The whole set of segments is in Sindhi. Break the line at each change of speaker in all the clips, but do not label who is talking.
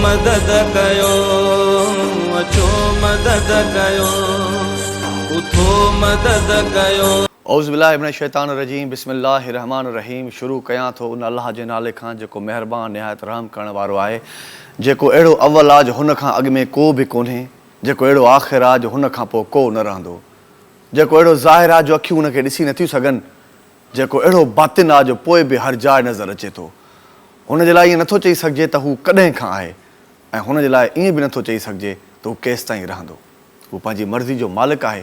مدد ڪيو اچو مدد ڪيو اٿو مدد ڪيو.
اعوذ بالله من الشيطان الرجيم بسم الله الرحمٰن الرحيم شروع ڪيان ٿو ان الله جي نالي کان جيڪو مهربان نهايت رحم ڪرڻ وارو آهي جيڪو اهڙو اول آ جو هن کان اڳ ۾ ڪو به ڪونهي جيڪو اهڙو آخر آ جو هن کان پوء ڪو نه رهندو جيڪو اهڙو ظاهر آ جو اکيون ان کي ڏسي نٿيون سگهن جيڪو اهڙو باطن آ جو پوء به هر جاء نظر اچي ٿو. هن جي لاء ائين نٿو چئي سگهجي ته هو ڪڏهن کان آهي ۽ هن جي لاء ائين به نٿو چئي سگهجي ته هو ڪيستائين رهندو. هو پنهنجي مرضي جو مالڪ آهي.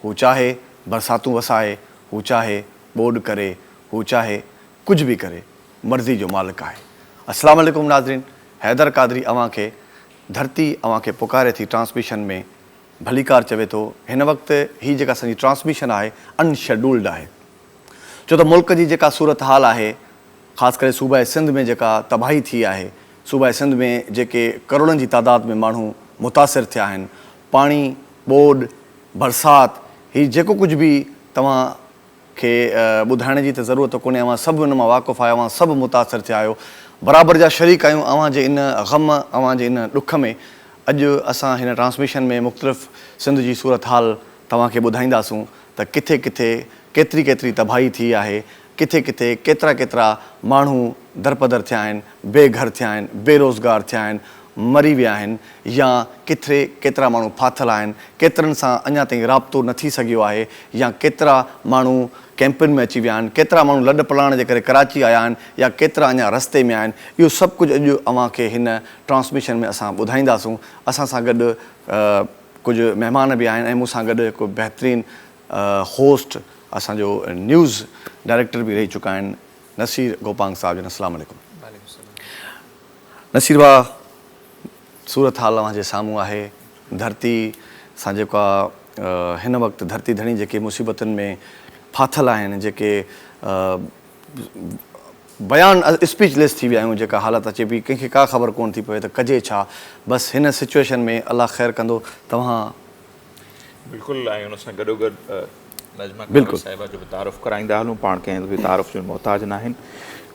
هو چاهي برساتون وسائي، هو چاهي ٻوڏ ڪري، هو چاهي ڪجهه به ڪري، مرضي جو مالڪ آهي. السلام عليڪم ناظرين، حيدر قادري اوهان کي ڌرتي اوهان کي پڪاري ٿي ٽرانسميشن ۾ ڀليڪار چوي ٿو، هن وقت هي جيڪا اسان جي ٽرانسميشن آهي ان شيڊولڊ آهي ڇو ته ملڪ جي جيڪا صورتحال آهي خاص ڪري صوبه سنڌ ۾ جيڪا تباهي ٿي آهي صوبه سنڌ ۾ جيڪي ڪروڙن جي تعداد ۾ ماڻهو متاثر ٿيا آهن پاڻي ٻوڏ برسات هي جيڪو ڪجهه به توهان کي ٻڌائڻ جي ته ضرورت ڪونهي اوهان سڀ ان مان واقف آهيو اوهان سڀ متاثر ٿيا آهيو برابر جا شريڪ آهيون اوهان جي ان غم اوهان جي ان ڏک ۾ اڄ اسان هن ٽرانسميشن ۾ مختلف سنڌ جي صورتحال توهان کي ٻڌائينداسون ته ڪٿي ڪٿي ڪيتري ڪيتري تباهي ٿي آهي ڪٿي ڪٿي ڪيترا ڪيترا ماڻهو درپدر ٿيا آهن بي گهر ٿيا آهن بيروزگار ٿيا آهن مري ويا آهن يا ڪٿي ڪيترا ماڻهو ڦاٿل آهن، ڪيترن سان اڃا تائين رابطو نه ٿي سگهيو آهي يا ڪيترا ماڻهو ڪئمپن ۾ اچي ويا آهن، ڪيترا ماڻهو لڏ پلاڻ جي ڪري ڪراچي آيا آهن يا ڪيترا اڃا رستي ۾ آهن، اهو سڀ ڪجهه اڄ اوهان کي هن ٽرانسميشن ۾ اسان ٻڌائينداسون. اسان سان گڏ ڪجهه مهمان به آهن ۽ مون سان گڏ هڪ بهترين هوسٽ اسان جو نيوز ڊائريڪٽر به رهي چڪا آهن نصير گوپانگ صاحب جن السلام عليڪم. نصير ڀاء صورت حال اوهان جي سامهون آهي ڌرتي سان جيڪا هن وقت ڌرتي ڌڻي جيڪي مصيبتن ۾ ڦاٿل آهن جيڪي بيان اسپيچ ليس ٿي ويا آهيون جيڪا حالت اچي پئي ڪنهن کي ڪا خبر ڪونه ٿي پوي ته ڪجي ڇا بس هن سچويشن ۾ الله خير ڪندو توهان
بلڪل ۽ ان سان گڏوگڏ نجمه قمر صاحبه جو به تعارف ڪرائيندا هلون پاڻ ڪنهن به تعارف جو محتاج ناهن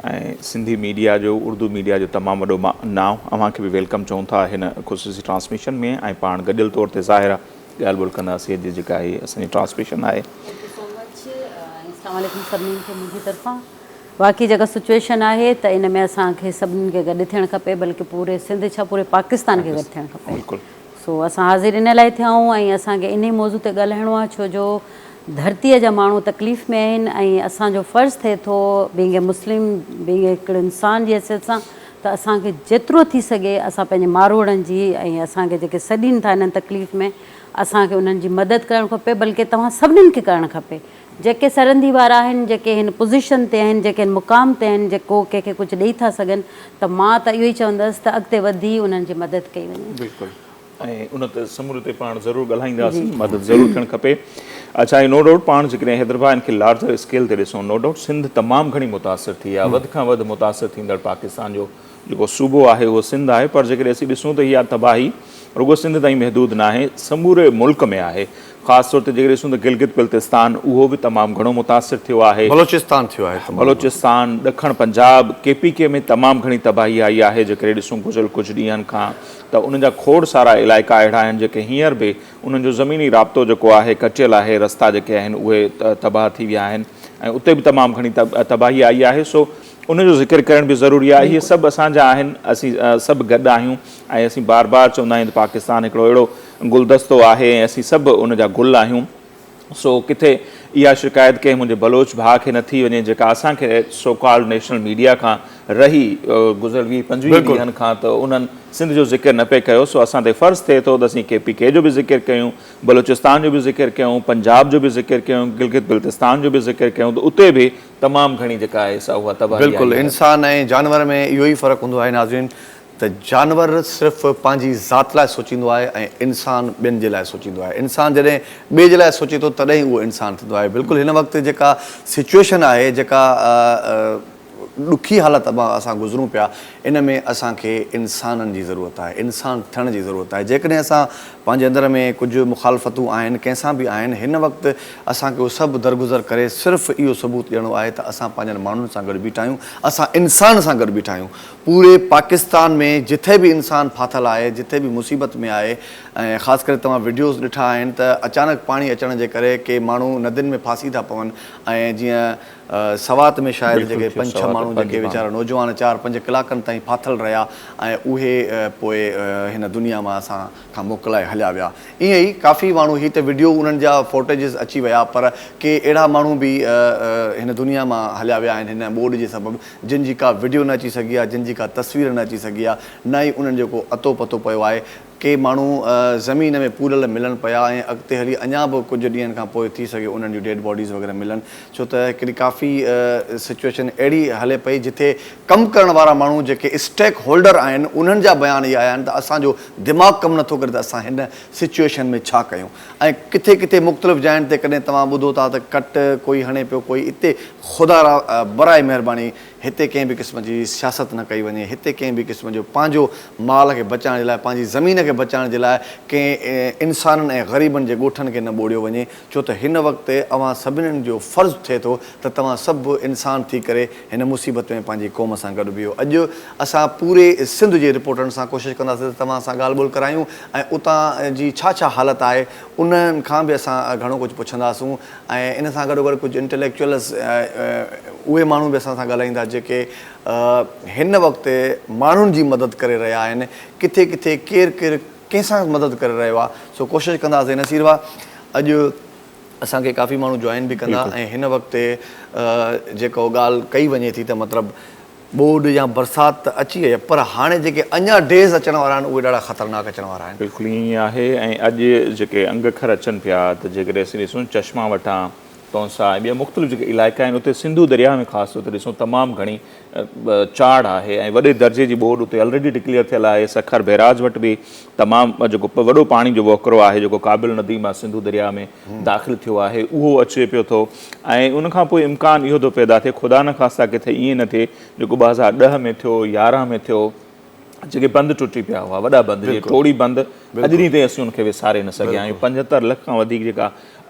۽ سنڌي ميڊيا جو اردو ميڊيا جو تمام وڏو نانء اوهان کي به welcome چئون ٿا هن خصوصي ٽرانسميشن ۾ ۽ پاڻ گڏيل طور تي ظاهر آهي ڳالهه ٻولهه ڪنداسين اڄ جيڪا هي اسان جي ٽرانسميشن آهي.
Thank you so much ۽ اسلام عليڪم سڀني کي منهنجي طرفان واقعي جيڪا سچويشن آهي ته ان ۾ اسان کي سڀني کي گڏ ٿيڻ کپي بلڪه پوري سنڌ ڇا پوري پاڪستان کي گڏ ٿيڻ کپي.
بلڪل.
سو اسان حاضر ان لاء ٿيا آهيون ۽ اسان کي انهي موضوع تي ڳالهائڻو آهي ڇو جو ڌرتيء جا ماڻهو تڪليف ۾ آهن ۽ اسان جو فرض ٿئي ٿو بينگ اي مسلم بينگ هڪڙي انسان جي حيثيت سان ته اسان کي جيترو ٿي سگهي اسان پنهنجي ماروئڙن جي ۽ اسان کي جيڪي سڏين ٿا انهن تڪليف ۾ اسان کي انهن جي مدد ڪرڻ کپي بلڪه توهان سڀنين کي ڪرڻ کپي جيڪي سرندي وارا آهن جيڪي هن پوزيشن تي آهن جيڪي هن مقام تي آهن جيڪو ڪنهن کي ڪجهه ڏئي ٿا سگهن ته مان ته اهو ئي چوندس ته اڳتي وڌي انهن جي مدد ڪئي وڃي.
بلڪل ۽ ان تي سموري تي پاڻ ضرور ڳالهائينداسين مدد ضرور ٿيڻ کپي. اڇا ۽ نو ڊائوٽ پاڻ جيڪڏهن حيدرڀاء ان کي لارجر اسڪيل تي ڏسون نو ڊائوٽ سنڌ تمام گهڻي متاثر ٿي آهي وڌ کان وڌ متاثر ٿيندڙ پاڪستان جو جيڪو صوبو آهي اهو سنڌ آهي پر جيڪڏهن اسين ڏسون ته اها تباهي رڳو سنڌ تائين محدود ناهي سموري ملڪ ۾ آهي خاص طور تي جيڪڏهن ڏسون ته گلگت بلتستان اهو به تمام گهڻو متاثر ٿيو آهي.
بلوچستان ٿيو آهي تمام گهڻو.
بلوچستان، ڏکڻ پنجاب، ڪي پي ڪي ۾ تمام گهڻي تباهي آئي آهي جيڪڏهن ڏسون گذريل ڪجهه ڏينهن کان ته انهن جا کوڙ سارا علائقا اهڙا آهن جيڪي هينئر به انهن جو زميني رابطو جيڪو آهي ڪٽيل آهي رستا جيڪي آهن اهي تباهه ٿي ويا آهن ۽ اتي به تمام گهڻي تباهي آئي آهي سو ان جو ذڪر ڪرڻ به ضروري آهي. اهي سڀ اسان جا آهن، اسين سڀ گڏ آهيون ۽ اسين بار بار چوندا آهيون ته پاڪستان هڪڙو اهڙو گلدستو آهي ۽ اسين سڀ ان جا گل آهيون. سو ڪٿي اها شڪايت ڪنهن منهنجي بلوچ ڀاء کي نه ٿي وڃي جيڪا اسان کي سو ڪالڊ نيشنل ميڊيا کان رهي گذريل 20 25 ڏينهن کان ته انهن سنڌ جو ذڪر نه پئي ڪيو سو اسان تي فرض ٿئي ٿو ته اسين ڪي پي ڪي جو به ذڪر ڪيون، بلوچستان جو به ذڪر ڪيون، پنجاب جو به ذڪر ڪيون، گلگت بلتستان جو به ذڪر ڪيون ته اتي به تمام گهڻي جيڪا آهي سا اها تباهي آئي
بلڪل
آهي.
انسان ۽ جانور ۾ اهو ئي فرق هوندو آهي ناظرين ته جانور صرف پنهنجي ذات لاء سوچيندو آهي ۽ انسان ٻين جي لاء سوچيندو آهي انسان جڏهن ٻئي جي لاء سوچي ٿو تڏهن ئي اهو انسان ٿيندو آهي بلڪل هن وقت جيڪا سچوئيشن آهي جيڪا ڏکي حالت مان اسان گذرون پيا ان ۾ اسان کي انسانن جي ضرورت آهي، انسان ٿيڻ جي ضرورت آهي. جيڪڏهن اسان پنهنجي اندر ۾ ڪجهه مخالفتون آهن، ڪنهن سان به آهن، هن وقت اسان کي اهو سڀ درگذر ڪري صرف اهو ثبوت ڏيڻو آهي ته اسان پنهنجن ماڻهن سان گڏ بيٺا آهيون، اسان انسان سان گڏ بيٺا آهيون. پوري پاڪستان ۾ جٿي به انسان ڦاٿل آهي، جٿي به مصيبت ۾ آهي ۽ خاص ڪري توهان وڊيوز ڏٺا آهن ته اچانڪ پاڻي اچڻ جي ڪري ڪي ماڻهو ندين ۾ ڦاسي ٿا پون ۽ جيئن سوات ۾ شايد جيڪي پنج ڇهه ماڻهو جيڪي ويچارا نوجوان چار پنج ڪلاڪن تائين ڦاٿل رهيا ۽ اهي پوء هن دنيا مان اسان کان موڪلائي هليا ويا. ائين ئي ڪافي ماڻهو هي ته وڊيو انهن جا فوٽيجز اچي ويا پر ڪي اهڙا ماڻهو به هن دنيا مان هليا ويا آهن هن ٻوڏ جي سبب جن جي ڪا وڊيو نه اچي سگهي آهي جن جي ڪا تصوير نه اچي سگهي آهي نه ئي انهن جو ڪو اتو پتو پيو آهي. ڪي ماڻهو زمين ۾ پوريل ملن پيا ۽ اڳتي هلي اڃا به ڪجهه ڏينهن کان پوء ٿي سگهي انهن جون ڊيڊ باڊيز وغيره ملن ڇو ته هڪڙي ڪافي سچوئيشن اهڙي هلي پئي جتي ڪم ڪرڻ وارا ماڻهو جيڪي اسٽيڪ هولڊر آهن انهن جا بيان اهي آيا آهن ته اسان جو دماغ ڪم نٿو ڪري ته اسان هن سچوئيشن ۾ ڇا ڪيون ۽ ڪٿي ڪٿي مختلف جاين تي ڪڏهن توهان ٻڌو ٿا ته ڪٽ ڪوئي هڻي پيو ڪوئي اتي خدا را برائي مهرباني هتي ڪنهن به قسم جي سياست نه ڪئي وڃي، هتي ڪنهن به قسم جو پنهنجو مال کي بچائڻ جي لاء، پنهنجي زمين کي بچائڻ جي لاء ڪنهن انسانن ۽ غريبن جي ڳوٺن کي نه ٻوڙيو وڃي، ڇو ته هن وقت اوهان سڀنين جو فرض ٿئي ٿو ته توهان سڀ انسان ٿي ڪري هن مصيبت ۾ پنهنجي قوم سان گڏ بيهو. اڄ اسان پوري سنڌ جي رپورٽرن سان ڪوشش ڪنداسين ته توهان سان ڳالهه ٻولهه ڪرايون ۽ اتان جي ڇا ڇا حالت آهي انهن کان به اسان گهڻو ڪجهه پڇنداسون. ۽ ان سان گڏوگڏ ڪجهه انٽليڪچوئلس اهي ماڻهو به اسان سان ڳالهائيندا جيڪي هن وقت ماڻهن جي مدد ڪري رهيا آهن ڪٿي ڪٿي ڪير ڪير ڪنهن سان مدد ڪري رهيو آهي سو ڪوشش ڪنداسين نصير ڀاء اڄ اسان کي ڪافي ماڻهو جوائن به ڪندا ۽ هن وقت جيڪو ڳالهه ڪئي وڃي ٿي ته مطلب ٻوڏ يا برسات ته اچي وئي آهي پر هاڻي جيڪي اڃا ڊيز اچڻ وارا آهن اهي ڏاڍا خطرناڪ اچڻ وارا آهن.
بلڪل ائين ئي آهي ۽ اڄ جيڪي انگ اکر اچن پيا ته جيڪڏهن اسين ڏسون چشما وٽان تونسا ۽ ٻيا مختلف جيڪي علائقا آهن اتي سنڌو درياهه ۾ خاص طور تي ڏسون تمام گهڻي چاڙهه آهي ۽ وڏي درجي جي ٻوڏ اتي الريڊي ڊڪليئر ٿيل آهي سکر بئراج وٽ به تمام جيڪو وڏو پاڻي جو وهڪرو آهي جيڪو ڪابل ندي مان سنڌو درياهه ۾ داخل ٿيو آهي اهو اچي پيو ٿو ۽ ان کان پوء امڪان اهو ٿو پيدا ٿئي خدا نخواسته ڪٿي ائين نه ٿئي جيڪو 2010 ۾ ٿيو 11 ۾ ٿيو جيڪي بند ٽٽي پيا هئا وڏا بند جي ٽوڙي بند اڄ ڏينهن تائين اسين ان کي وساري نه سگهيا آهيون 75 لک کان وڌيڪ جيڪا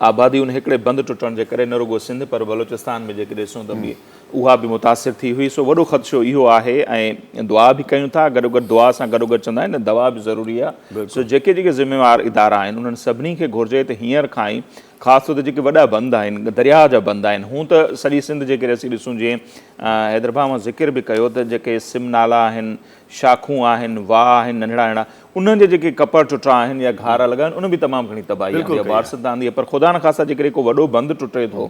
آبادي ان هڪڙي بند ٽٽڻ جي ڪري نه رڳو سنڌ پر بلوچستان ۾ جيڪي ڏسون ته به اها به متاثر ٿي هئي سو وڏو خدشو اهو آهي ۽ دعا به ڪيون ٿا گڏوگڏ دعا سان گڏوگڏ چوندا آهن نه دوا به ضروري آهي سو جيڪي جيڪي ذميوار ادارا آهن انهن سڀني کي گهرجي ته هينئر کان ئي خاص طور تي جيڪي وڏا بند آهن درياهه جا بند آهن هون ته سڄي سنڌ جيڪڏهن اسين ڏسون جيئن حيدرڀاء مان ذڪر به ڪيو ته جيڪي سم نالا آهن شاخون آهن واهه آهن ننڍڙا ننڍڙا انهن جي جيڪي ڪپر ٽٽا آهن يا گهارا لڳا آهن ان به تمام گهڻي تباهي آندي آهي بارست آندي آهي پر خدا نخواسته جيڪڏهن ڪو وڏو بند ٽٽي ٿو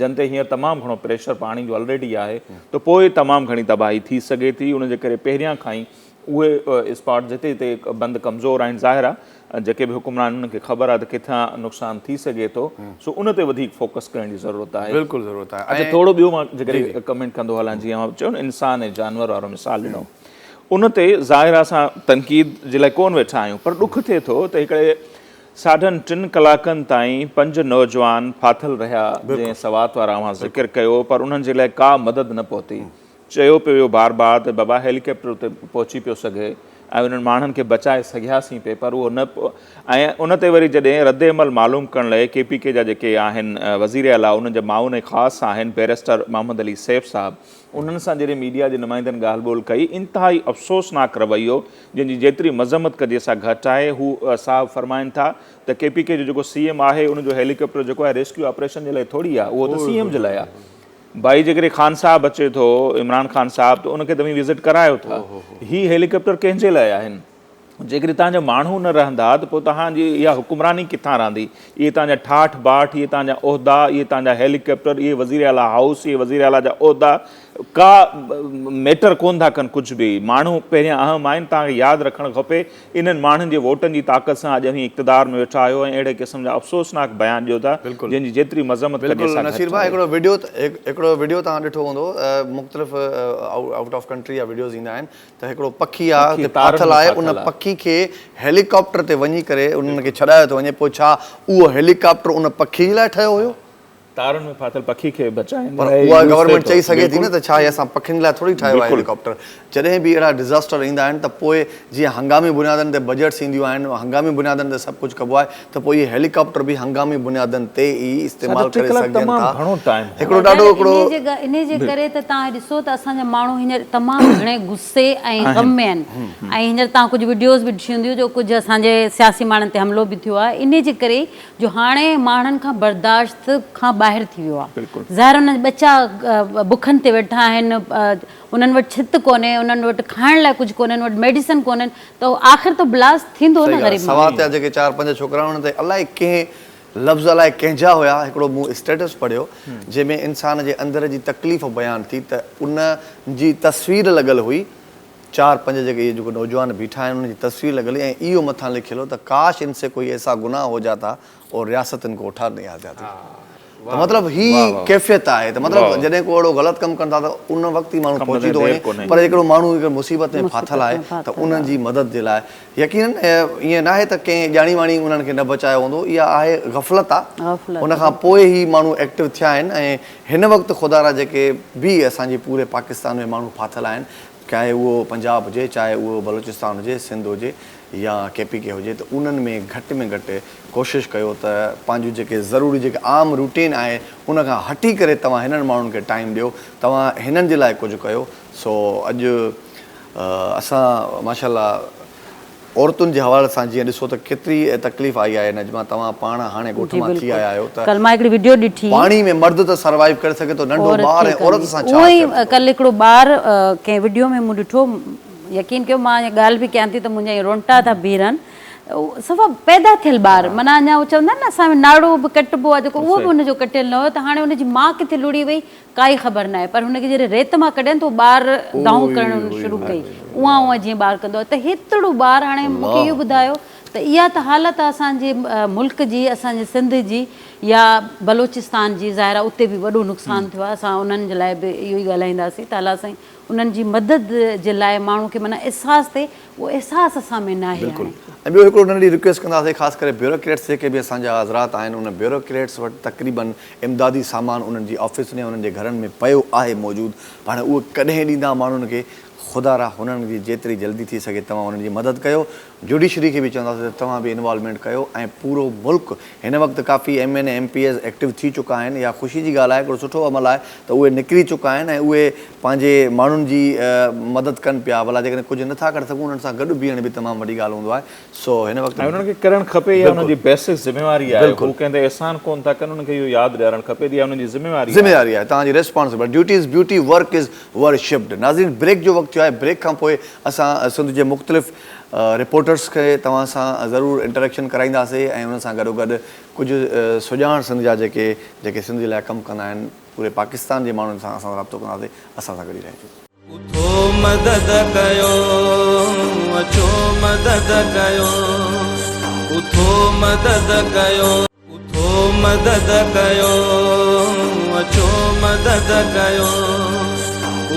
جن تي هينئر تمام گهڻو پريشر پاڻي جو الريڊي آهي ته پوء تمام گهڻي تباهي ٿي سگهي ٿي ان جي ڪري پهريان کان ئي اهي اسپاٽ جتي جتي بند ڪمزور آهن ظاهر آهي جيڪي به حڪمران انهن کي خبر آهي ته ڪٿان نقصان ٿي سگهي ٿو سو ان تي وڌيڪ فوڪس ڪرڻ جي ضرورت آهي
بلڪل ضرورت آهي
اچا ٿورو ٻيو مان جيڪڏهن ڪمينٽ ڪندو هلان جيئن اوهان چيو نه انسان ۽ جانور وارو مثال ڏنو ان تي ظاهر آهي اسان تنقيد جي لاء ڪون ويٺا آهيون پر ڏک ٿئي ٿو ته هڪڙي ساڍن ٽن ڪلاڪن تائين پنج نوجوان ڦاٿل رهيا، جنهن سوات وارا اوهان ذڪر ڪيو، پر انهن جي لاء ڪا مدد نه پهتي. چيو پيو ويو بار بار ته بابا هيليڪاپٽر اتي پهچي پيو سگهي ۽ انهن ماڻهن کي بچائي سگهياسين پئي پر اهو نه ۽ ان تي وري جڏهن رد عمل معلوم ڪرڻ لاء ڪي پي ڪي جا جيڪي آهن وزير اعليٰ انهن جا معاون خاص آهن بئريسٽر محمد علي سيف صاحب انهن سان جڏهن ميڊيا جي نمائندن ڳالهه ٻولهه ڪئي انتهائي افسوسناڪ رويو جنهن جي جيتري مذمت ڪجي سا گهٽ آهي، هو صاحب فرمائن ٿا ته ڪي پي ڪي جو جيڪو سي ايم آهي ان جو هيليڪاپٽر جيڪو آهي ريسڪيو آپريشن جي لاء ٿوري آهي اهو ته سي ايم جي لاء آهي ڀائي جيڪڏهن خان صاحب اچي ٿو عمران خان صاحب ته ان کي توهين وزٽ ڪرايو ٿا هي هيليڪاپٽر ڪنهن جي لاء آهن جيڪڏهن توهان جا ماڻهو نه رهندا ته پوء توهان جي اها حڪمراني ڪٿان رهندي اهي توهان جا ٺاٺ باٺ اهي توهان جا عهدا اهي توهان جا هيليڪاپٽر اهي وزير اعليٰ هائوس اهي وزير اعليٰ جا عهدا ڪا ميٽر ڪون ٿا ڪن ڪجهه به ماڻهو پهريان اهم آهن توهان کي ياد رکڻ کپي انهن ماڻهن جي ووٽن جي طاقت سان اڄ اوهين اقتدار ۾ ويٺا آهيو ۽ اهڙي قسم جا افسوسناڪ بيان ڏيو ٿا جنهن جي جيتري مذمت ڪجي
بلڪل
سا گهٽ
نصير ڀاء
آهي.
هڪڙو وڊيو هڪڙو وڊيو توهان ڏٺو هوندو مختلف آئوٽ آف ڪنٽري جا وڊيوز ايندا آهن ته هڪڙو پکي آ
پکي
اتي
تارن
ڦاٿل
۾
آهي ان
ڦاٿل آ.
پکي کي هيليڪاپٽر تي وڃي ڪري انهن کي ڇڏايو ٿو وڃي پوء ڇا اهو هيليڪاپٽر ان پکي جي لاء ٺهيو هيو؟
تارن ۾ ڦاٿل پکي کي بچائڻ
پر
لاء
اها
يوز ٿئي
گورنمينٽ
ٿو
چئي سگهي ٿي نه
بلڪل
ته ڇا هي اسان پکين لاء ٿوري ٺاهيو آهي
بلڪل
هيليڪاپٽر. جڏهن به اهڙا ڊزاسٽر ايندا آهن ته پوء جيئن هنگامي بنيادن تي بجيٽس اينديون آهن، هنگامي بنيادن تي سڀ ڪجهه ڪبو آهي ته پوء اهي هيليڪاپٽر به هنگامي بنيادن تي ئي
ساڍا
استعمال
ٽي
ڪري
ڪلاڪ
سگهجن
تمام
ٿا.
گهڻو ٽائيم هو.
هڪڙو
دادا
ڏاڍو هڪڙو.
انهي جي انهي جي ڪري ته توهان ڏسو ته اسان جا ماڻهو هينئر تمام گهڻي غصي ۽ غم ۾ آهن ۽ هينئر توهان ڪجهه وڊيوز به ڏٺيون هونديون جو ڪجهه اسان جي سياسي ماڻهن تي حملو به ٿيو آهي انهي جي ڪري جو هاڻي ماڻهن کان برداشت کان ٻاهر ٿي ويو آهي. ظاهر انهن جا ٻچا بکن تي ويٺا آهن، انهن وٽ ڇت ڪونهي، انهن وٽ کائڻ لاء ڪجهه ڪونهي، انهن وٽ ميڊيسن ڪونهن ته آخر ته بلاسٽ ٿيندو
صحيح
نه
ڳالهه آهي.
غريب ماڻهو.
سوات جا جيڪي چار پنج ڇوڪرا آهن انهن تي الائي ڪنهن لفظ الائي ڪنهن جا هيا هڪڙو مون اسٽيٽس پڙهيو جنهن ۾ انسان جي اندر جي تڪليف بيان ٿي ته ان جي تصوير لڳل هئي چار پنج جيڪي اهي جيڪو نوجوان بيٺا آهن انهن جي تصوير لڳل هئي ۽ اهو مٿان لکيل هو ته ڪاش ان سي ڪوئي ايسا گناهه هو جاتا اور رياست ان ڪو اٺا نهي آ جاتي ته مطلب هي ڪيفيت آهي ته مطلب جڏهن ڪو اهڙو غلط ڪم ڪن ٿا ته ان وقت ئي ماڻهو پهچي ٿو وڃي پر هڪڙو ماڻهو هڪ مصيبت ۾ ڦاٿل آهي ته انهن جي مدد جي لاء يقينن ائين ناهي ته ڪنهن ڄاڻي واڻي انهن کي نه بچايو هوندو اها آهي غفلت آ ان کان پوء هي ماڻهو ايڪٽو ٿيا آهن ۽ هن وقت خدارا جيڪي به اسان جي پوري پاڪستان ۾ ماڻهو ڦاٿل آهن چاهي اهو پنجاب هجي، چاهي اهو بلوچستان هجي، سنڌ هجي يا ڪي پي ڪي هجي ته انهن ۾ گهٽ ۾ گهٽ ڪوشش ڪيو ته پنهنجون جيڪي ضروري جيڪي عام روٽين آهي ان کان هٽي ڪري توهان هنن ماڻهن کي ٽائيم ڏيو توهان هنن جي لاء ڪجهه ڪيو سو اڄ اسان ماشاء الله عورتن جي حوالي سان جيئن ڏسو ته ڪيتري تڪليف آئي آهي نجمه توهان پاڻ هاڻي ڳوٺ
جي
مان ٿي
بلڪل
آيا آهيو ته
ڪل مان هڪڙي وڊيو ڏٺي.
پاڻي ۾ مرد ته سروائيو ڪري سگهي ٿو ننڍو
عورت
ٻار
ڪيئن
۽ عورت
ڪندي
سان ڇا
اهو ئي
حشر ٿيندو.
ڪل هڪڙو ٻار ڪنهن وڊيو ۾ مون ڏٺو يقين ڪيو مان ڳالهه به ڪيان ٿي ته منهنجا ائين رونٽا ٿا بيهرن صفا پيدا ٿيل ٻار معنيٰ اڃا هو چوندا آهن نه اسان ۾ ناڙو به ڪٽبو آهي جيڪو اهو به ان جو ڪٽيل نه هيو ته هاڻي ان جي ماء ڪٿي لڙي وئي ڪائي خبر ناهي پر هن کي جڏهن ريت مان ڪڍين ته هو ٻار دانهون ڪرڻ شروع ڪئي اونهان اونهان جيئن ٻار ڪندو آهي ته هيتڙو ٻار هاڻي مون کي اهو ٻڌايو ته اها ته حالت آهي اسان جي ملڪ جي اسان جي سنڌ جي يا بلوچستان جي ظاهر آهي اتي به وڏو نقصان ٿيو آهي اسان انهن جي لاء به اهو ئي ڳالهائينداسين ته الله سائين انهن جي مدد جي لاء ماڻهو کي معنيٰ احساس ٿئي اهو احساس اسان ۾ ناهي
بلڪل
هاڻي.
۽ ٻيو هڪڙو ننڍڙي رڪويسٽ ڪنداسين خاص ڪري بيوروڪريٽس جيڪي به اسان جا حضرات آهن ان بيوروڪريٽس وٽ تقريبن امدادي سامان انهن جي آفيسن يا انهن جي گهرن ۾ پيو آهي موجود پر هاڻي اهو ڪڏهن ڏيندا ماڻهن کي خدا را هنن جي جيتري جلدي ٿي سگهي توهان انهن جي مدد ڪيو جوڊيشري کي به چونداسين ته توهان به انوالومينٽ ڪيو ۽ پورو ملڪ هن وقت ڪافي M N A M P As active ٿي چڪا آهن اها خوشي جي ڳالهه آهي هڪڙو سٺو عمل آهي ته اهي نڪري چڪا آهن ۽ اهي پنهنجي ماڻهن جي مدد ڪن پيا ڀلا جيڪڏهن ڪجهه نٿا ڪري سگهون انهن سان گڏ بيهڻ به تمام وڏي ڳالهه هوندو آهي سو هن وقت
۽ انهن کي ڪرڻ کپي اها انهن جي بيسڪ ذميواري آهي هو ڪنهن تي احسان ڪونه ٿا ڪن انهن کي اهو ياد ڏيارڻ کپي ته اها انهن جي ذميواري آهي.
ذميواري آهي توهان جي responsibility duty is beauty work is worshipped ناظرين بريڪ جو وقت ٿيو آهي بريڪ کان پوء اسان سنڌ جي مختلف رپورٽرس کي توهان سان ضرور انٽريڪشن ڪرائينداسي ۽ انهن سان گڏو گڏ ڪجهه سڄاڻ سنڌ جا جيڪي جيڪي سنڌ جي لاء ڪم ڪندا آهن پوري پاڪستان جي ماڻهن سان اسان رابطو ڪنداسي اسان سان گڏ ئي رهجو.
اٿو مدد ڪيو اچو مدد ڪيو اٿو مدد ڪيو. اٿو مدد ڪيو اچو مدد ڪيو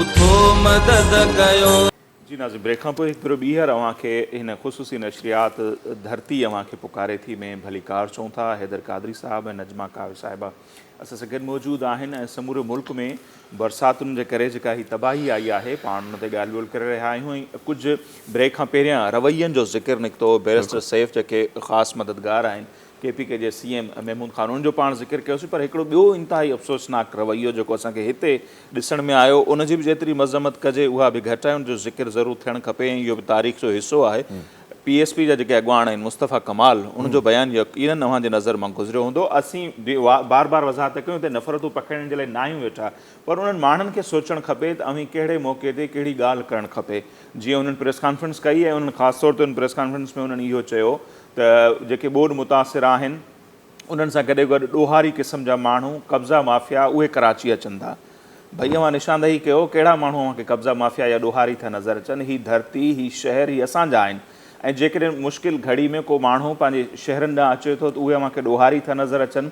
اٿو مدد ڪيو.
جي ناظرين بريڪ کان پوء هڪ ڀيرو ٻيهر اوهان کي هن خصوصي نشريات ڌرتي اوهان کي پڪاري ٿي ۾ ڀليڪار چئون ٿا حيدر قادري صاحب ۽ نجمه ڪاوي صاحبه اسان سان گڏ موجود آهن ۽ سموري ملڪ ۾ برساتن جي ڪري جيڪا هي تباهي آئي آهي پاڻ ان تي ڳالهه ٻولهه ڪري رهيا آهيون ۽ ڪجهه بريڪ کان پهريان روين جو ذڪر نڪتو بئريسٽر سيف جيڪي خاص مددگار آهن ڪي پي ڪي جي سي ايم محمود خان ان جو پاڻ ذڪر ڪيوسين پر هڪڙو ٻيو انتهائي افسوسناڪ رويو جيڪو اسان کي هتي ڏسڻ ۾ آيو ان جي به جيتري مذمت ڪجي اها به گهٽ آهي ان جو ذڪر ضرور ٿيڻ کپي ۽ اهو به تاريخ جو حصو آهي پي ايس پي جا جيڪي اڳواڻ آهن مصطفيٰ ڪمال ان جو بيان يقينن اوهان جي نظر مان گذريو هوندو اسين به بار بار وضاحت ڪيون ته نفرتون پکيڙڻ جي لاء ناهيون ويٺا پر انهن ماڻهن کي سوچڻ کپي ته اوهين ڪهڙي موقعي تي ڪهڙي ڳالهه ڪرڻ کپي جيئن انهن پريس ڪانفرنس ڪئي ۽ انهن خاص طور تي ان پريس ڪانفرنس ۾ انهن اهو چيو ته جيڪي ٻوڏ متاثر آهن انهن سان گڏوگڏ ڏوهاري قسم جا ماڻهو، قبضا مافيا اهي ڪراچي اچن ٿا. ڀئي اوهان نشاندهي ڪيو ڪهڙا ماڻهو اوهان کي قبضا مافيا يا ڏوهاري ٿا نظر اچن، هي ڌرتي، هي شهر، هي اسان جا آهن ۽ جيڪڏهن مشڪل گهڙي ۾ ڪو ماڻهو پنهنجي شهرن ڏانهن اچي ٿو ته اهي اوهان کي ڏوهاري ٿا نظر اچن.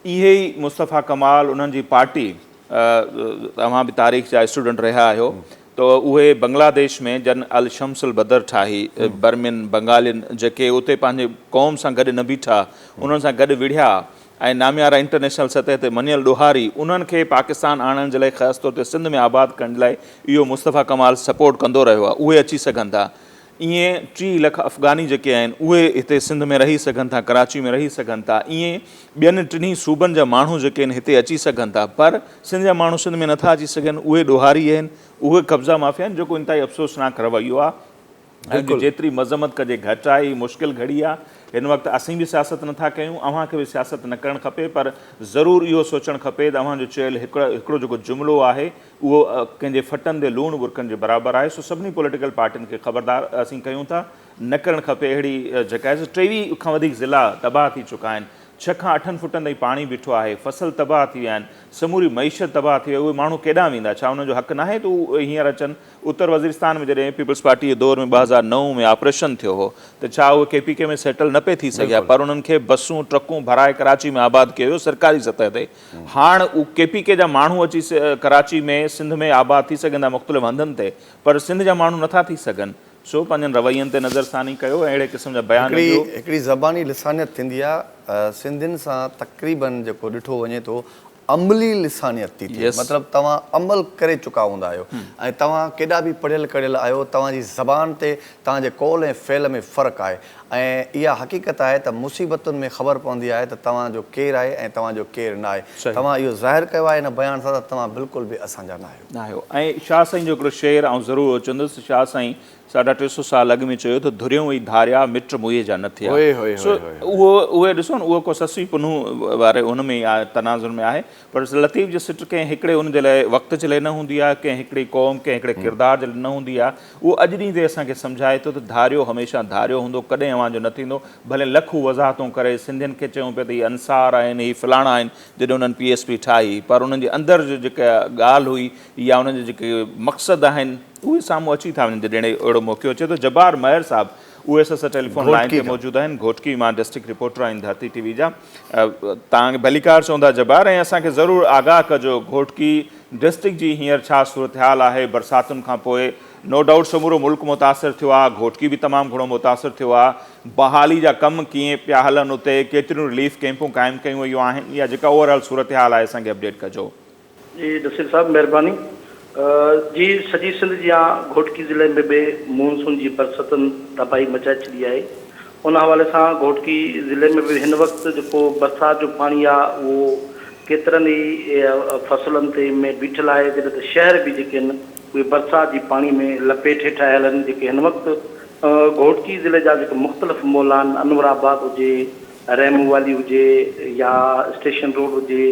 اهي ئي مصطفيٰ ڪمال انهن جي پارٽي اوهان به تاريخ جا اسٽوڊنٽ رهيا آهيو ته اهي بنگلاديش ۾ جن الشمس البدر ٺاهي، برمين، بنگالين جيڪي اتي پنهنجي قوم سان گڏ نه بيٺا، انهن سان گڏ وڙهيا ۽ ناميارا انٽرنيشنل سطح تي مڃيل ڏوهاري انهن کي پاڪستان آڻڻ جي لاء خاص طور تي سنڌ ۾ آباد ڪرڻ جي لاء اهو مصطفيٰ ڪمال سپورٽ ڪندو رهيو آهي اهي اچي سگهن ٿا ائين 30 لک افغاني جيڪي آهن اهي هتي سنڌ ۾ رهي سگهن ٿا ڪراچي ۾ رهي سگهن ٿا ائين ٻين ٽنهي صوبن جا ماڻهو جيڪي آهن هتي اچي سگهن ٿا پر سنڌ جا ماڻهو سنڌ ۾ نٿا اچي سگهن اهي ڏوهاري آهن اهي قبضا مافيا آهن جيڪو انتهائي افسوسناڪ رويو آهي ۽ جو جيتري مذمت ڪجي گهٽ آهي، هي مشڪل گهڙي آ، هن وقت اسين به سياست نٿا ڪيون، اوهان کي به سياست نه ڪرڻ کپي پر ضرور اهو سوچڻ کپي ته اوهان جو چيل هڪڙو هڪڙو جيڪو جملو آهي اهو ڪنهن جي ڦٽن تي لوڻ ٻرڪڻ جي برابر آهي سو سڀني پوليٽيڪل پارٽين کي خبردار اسين ڪيون ٿا نه ڪرڻ کپي اهڙي جيڪا آهي سو 23 کان وڌيڪ ضلعا تباهه ٿي چڪا آهن ڇهه کان اٺن فٽن تائين پاڻي بيٺو آهي فصل تباهه ٿي ويا آهن سموري معيشت تباهه ٿي وئي اهي ماڻهو ڪيڏانهن ويندا ڇا انهن جو حق ناهي ته هو هينئر اچن اتر وزيرستان ۾ جڏهن پيپلز پارٽي جي دور ۾ 2009 ۾ آپريشن ٿيو هو ته ڇا اهي ڪي پي ڪي ۾ سيٽل نه پئي ٿي سگهيا پر انهن کي بسون ٽرڪون ڀرائي ڪراچي ۾ آباد ڪيو ويو سرڪاري سطح تي هاڻ ڪي پي ڪي جا ماڻهو اچي ڪراچي ۾ سنڌ ۾ آباد ٿي سگهن ٿا مختلف هنڌن تي پر سنڌ جا ماڻهو نٿا ٿي سگهن سو پنهنجن روين تي نظر ثاني ڪيو ۽ اهڙي قسم جا بيان نه ڏيو.
هڪڙي زباني لسانيت ٿيندي آهي سنڌين سان تقريبن جيڪو ڏٺو وڃي ٿو عملي لسانيت ٿي ٿئي مطلب توهان عمل ڪري چڪا هوندا آهيو ۽ توهان ڪيڏا به پڙهيل ڪڙهيل آهيو توهان جي زبان تي توهان جي قول ۽ فعل ۾ فرق آهي ۽ اها حقيقت آهي ته مصيبتن ۾ خبر پوندي آهي ته توهان جو ڪير آهي ۽ توهان جو ڪير نه آهي توهان اهو ظاهر ڪيو آهي ان بيان سان ته توهان بلڪل به اسان جا نه آهيو.
نه آهيو ۽ شاهه سائين جو هڪڙو شعر آئون ضرور اهو چوندس شاهه سائين ساڍا ٽي سو سال اڳ ۾ چيو ته ڌريون ئي ڌاريا مٽ موئي جا نه ٿيا. سو اهو اهي ڏسو نه اهو ڪو سسئي پنهون واري ان ۾ ئي تناظر ۾ آهي پر لطيف جي سٽ ڪنهن هڪڙي ان جي لاء وقت جي لاء نه هوندي آهي ڪنهن هڪڙي قوم ڪنهن هڪڙي ڪردار جي لاء نه هوندي آهي اهو اڄ ڏينهن تائين اسان کي سمجهائي ٿو ته ڌاريو هميشه ڌاريو هوندو ڪڏهن اوهان جو نه ٿيندو ڀلي لک هو وضاحتون ڪري سنڌين کي چيون پيا ته هي انصار آهن هي فلاڻا آهن جڏهن انهن پي ايس پي ٺاهي پر انهن جي اندر جو جيڪا ڳالهه هئي يا انهن جا جيڪي مقصد آهن اهي سامهون اچي ٿا وڃن جڏهن اهڙو موقعو اچي ٿو. جبار مهر صاحب اهي اسان سان ٽيليفون لائين تي موجود آهن گهوٽڪي مان ڊسٽرڪٽ رپورٽر آهن ڌرتي ٽي وي جا توهان کي ڀليڪار چون ٿا جبار ۽ اسان کي ضرور آگاهه ڪجو گهوٽڪي ڊسٽرڪٽ جي هينئر ڇا صورتحال آهي برساتن کان پوء نو ڊائوٽ سمورو ملڪ متاثر ٿيو آهي گهوٽڪي به تمام گهڻو متاثر ٿيو آهي بحالي جا ڪم ڪيئن پيا هلن اتي ڪيتريون رليف ڪيمپون قائم ڪيون ويون آهن يا جيڪا اوور آل صورتحال آهي اسان کي اپڊيٽ ڪجو.
جي نصير صاحب مهرباني. جي سڄي سنڌ جيان گهوٽڪي ضلعي ۾ به مون سون جي برستن تباهي مچائي ڇڏي آهي ان حوالي سان گهوٽڪي ضلعي ۾ به هن وقت جيڪو برسات جو پاڻي آهي اهو ڪيترن ئي فصلن تي ۾ بيٺل آهي جڏهن ته شهر به جيڪي آهن اهي برسات جي پاڻي ۾ لپيٽ هيٺ آيل آهن جيڪي هن وقت گهوٽڪي ضلعي جا جيڪي مختلف محلا آهن انور آباد هجي رحمون والي هجي يا اسٽيشن روڊ هجي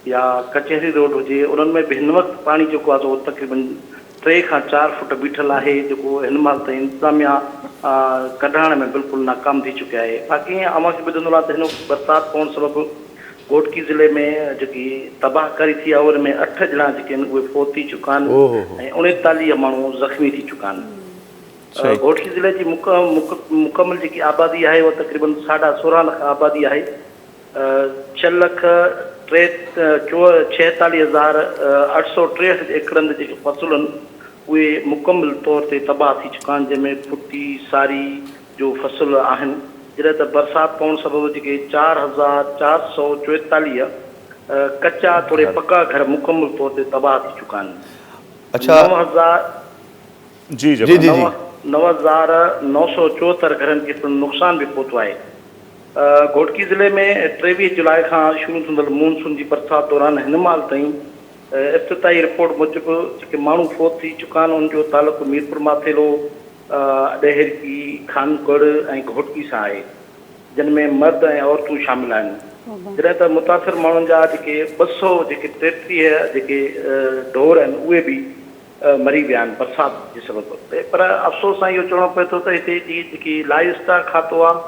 يا ڪچهري روڊ هجي انهن ۾ به هن وقت پاڻي جيڪو آهي سو تقريبن ٽي کان چار فوٽ بيٺل آهي جيڪو هن مهل تائين انتظاميا ڪڍائڻ ۾ بلڪل ناڪام ٿي چڪي آهي باقي اوهان کي ٻڌندو رهان ته هن وقت برسات پوڻ سبب گهوٽڪي ضلعي ۾ جيڪي تباهه ڪاري ٿي آهي ان ۾ اٺ ڄڻا جيڪي آهن اهي فوت ٿي چڪا آهن ۽ 39 ماڻهو زخمي ٿي چڪا آهن گهوٽڪي ضلعي جي مڪمل جيڪي آبادي آهي اها تقريبن ساڍا 16 لک آبادي آهي ڇهه لک ٽي ڇهيتاليهه هزار اٺ سؤ 63 ايڪڙن تي جيڪي فصل آهن اهي مڪمل طور تي تباهه ٿي چڪا آهن جنهن ۾ ڦٽي، ساري جو فصل آهن جڏهن ته برسات پوڻ سبب جيڪي 4444 ڪچا توڙي پڪا گهر مڪمل طور تي تباهه ٿي چڪا آهن. 9000
جي جي جي
9974 گهرن کي پڻ نقصان به پهتو آهي. گهوٽڪي ضلعي ۾ 23 جولاء کان شروع ٿيندڙ مون سون جي برسات دوران هن مهل تائين افتتاحي رپورٽ موجب جيڪي ماڻهو فوت ٿي چڪا آهن انهن جو تعلق ميرپور ماٿيلو، ڏهرڪي، خانڳڙهه ۽ گهوٽڪي سان آهي جن ۾ مرد ۽ عورتون شامل آهن جڏهن ته متاثر ماڻهن جا جيڪي 200 جيڪي 33 جيڪي ڍور آهن اهي به مري ويا آهن برسات جي سبب پر افسوس سان اهو چوڻو پئي ٿو ته هتي جي جيڪي لائيو اسٽاڪ کاتو آهي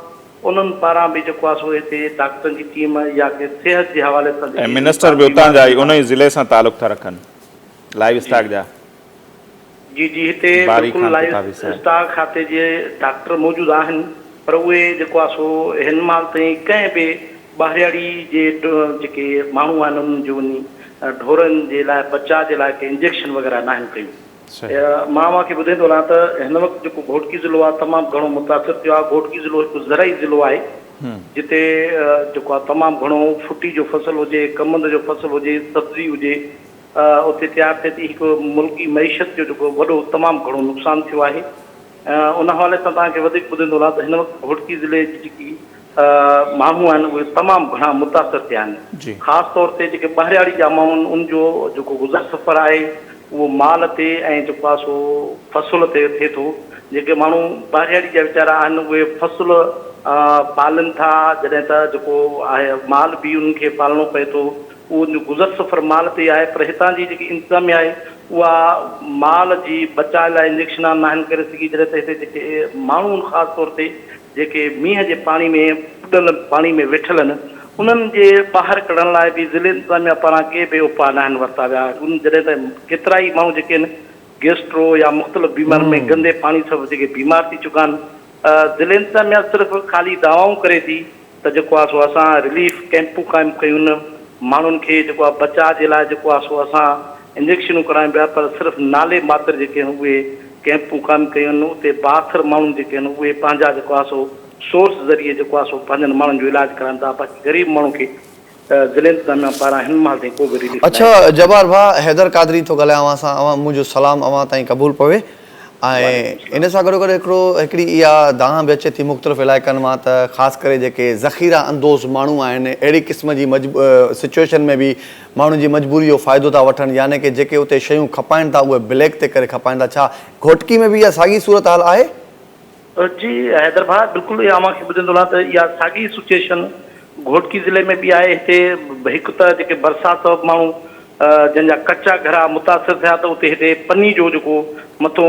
انهن پاران به جيڪو آهي سو هتي ڊاڪٽرن جي ٽيم يا ڪي صحت جي حوالي سان
۽
جيڪي
منسٽر
انسان
به اتان
بيمار
جا ئي
ٿين
ان
ٿا
ئي ضلعي سان تعلق ٿا رکن لائيو
جي
اسٽاڪ جا.
جي جي هتي
باري
بلڪل
خان
لائيو
پتافي صاحب.
اسٽاڪ کاتي جي ڊاڪٽر موجود آهن پر اهي جيڪو آهي سو هن مهل تائين ڪنهن به ٻاهرياڙي جي جيڪي ماڻهو آهن انهن جو وڃي ڍورن جي لاء بچاء جي لاء ڪي انجيڪشن وغيره ناهن ڪيون. مان اوهان کي ٻڌائيندو هلان ته هن وقت جيڪو گهوٽڪي ضلعو آهي تمام گهڻو متاثر ٿيو آهي گهوٽڪي ضلعو هڪ زرعي ضلعو آهي. جتي جيڪو آهي تمام گهڻو ڦٽي جو فصل هجي، ڪمند جو فصل هجي، سبزي هجي اتي تيار ٿئي ٿي. هڪ ملڪي معيشت جو جيڪو وڏو تمام گهڻو نقصان ٿيو آهي. ان حوالي سان توهان کي وڌيڪ ٻڌندو هلان ته هن وقت گهوٽڪي ضلعي جي جيڪي ماڻهو آهن اهي تمام گهڻا متاثر ٿيا آهن. خاص طور تي جيڪي ٻهراڙي جا ماڻهو آهن ان جو جيڪو گذر سفر آهي اهو مال تي ۽ جيڪو آهي سو فصل تي ٿئي ٿو. جيڪي ماڻهو ٻهراڙي جا ويچارا آهن اهي فصل پالن ٿا جڏهن ته جيڪو آهي مال به انهن کي پالڻو پئي ٿو. اهو ان جو گذر سفر مال تي ئي آهي پر هتان جي جيڪي انتظاميا آهي اها مال جي بچاء لاء انجيڪشنا ناهن ڪري سگهي جڏهن ته هتي جيڪي ماڻهو آهن خاص طور تي جيڪي مينهن جي پاڻي ۾ ٻڏل پاڻي ۾ ويٺل آهن انهن جي ٻاهر ڪڍڻ لاء به ضلعي انتظاميا پاران ڪي به اپاء ناهن ورتا ويا ان جڏهن ته ڪيترائي ماڻهو جيڪي آهن گيسٽرو يا مختلف بيمارين ۾ گندي پاڻي سبب جيڪي بيمار ٿي چڪا آهن ضلعي انتظاميا صرف خالي دعوائون ڪري ٿي ته جيڪو آهي سو اسان رليف ڪئمپون قائم ڪيون ماڻهن کي جيڪو آهي بچاء جي لاء جيڪو آهي سو اسان انجيڪشنون ڪرايون پيا پر صرف نالي ماتر جيڪي آهن اهي ڪئمپون قائم ڪيون آهن اتي بااثر ماڻهن جيڪي آهن اهي پنهنجا جيڪو آهي سو سورس ذريعي جيڪو آهي سو پنهنجن ماڻهن جو علاج ڪرائن ٿا باقي غريب ماڻهو کي ضلعي انتظاميا پاران هن مهل تائين ڪو به رليف
اڇا
ناهي.
جبار ڀاء حيدر قادري ٿو ڳالهايان اوهان سان اوهان منهنجو سلام اوهان تائين قبول پوي ۽
وعليڪم
ان
السلام.
سان گڏو گڏ هڪڙو هڪڙي اها دانهن به اچي ٿي مختلف علائقن مان ته خاص ڪري جيڪي ذخيره اندوز ماڻهو آهن اهڙي قسم جي سچوئيشن ۾ به ماڻهن جي مجبوري جو فائدو ٿا وٺن يعني ڪي جيڪي اتي شيون کپائن ٿا اهي بليڪ تي ڪري کپائن ٿا ڇا گهوٽڪي ۾ به اها ساڳي صورتحال آهي؟
جي حيدر ڀاء بلڪل اها اوهان کي ٻڌندو هلان ته اها ساڳي سچوئيشن گهوٽڪي ضلعي ۾ به آهي هتي هڪ ته جيڪي برسات سبب ماڻهو جن جا ڪچا گهرا متاثر ٿيا ته اتي هتي پني جو جيڪو مٿو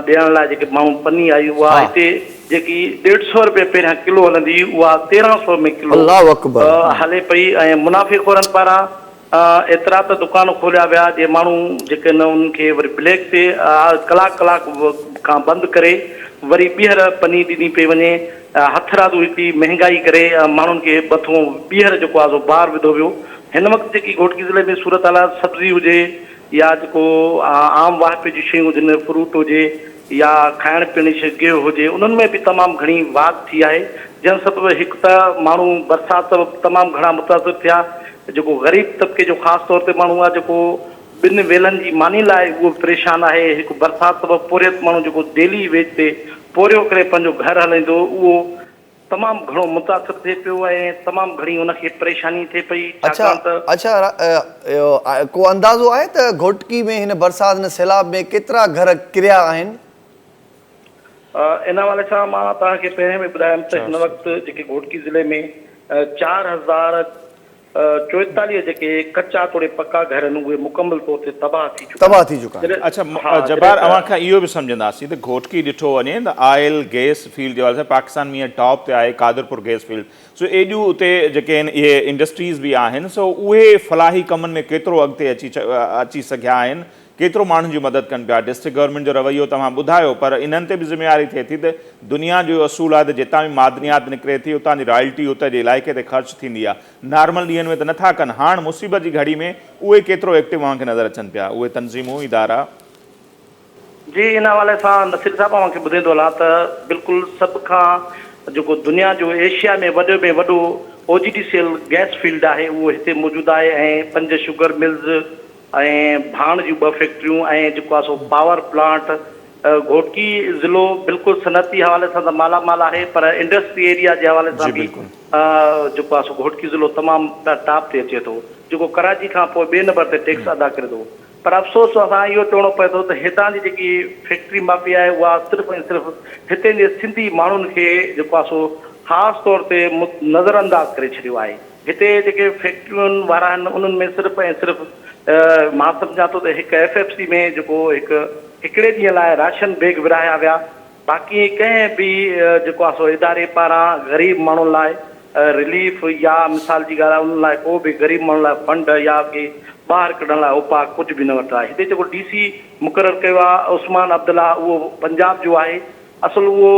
ڏيڻ لاء جيڪي ماڻهو پني آئي اها هتي جيڪي ڏيڍ سئو روپيه پهريان ڪلو هلندي هئي اها 13 سئو ۾ ڪلو
الله اڪبر.
هلي پئي ۽ منافعي خورن پاران ايترا ته دڪان کوليا ويا جي ماڻهو جيڪي نه انهن کي وري بليڪ تي ڪلاڪ ڪلاڪ کان بند ڪري وري ٻيهر پني ڏني پئي وڃي هٿرادو هڪڙي مهنگائي ڪري ماڻهن کي مٿون ٻيهر جيڪو آهي سو بار وڌو ويو هن وقت جيڪي گهوٽڪي ضلعي ۾ صورتحال آهي سبزي هجي يا جيڪو عام واهپي جون شيون هجن فروٽ هجي يا کائڻ پيئڻ جي شيء گيهه هجي انهن ۾ به تمام گهڻي واڌ ٿي آهي جنهن سبب هڪ ته ماڻهو برسات سبب تمام گهڻا متاثر ٿيا جيڪو غريب طبقي جو خاص طور تي ماڻهو آهي جيڪو ٻن ويلن جي ماني لاء اهو به پريشان آهي هڪ برسات سبب پورهيت ماڻهو جيڪو ڊيلي ويج تي پورهيو ڪري پنهنجو گهر هلائيندو هو اهو تمام گهڻو متاثر ٿئي پيو ۽ تمام گهڻي ان کي پريشاني ٿئي پئي
اڇا
ڇاڪاڻ ته.
اڇا ڪو اندازو آهي ته گهوٽڪي ۾ هن برسات هن سيلاب ۾ ڪيترا گهر ڪريا آهن؟
ان حوالي سان مان توهان کي پهرين به ٻڌايم ته هن وقت جيڪي گهوٽڪي ضلعي ۾ 4044 جيڪي ڪچا توڙي پڪا گهر آهن اهي مڪمل طور تي تباهه ٿي چڪا
تباهه ٿي چڪا آهن.
آهن.
اڇا
ها جڏهن
جبار
ته.
اوهان کان اهو به سمجهنداسين ته گهوٽڪي ڏٺو وڃي ته آئل گئس فيلڊ جي حوالي سان پاڪستان ۾ ٽاپ تي آهي قادرپور گئس فيلڊ سو ايڏيون اتي جيڪي آهن اهي انڊسٽريز به آهن سو اهي فلاحي ڪمن ۾ ڪيترو اڳتي اچي اچي سگهيا آهن ڪيترو ماڻهن جي مدد ڪن پيا، ڊسٽرڪٽ گورنمينٽ جو رويو توهان ٻڌايو پر انهن تي به ذميواري ٿئي ٿي ته دنيا جو اهو اصول آهي ته جتان به معدنيات نڪري ٿي اتان جي رائلٽي اتي جي علائقي تي خرچ ٿيندي آهي نارمل ڏينهن ۾ ته نٿا ڪن هاڻ مصيبت جي گهڙي ۾ اهي ڪيترو ايڪٽو اوهان کي نظر اچن پيا اهي تنظيمون ادارا.
جي ان حوالي سان نصير صاحب اوهان کي ٻڌائيندو هلان ته بلڪل سڀ کان جيڪو دنيا جو ايشيا ۾ وڏي ۾ وڏو O G D C L gas field آهي اهو هتي موجود آهي ۽ پنج شگر ملز ۽ ڀاڻ جون ٻه فيڪٽريون ۽ جيڪو آهي سو پاور پلانٽ، گهوٽڪي ضلعو بلڪل صنعتي حوالي سان ته مالا مال آهي پر انڊسٽري ايريا جي حوالي
جي
سان به
بلڪل.
جيڪو آهي سو گهوٽڪي ضلعو تمام ٽاپ تي اچي ٿو جيڪو ڪراچي کان پوء ٻئي نمبر تي ٽيڪس ادا ڪري ٿو پر افسوس سان اهو چوڻو پئي ٿو ته هتان جي جيڪي فيڪٽري مافيا آهي اها صرف ۽ صرف هتي جي سنڌي ماڻهن کي جيڪو آهي سو خاص طور تي نظر انداز ڪري ڇڏيو آهي. هتي جيڪي فيڪٽرين وارا آهن انهن ۾ صرف ۽ صرف مان سمجهان ٿو ته هڪ ايف ايف سي ۾ جيڪو هڪ هڪڙي ڏينهن لاء راشن بيگ ورهايا ويا باقي ڪنهن به جيڪو آهي سو اداري پاران غريب ماڻهن لاء رليف يا مثال جي ڳالهه آهي انهن لاء ڪو به غريب ماڻهن لاء فنڊ يا ڪي ٻاهر ڪڍڻ لاء اپاء ڪجهه به نه ورتو آهي هتي جيڪو ڊي سي مقرر ڪيو آهي عثمان عبدالله اهو پنجاب جو آهي اصل اهو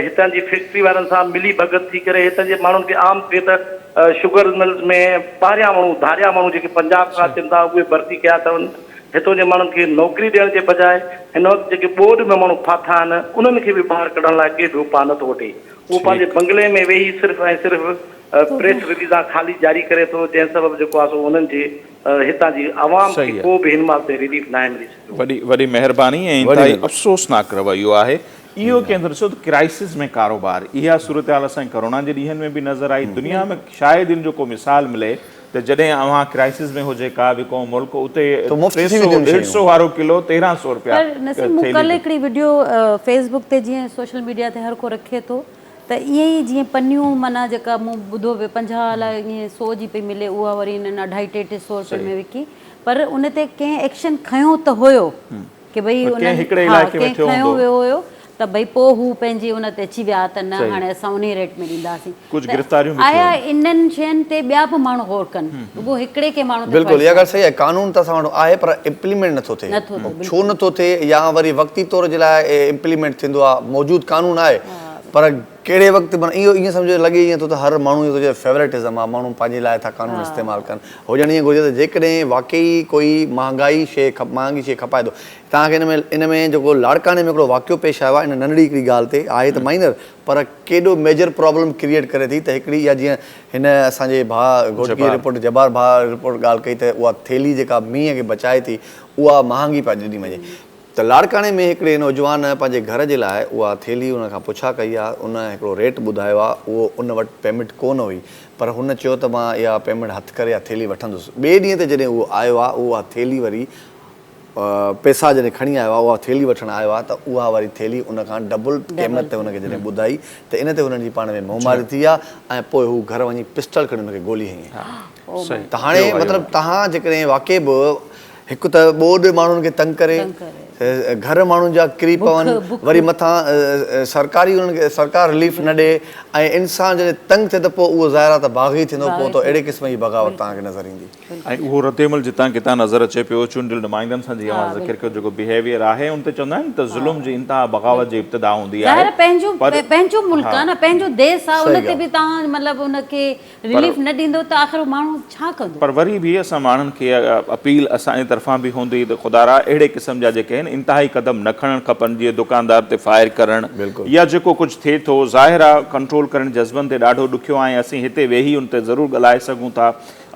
هتان جي فيڪٽري وارن سان ملي ڀڳت ٿي ڪري هتان جي ماڻهن کي عام ٿئي ته شگر ملز ۾ ٻاهريان ماڻهو ڌاريا ماڻهو جيڪي پنجاب کان اچن ٿا اهي ڀرتي ڪيا اٿن هتون جي ماڻهن کي نوڪري ڏيڻ جي بجاء هن وقت جيڪي ٻوڏ ۾ ماڻهو ڦاٿا آهن انهن کي به ٻاهر ڪڍڻ لاء ڪي به اپاء نه ٿو وٺي. اهو پنهنجي بنگلي ۾ ويهي صرف ۽ صرف پريس رليزان خالي جاري ڪري ٿو جنهن سبب جيڪو آهي سو انهن جي هتان جي عوام کي
صحيح
ڪو به هن مهل تائين رليف ناهي ملي سگهيو.
وڏي وڏي مهرباني ۽ انتهائي افسوسناڪ رويو آهي اهو ڪنهن ٿو ڏسو ته ڪرائسس ۾ ڪاروبار اها صورتحال اسان کي ڪرونا جي ڏينهن ۾ به نظر آئي دنيا ۾ شايد ان جو ڪو مثال ملي ته جڏهن اوهان ڪرائسس ۾ هجي ڪا به قوم ملڪ اتي
ته مفت
ٽي
ٿي
سو
وينديون
ڏيڍ
شيون.
سو وارو ڪلو 13 سو رپيا
پر نسيم مون
ٿيلهي
ڪلهه
جو.
هڪڙي وڊيو فيس بڪ تي جيئن سوشل ميڊيا تي هر ڪو رکي ٿو ته ائين ئي جيئن پنيون معنيٰ جيڪا مون ٻڌو پيو 50 الاء ائين سو جي پئي ملي اها وري هنن اڍائي ٽي ٽي سو رپين ۾ وڪي پر ان تي ڪنهن ايڪشن کنيو ته هيو ڪي ڀئي
ڪنهن
انهن
هڪڙي
ها
علائقي ۾
ڪنهن
ٿيو
کنيو
هوندو.
ويو هيو ته ڀئي پوء هو پنهنجي ان تي اچي ويا ته نه
صحيح.
هاڻي اسان انهي ريٽ ۾ ڏينداسين
ڪجهه
ته
گرفتاريون به
آيا
ٿيون.
انهن شين تي ٻيا به ماڻهو غور ڪن رڳو هڪڙي ڪنهن ماڻهو تي
بلڪل
فرض
اها ڳالهه
ناهي.
صحيح آهي قانون ته اسان وٽ آهي پر امپليمينٽ نٿو ٿئي
نٿو ٿئي
ڇو
بلڪل.
نٿو ٿئي يا وري وقتي طور جي لاء امپليمينٽ ٿيندو آهي موجود قانون آهي پر ڪهڙي وقت معنيٰ اهو ائين سمجهو لڳي ائين ٿو ته هر ماڻهو جو ٿو چئي فيورٽزم آهي ماڻهو پنهنجي لاء ٿا قانون استعمال ڪن هجڻ ائين گهرجي ته جيڪڏهن واقعي ڪوئي مهانگائي شيء مهانگي شيء کپائي ٿو توهان کي ان ۾ ان ۾ جيڪو لاڙڪاڻي ۾ هڪڙو واقعو پيش آيو آهي ان ننڍڙي هڪڙي ڳالهه تي آهي ته مائنر پر ڪيڏو ميجر پرابلم ڪريئيٽ ڪري ٿي ته هڪڙي اها جيئن هن اسان جي ڀاء گهوٽڪي رپورٽ جبار ڀاء رپورٽ ڳالهه ڪئي ته اها ٿيلهي جيڪا مينهن کي بچائي ٿي اها مهانگي پيا ڏني وڃي ته لاڙڪاڻي ۾ هڪڙي نوجوان پنهنجي گهر جي لاء اها ٿيلهي ان کان پڇا ڪئي آ، ان هڪڙو ريٽ ٻڌايو آ، اهو ان وٽ پيمنٽ ڪو نه هئي، پر هن چيو ته مان اها پيمنٽ هٿ ڪري اها ٿيلهي وٺندس. ٻئي ڏينهن تي جڏهن اهو آيو آ، اها ٿيلهي وري پئسا جڏهن کڻي آيو آ، اها ٿيلهي وٺڻ آيو آ ته اها واري ٿيلهي ان کان ڊبل قيمت تي هن کي جڏهن ٻڌائي ته ان تي هنن جي پاڻ ۾ منهن ماري ٿي آ ۽ پوء هو گهر وڃي پسٽل کڻي هن کي گولي هنئي. ته هاڻي مطلب توهان جيڪڏهن واقعي به هڪ ته ٻوڏ ماڻهن کي تنگ ڪري، گهر ماڻهن جا ڪري پون، وري مٿان سرڪاري انهن کي سرڪار رليف نه ڏي ۽ انسان جڏهن تنگ ٿئي ته پوء اهو ظاهر آهي ته باغي ٿيندو پوء ته اهڙي قسم جي بغاوت توهان کي نظر ايندي.
۽ اهو ردعمل جتان ڪٿان نظر اچي پيو، چونڊيل نمائندن سان جيئن اوهان ذڪر ڪيو جيڪو بيهيويئر آهي ان تي چوندا آهن ته ظلم جي انتها بغاوت جي ابتدا هوندي آهي
ظاهر آهي پنهنجو
پر
پنهنجو ملڪ آهي نه پنهنجو ديس آهي ان تي
صحيح
به توهان مطلب ان کي رليف نه ڏيندو ته آخر هو ماڻهو ڇا ڪندو؟
پر وري به اسان ماڻهن کي اپيل اسان جي طرفان به هوندي ته خدارا اهڙي قسم جا جيڪي آهن انتهائي قدم نه کڻڻ کپن جيئن دڪاندار تي فائر ڪرڻ يا جيڪو ڪجهه ٿئي ٿو ظاهر آ ڪنٽرول ڪرڻ جذبن تي ڏاڍو ڏکيو آهي ۽ اسين هتي ويهي ان تي ضرور ڳالهائي سگهون ٿا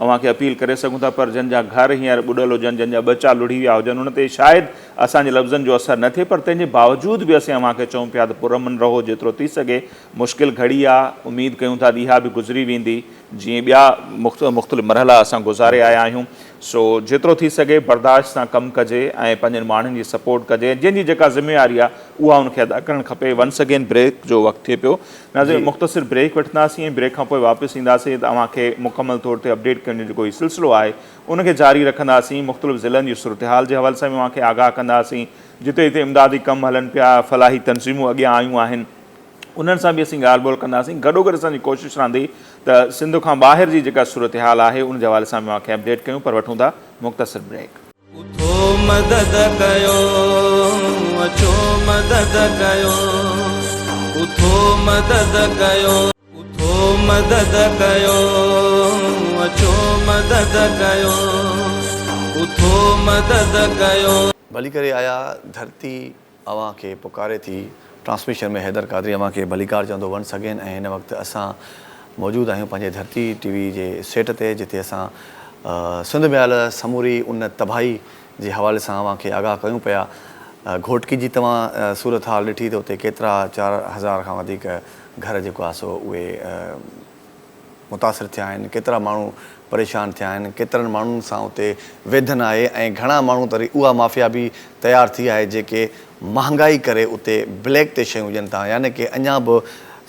اوهان کي اپيل ڪري سگهون ٿا پر جن جا گهر هينئر ٻڏل هجن جن جا ٻچا لڙهي ويا هجن ان تي شايد اسان جي لفظن جو اثر نه ٿئي پر تنهن جي باوجود به اسين اوهان کي چئون پيا ته پرامن رهو جيترو ٿي سگهي مشڪل گهڙي آ، اميد ڪيون ٿا ته اها به گذري ويندي، جيئن ٻيا مختلف مرحلا اسان گذاري آيا آهيون، سو جيترو ٿي سگهي برداشت سان ڪم ڪجي ۽ پنهنجن ماڻهن جي سپورٽ ڪجي ۽ جنهن جي جيڪا ذميواري آ اها ان کي ادا ڪرڻ کپي. ونس اگين بريڪ جو وقت ٿئي پيو، ناظرين مختصر بريڪ وٺنداسين ۽ بريڪ کان پوء واپس اينداسين ته اوهان کي مڪمل طور تي اپڊيٽ ڪرڻ جو جيڪو هي سلسلو آهي ان کي جاري رکنداسين، مختلف ضلعن جي صورتحال جي حوالي سان به اوهان کي آگاهه ڪنداسين، جتي جتي امدادي ڪم هلن پيا، فلاحي تنظيمون اڳيان آيون آهن. انهن سان به اسين ڳالهه ٻولهه ڪنداسين گڏوگڏ اسان جي ڪوشش رهندي ته سنڌ کان ٻاهر جي جيڪا صورتحال آهي ان جي حوالي سان به اوهان کي اپڊيٽ ڪيون پر وٺون ٿا مختصر بريڪ.
اٿو مدد ڪيو اچو مدد ڪيو اٿو مدد ڪيو. اٿو مدد ڪيو اچو مدد ڪيو اٿو مدد ڪيو.
ڀلي ڪري آيا ڌرتي اوهان کي پڪاري ٿي. ٽرانسميشن ۾ حيدر قادري اوهان کي ڀليڪار چوندو ونس اگين ۽ هن وقت اسان موجود آهيون پنهنجي ڌرتي ٽي وي جي سيٽ تي جتي اسان سنڌ ۾ آيل سموري ان تباهي جي حوالي سان اوهان کي آگاهه ڪيون پيا گهوٽڪي جي توهان صورت حال ڏٺي ته اتي ڪيترا 4000 کان وڌيڪ گهر جيڪو آهي سو اهي متاثر ٿيا آهن، ڪيترا ماڻهو پريشان ٿيا آهن، ڪيترن ماڻهن سان اتي ويڌن آهي ۽ گهڻا ماڻهو ته وري اها مافيا به تيار ٿي آهي جيڪي مهانگائي ڪري اتي بليڪ تي شيون ڏين ٿا يعني ڪي اڃا به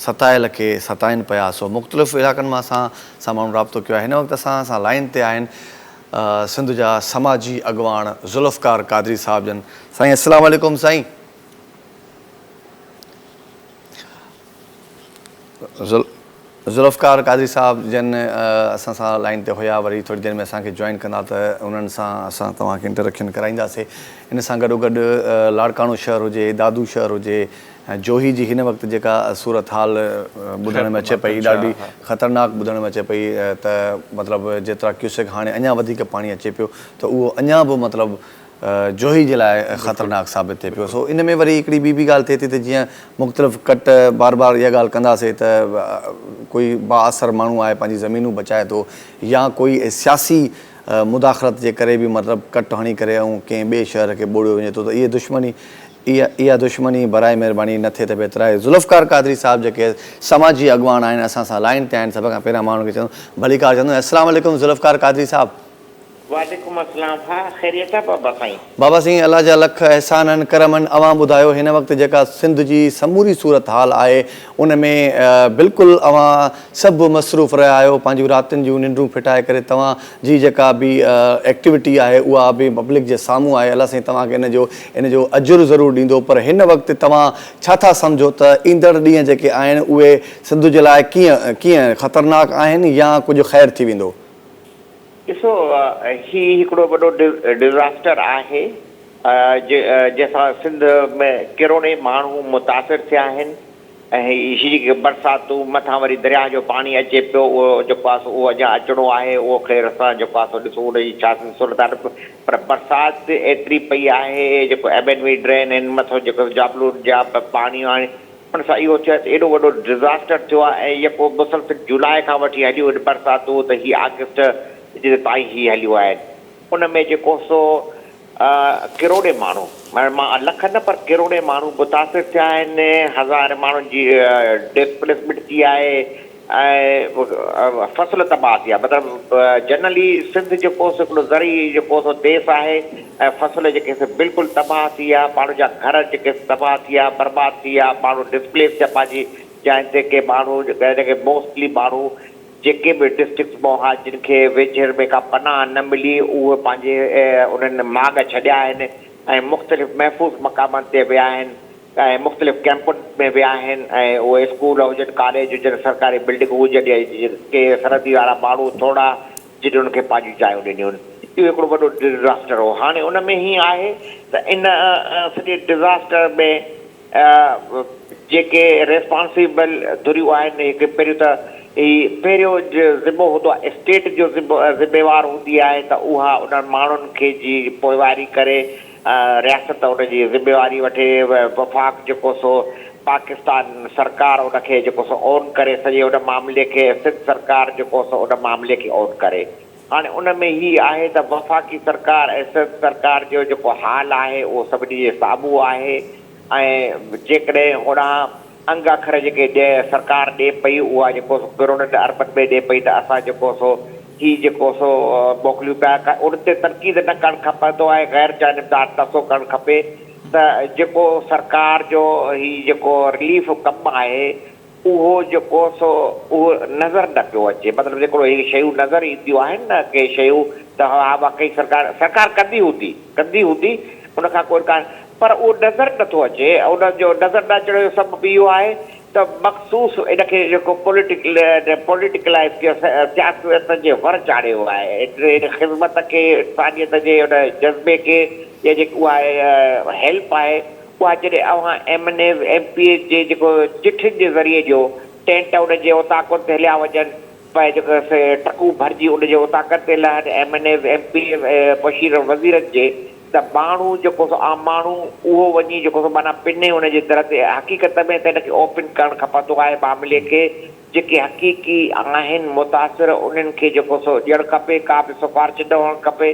ستايل کي ستائين پيا سو مختلف علائقن مان اسان سان ماڻهن رابطو ڪيو آهي هن وقت اسان سان لائين تي آهن سنڌ جا سماجي اڳواڻ ذوالفقار قادري صاحب جن سائين السلام عليڪم سائين. ذوالفقار قادري صاحب جن اسان سان لائين تي هيا وري ٿوري دير ۾ اسان کي جوائن ڪندا ته انهن سان اسان توهان کي انٽريڪشن ڪرائينداسي ان سان گڏو گڏ لاڙڪاڻو شهر هجي دادو شهر هجي جوهي جي هن وقت جيڪا صورت حال ٻڌڻ ۾ اچي پئي ڏاڍي خطرناڪ ٻڌڻ ۾ اچي پئي ته مطلب جيترا ڪيوسڪ هاڻي اڃا وڌيڪ پاڻي اچي پيو ته اهو اڃا به مطلب جوهي جي لاء خطرناڪ ثابت ٿئي پيو. سو ان ۾ وري هڪڙي ٻي به ڳالهه ٿئي ٿي ته جيئن مختلف ڪٽ بار بار اها ڳالهه ڪنداسي ته ڪوئي بااثر ماڻهو آهي پنهنجي زمينون بچائي ٿو يا ڪوئي سياسي مداخلت جي ڪري به مطلب ڪٽ هڻي ڪري ۽ ڪنهن ٻئي شهر کي ٻوڙيو وڃي ٿو ته اهي دشمني اها اها دشمني برائي مهرباني نه ٿئي ته بهتر آهي. ذوالفقار قادري صاحب جيڪي سماجي اڳواڻ آهن اسان سان لائين تي آهن سڀ کان پهريان مان انهن کي چوندم ڀليڪار چوندم السلام عليڪم ذوالفقار قادري صاحب.
وعليڪم السلام ها خيريت آ بابا سائين.
بابا سائين الله جا لک احسان آهن ڪرم آهن اوهان ٻڌايو هن وقت جيڪا سنڌ جي سموري صورت حال آهي ان ۾ بلڪل اوهان سڀ مصروف رهيا آهيو پنهنجون راتين جون ننڊون ڦٽائي ڪري توهان جي جيڪا به ايڪٽيوٽي آهي اها به پبلڪ جي سامهون آهي الله سائين توهان کي ان جو ان جو اجر ضرور ڏيندو پر هن وقت توهان ڇا ٿا سمجهو ته ايندڙ ڏينهن جيڪي آهن اهي سنڌ جي لاء ڪيئن ڪيئن خطرناڪ آهن يا ڪجهه خير ٿي ويندو.
ڏسو هي هڪڙو وڏو ڊزاسٽر آهي جنهن سان سنڌ ۾ ڪروڙين ماڻهو متاثر ٿيا آهن ۽ هي جيڪي برساتون مٿان وري درياهه جو پاڻي اچي پيو اهو جيڪو آهي سو اهو اڃا اچڻو آهي اهو خير سان جيڪو آهي سو ڏسو ان جي ڇا صورتحال پر برسات ايتري پئي آهي جيڪو ايم اين وي ڊرين آهن مٿان جيڪو جابلو جا پاڻي آهي ان سان اهو ٿيو آهي ته ايڏو وڏو ڊزاسٽر ٿيو آهي ۽ يڪو مسلسل جولاء کان وٺي هليون آهن برساتون ته هي آگسٽ جي تائين هي هليون آهن ان ۾ جيڪو سو ڪروڙين ماڻهو معنيٰ مان لک نه پر ڪروڙين ماڻهو متاثر ٿيا آهن هزارين ماڻهن جي ڊسپليسمينٽ ٿي آهي ۽ فصل تباهه ٿي ويا مطلب جنرلي سنڌ جيڪو سو هڪڙو زرعي جيڪو سو ديس آهي ۽ فصل جيڪي سي بلڪل تباهه ٿي ويا ماڻهن جا گهر جيڪي سي تباهه ٿي ويا برباد ٿي ويا ماڻهو ڊسپليس ٿيا پنهنجي جاين تي ڪي ماڻهو جيڪي موسٽلي ماڻهو جيڪي به ڊسٽرڪٽس مان هئا جن کي ويجهڙ ۾ ڪا پناهه نه ملي اهي پنهنجي انهن ماڳ ڇڏيا آهن ۽ مختلف محفوظ مقامن تي ويا آهن ۽ مختلف ڪئمپن ۾ ويا آهن ۽ اهي اسڪول هجن، ڪاليج هجن، سرڪاري بلڊنگون هجن يا ڪي سرحدي وارا ماڻهو ٿورا جن انهن کي پنهنجون جايون ڏنيون. اهو هڪڙو وڏو ڊزاسٽر هو. هاڻي ان ۾ هيئن آهي ته ان سڄي ڊزاسٽر ۾ جيڪي ريسپانسيبل ڌريون آهن، هڪ پهريون ته هي پهريون ذمو هوندو آهي اسٽيٽ جو ذميوار هوندي آهي ته اها انهن ماڻهن کي جي پوئواري ڪري رياست ان جي ذميواري وٺي، وفاق جيڪو سو پاڪستان سرڪار ان کي جيڪو سو اون ڪري سڄي ان معاملي کي سنڌ سرڪار جيڪو سو ان معاملي کي اون ڪري. هاڻي ان ۾ هي آهي ته وفاقي سرڪار ۽ سنڌ سرڪار جو جيڪو حال آهي اهو سڀني جي سامهون آهي ۽ جيڪڏهن هوڏانهن انگ اکر جيڪي ڏي سرڪار ڏي پئي اها جيڪو سو ڪروڙن اربن ۾ ڏي پئي ته اسان جيڪو سو هي جيڪو سو موڪليون پيا ڪا ان تي تنقيد نه ڪرڻ کپندو آهي غير جانبدار تبصو ڪرڻ کپي ته جيڪو سرڪار جو هي جيڪو رليف ڪم آهي اهو جيڪو سو اهو نظر نه پيو اچي مطلب جيڪو هي شيون نظر اينديون آهن نه ڪي شيون ته ها واقعي سرڪار سرڪار ڪندي هوندي ڪندي هوندي ان کان ڪو انڪار پر اهو نظر نه ٿو اچي. ان جو نظر نه اچڻ جو سبب اهو آهي ته مخصوص ان کي جيڪو پوليٽيڪلائيز ڪيو سياست جي ور چاڙهيو آهي. ان خدمت کي انسانيت جي ان جذبي کي يا جيڪي اها هيلپ آهي اها جڏهن اوهان M N As M P As جي جيڪو چٺين جي ذريعي ڏيو ٽينٽ ان جي اوطاقن تي هليا وڃن پئي جيڪو سي ٽرڪون ڀرجي ان جي اوطاقن تي لهن M N As M P As ۽ مشيرن وزيرن جي ته ماڻهو جيڪو سو عام ماڻهو اهو وڃي جيڪو سو معنيٰ پني ان جي در تي حقيقت ۾ ته ان کي اوپن ڪرڻ کپندو آهي معاملي کي جيڪي حقيقي آهن متاثر انهن کي جيڪو سو ڏيڻ کپي ڪا به سفارش نه هئڻ کپي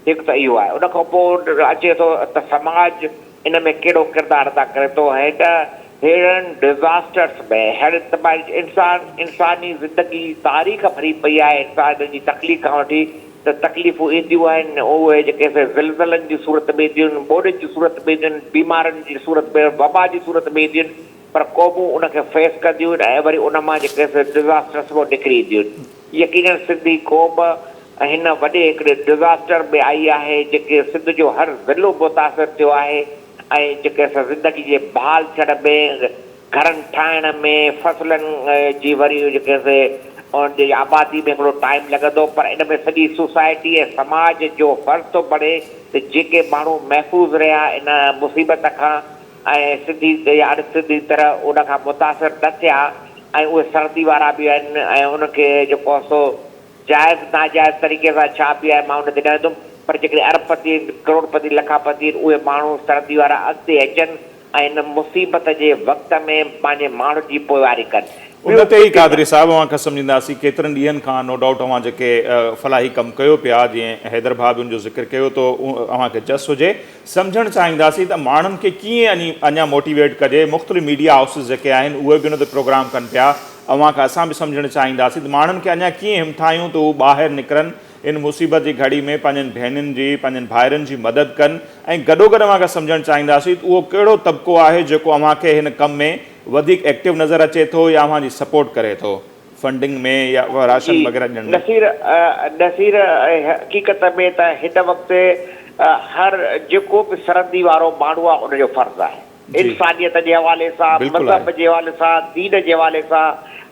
هڪ ته اهو آهي ان کان پوء اچي ٿو ته سماج ان ۾ ڪهڙو ڪردار ادا ڪري ٿو هن ههڙن ڊزاسٽرس ۾ ههڙين تباهين انسان انساني زندگي تاريخ ڀري پئي آهي انسان جي تخليق کان وٺي ته تڪليفون اينديون آهن، اهي جيڪي سي زلزلن جي صورت ۾ اينديون آهن، ٻوڏن جي صورت ۾ اينديون آهن، بيمارين جي صورت ۾، وبا جي صورت ۾ اينديون آهن، پر قومون ان کي فيس ڪنديون آهن ۽ وري ان مان جيڪي سي ڊزاسٽرس مان نڪري اينديون آهن. يقينن سنڌي قوم هن وڏي هڪڙي ڊزاسٽر ۾ آئي آهي، جيڪي سنڌ جو هر ضلعو متاثر ٿيو آهي ۽ جيڪي سي زندگي جي بحال ٿيڻ ۾ گهرن ٺاهڻ ۾ فصلن جي وري جيڪي سي ان جي آبادي ۾ هڪڙو ٽائيم لڳندو پر ان ۾ سڄي سوسائٽي ۽ سماج جو فرض ٿو بڻي ته جيڪي ماڻهو محفوظ رهيا ان مصيبت کان ۽ سڌي يا اڻ سڌي طرح ان کان متاثر نه ٿيا ۽ اهي سردي وارا به آهن ۽ انهن کي جيڪو سو جائز ناجائز طريقي سان ڇا به آهي مان ان تي نه ويندم. پر جيڪڏهن ارب پتي آهن، ڪروڙ پتي، لکا پتي آهن، اهي ماڻهو سرندي وارا اڳتي اچن ۽ هن مصيبت جي وقت ۾ پنهنجي ماڻهن جي پوئواري ڪن.
ان تي ئي قادري صاحب اوهان کان سمجهنداسين ڪيترن ڏينهن کان نو ڊائوٽ اوهان جيڪي فلاحي ڪم ڪيو پيا جيئن حيدر ڀاء به ان جو ذڪر ڪيو ته اوهان کي جس هجي سمجهڻ چاهينداسين ته ماڻهن کي ڪيئن اڃا موٽيويٽ ڪجي مختلف ميڊيا هائوسز جيڪي آهن اهي به ان تي پروگرام ڪن پيا اوهان کان اسان به سمجهڻ چاهينداسين ته ماڻهن کي اڃا ڪيئن همٿايون ته هو ٻاهر نڪرن ان مصيبت جي گهڙي ۾ پنهنجن ڀيڻين جي پنهنجن ڀائرن جي مدد ڪن ۽ گڏوگڏ اوهان کان سمجهڻ چاهينداسين ته اهو ڪهڙو طبقو آهي جيڪو اوهان کي هن ڪم ۾ وڌيڪ ايڪٽو نظر اچي ٿو يا اوهان جي سپورٽ ڪري ٿو فنڊنگ ۾ يا راشن
جي
وغيره ڏيڻ ۾.
نصير نصير حقيقت ۾ ته هن وقت هر جيڪو به سرندي وارو ماڻهو آهي ان جو فرض آهي
جي
انسانيت جي حوالي سان
بلڪل
مذهب
آهي.
جي حوالي سان دين جي حوالي سان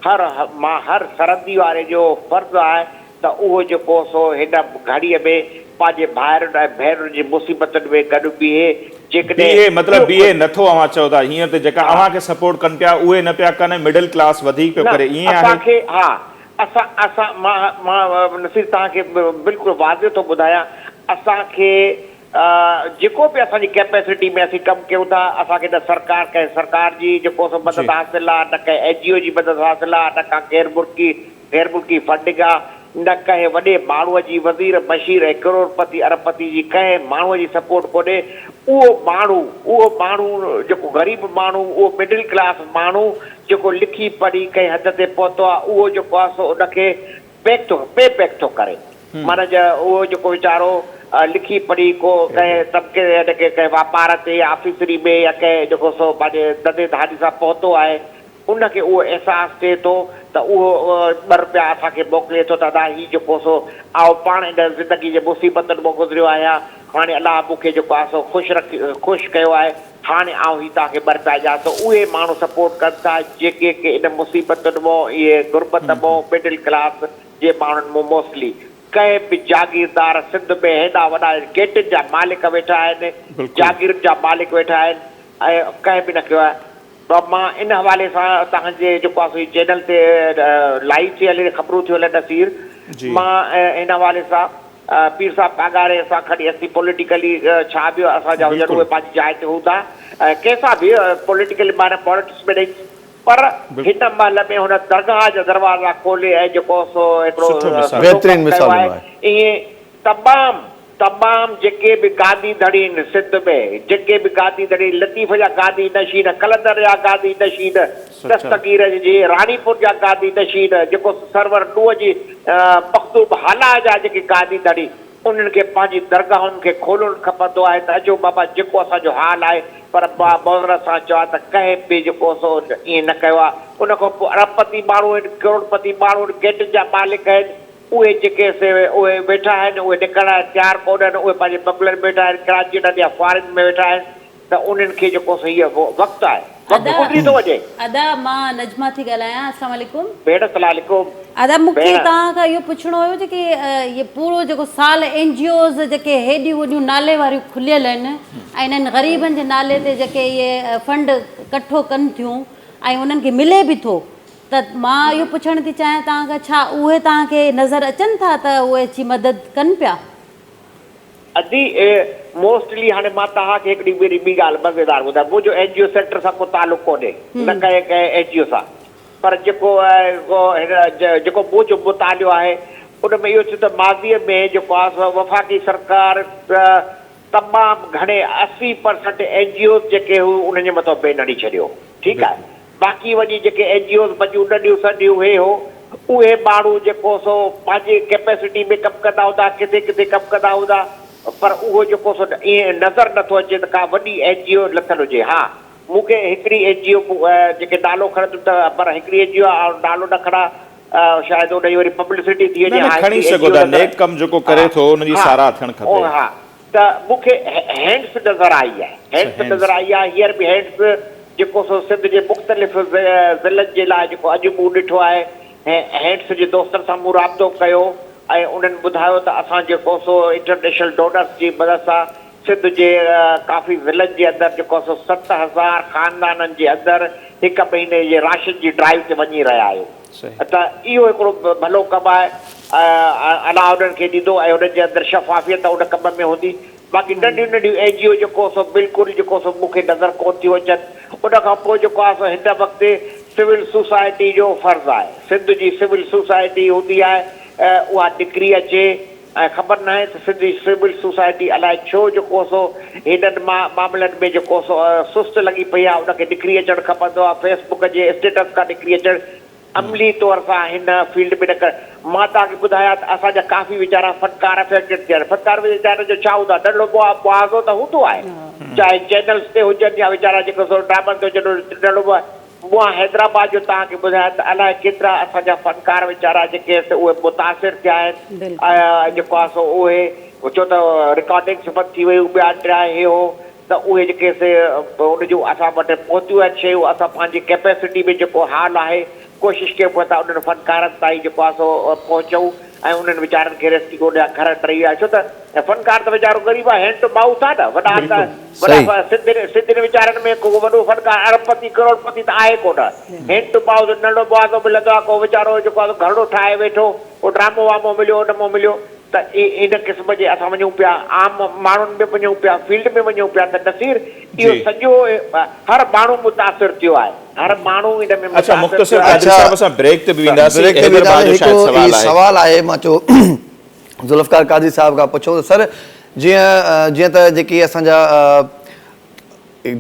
هر مان هر سرندي واري جو فرض آهي ته اهو جيڪو سو هن گهڙيء ۾ پنهنجي ڀائرن ۽ ڀينرن جي مصيبتن ۾ گڏ بيهي، جيڪڏهن
بيهي مطلب
ٻيو
بيهي
ڪجهه.
نه ٿو اوهان چئو ٿا هينئر ته جيڪا
ها.
اوهان کي سپورٽ ڪن پيا اهي نه پيا ڪن ۽ مڊل ڪلاس وڌيڪ پيو
نه
ڪري ائين
اسان
آهي؟
کي ها اسان اسان مان مان نصير توهان کي بلڪل واضح ٿو ٻڌايان اسان کي جيڪو به اسان جي ڪيپيسٽي ۾ اسين ڪم ڪيون ٿا اسان کي نه سرڪار ڪنهن سرڪار جي جيڪو سو
جي.
مدد حاصل آ نه ڪنهن اين جي او جي مدد حاصل آ نه ڪا غير ملڪي غير ملڪي فنڊنگ آ، نه ڪنهن وڏي ماڻهوء جي وزير، مشير ۽ ڪروڙ پتي ارب پتي جي ڪنهن ماڻهوء جي سپورٽ ڪونهي، اهو ماڻهو، اهو ماڻهو جيڪو غريب ماڻهو، اهو مڊل ڪلاس ماڻهو جيڪو لکي پڙهي ڪنهن حد تي پهتو آ، اهو جيڪو آ سو ان کي بيڪ ٿو، پي بيڪ ٿو ڪري. معنيٰ جي اهو جيڪو ويچارو لکي پڙهي ڪو ڪنهن طبقي يعني ڪي ڪنهن واپار تي يا آفيسري ۾ يا ڪنهن جيڪو سو پنهنجي ڌنڌي ڌاڙي سان پهتو آهي، ان کي اهو احساس ٿئي ٿو ته اهو ٻه رپيا اسان کي موڪلي ٿو ته ادا هي جيڪو سو آئون پاڻ ان زندگي جي مصيبتن مان گذريو آهيان هاڻي الله مون کي جيڪو آهي سو خوش رکي خوش ڪيو آهي هاڻي آئون هي توهان کي ٻه رپيا ڏيان ٿو اهي ماڻهو سپورٽ ڪن ٿا جيڪي ڪي ان مصيبتن مان اهي غربت مان مڊل ڪلاس جي ماڻهن مان موسٽلي ڪنهن به جاگيردار سنڌ ۾ هيڏا وڏا گيٽن جا مالڪ ويٺا آهن جاگيرن جا مالڪ ويٺا آهن ۽ ڪنهن به نه ڪيو آهي ته مان ان حوالي سان توهان جي جيڪو آهي سو هي چينل تي لائيو ٿي هلي خبرون ٿيون هلن نصير مان ان حوالي سان پير صاحب پاڳاري سان کڻي اسين پوليٽيڪلي ڇا به اسان جا هجن اهي پنهنجي جاء تي هوندا ڪنهن سان به پوليٽيڪلي معنيٰ پاليٽڪس ۾ نه پر هن مهل ۾ هن درگاهه جا دروازا کولي ۽ جيڪو سو هڪڙو سٺو ڪم ڪيو آهي ائين تمام تمام جيڪي به گادي ڌڻين سنڌ ۾ جيڪي به گادي ڌڻي لطيف جا گادي نشين قلندر جا گادي نشين دستگير جي راڻيپور جا گادي نشين جيڪو سرور نوح جي مخدوم هالا جا جيڪي گادي ڌڻي انهن کي پنهنجي درگاهن کي کولڻ کپندو آهي ته اچو بابا جيڪو اسان جو حال آهي پر مان معذرت سان چوان ته ڪنهن به جيڪو سو ائين نه ڪيو آهي ان کان پوء ارب پتي ماڻهو آهن ڪروڙ پتي ماڻهو آهن گيٽن جا مالڪ آهن اهي جيڪي سي اهي ويٺا آهن، اهي نڪرڻ لاء تيار ڪونهن، اهي پنهنجي بنگلن ۾ ويٺا آهن، ڪراچي اڏن يا فارين ۾ ويٺا آهن ته انهن کي جيڪو سو هيء وقت آهي، وقت
ادا
گذري ٿو وڃي.
ادا مان نجمه ٿي ڳالهايان اسلام عليڪم.
ڀيڻ اسلام عليڪم.
ادا مون کي
ڀيڻ.
توهان کان اهو پڇڻو هيو جيڪي هي پورو جيڪو سال اين جي اوز جيڪي هيڏيون وڏيون نالي واريون کليل آهن ۽ انهن غريبن جي نالي تي جيڪي اهي فنڊ ڪٺو ڪن ٿيون ۽ انهن کي ملي به ٿو ته مان اهو پڇڻ ٿي چاهيان توهان کان ڇا اهي توهان کي نظر اچن ٿا ته اهي اچي مدد ڪن پيا؟
ادي موسٽلي هاڻي مان توهان کي هڪڙي ٻي ٻي ڳالهه مزيدار ٻڌايان منهنجو اين جي او سيڪٽر سان ڪو تعلق ڪونهي نه ڪنهن ڪنهن اين جي او سان پر جيڪو هن جيڪو منهنجو مطالعو آهي ان ۾ اهو ٿيو ته ماضي ۾ جيڪو آهي سو وفاقي سرڪار تمام گهڻي 80 پرسنٽ اين جي اوز جيڪي هو انهن جي مٿان بين هڻي ڇڏيو ٺيڪ آهي باقي وڃي جيڪي اين جي اوز بچيون ننڍيون سنڍيون هي هو اهي ماڻهو جيڪو سو پنهنجي ڪيپيسٽي ۾ ڪم ڪندا هوندا ڪٿي ڪٿي ڪم ڪندا هوندا پر اهو جيڪو سو ائين نظر نٿو اچي ته ڪا وڏي اين جي او لٿل هجي ها مون کي هڪڙي اين جي او جيڪي نالو کڻندم ته پر هڪڙي اين جي او آئون نالو نه کڻان شايد ان جي وري پبلسٽي ٿي
نه
وڃي
نه
ها
کڻي
هڪڙي اين
سگهو
جي او
ٿا
نظر
نيڪ ڪم جيڪو
ها
ڪري ٿو ان جي
ها
ساراهه ٿيڻ کپي.
ها ته مون کي هينڊس نظر آئي آهي، هينڊس نظر آئي آهي، هينئر به هينڊس جيڪو سو سنڌ جي مختلف ضلعن جي لاء جيڪو اڄ مون ڏٺو آهي، هينڊس جي دوستن سان مون رابطو ڪيو ۽ انهن ٻڌايو ته اسان جيڪو سو انٽرنيشنل ڊونرس جي مدد سان سنڌ جي ڪافي ضلعن جي اندر جيڪو سو 7000 خاندانن جي اندر هڪ مهيني جي راشن جي ڊرائيو تي وڃي رهيا آهيو ته اهو هڪڙو ڀلو ڪم آهي الله انهن کي ڏيندو ۽ انهن جي اندر شفافيت ان ڪم ۾ هوندي باقي ننڍيون ننڍيون اين جي او جيڪو سو بلڪل جيڪو سو مون کي نظر ڪون ٿيون اچن ان کان پوء جيڪو آهي سو هن وقت سول سوسائٽي جو فرض آهي سنڌ جي سول سوسائٽي هوندي آهي اها نڪري اچي ۽ خبر ناهي ته سنڌ جي سول سوسائٽي الائي ڇو جيڪو سو هنن معاملن ۾ جيڪو سو سست لڳي پئي آهي ان کي نڪري اچڻ کپندو آهي فيس بڪ جي اسٽيٽس کان نڪري اچڻ عملي طور سان هن فيلڊ ۾ نه ڪر مان توهان کي ٻڌايان ته اسان جا ڪافي ويچارا فنڪار افيڪٽيڊ ٿيا آهن فنڪار ويچارن جو ڇا هوندو آهي ننڍڙو معاوضو ته هوندو آهي چاهي چينلز تي هجن يا ويچارا جيڪو سو ڊرامن تي هجن ننڍڙو مان حيدرآباد جو توهان کي ٻڌايان ته الائي ڪيترا اسان جا فنڪار ويچارا جيڪي سي اهي متاثر ٿيا آهن ۽ جيڪو آهي سو اهي ڇو ته رڪارڊنگس بند ٿي ويون ٻيا ٽيا هي هو ته اهي جيڪي سي ان جون اسان وٽ پهتيون آهن شيون اسان پنهنجي ڪيپيسٽي ۾ جيڪو حال آهي ڪوشش ڪيون پيا ته انهن فنڪارن تائين جيڪو آهي سو پهچون ۽ انهن ويچارن کي ريسڪيو ڏيان گهر ٽهي ويا ڇو ته فنڪار ته ويچارو غريب آهي هينڊ ٽو مائوٿ آهي نه وڏا ته وڏا سنڌين سنڌين ويچارن ۾ ڪو وڏو فنڪار ارب پتي ڪروڙ پتي ته آهي ڪونه هينڊ ٽو مائوٿ ننڍو معاوضو ملندو آهي ڪو ويچارو جيڪو آهي سو گهرڙو ٺاهي ويٺو ڪو ڊرامو وامو مليو ان مان مليو ته ان قسم جي اسان وڃون پيا عام ماڻهن ۾ وڃون پيا فيلڊ ۾ وڃون پيا ته نصير اهو سڄو هر ماڻهو متاثر ٿيو آهي هر ماڻهو ان ۾
اڇا
متاثر
مختصر
ٿيو آهي.
قادري صاحب اسان بريڪ تي به وينداسين
بريڪ تي
حيدر ڀاء
وينداسين
جو شايد
هڪڙو
سوال آهي.
سوال آهي مان چيو ذوالفقار قادري صاحب کان پڇون ته سر جيئن جيئن ته جيڪي اسان جا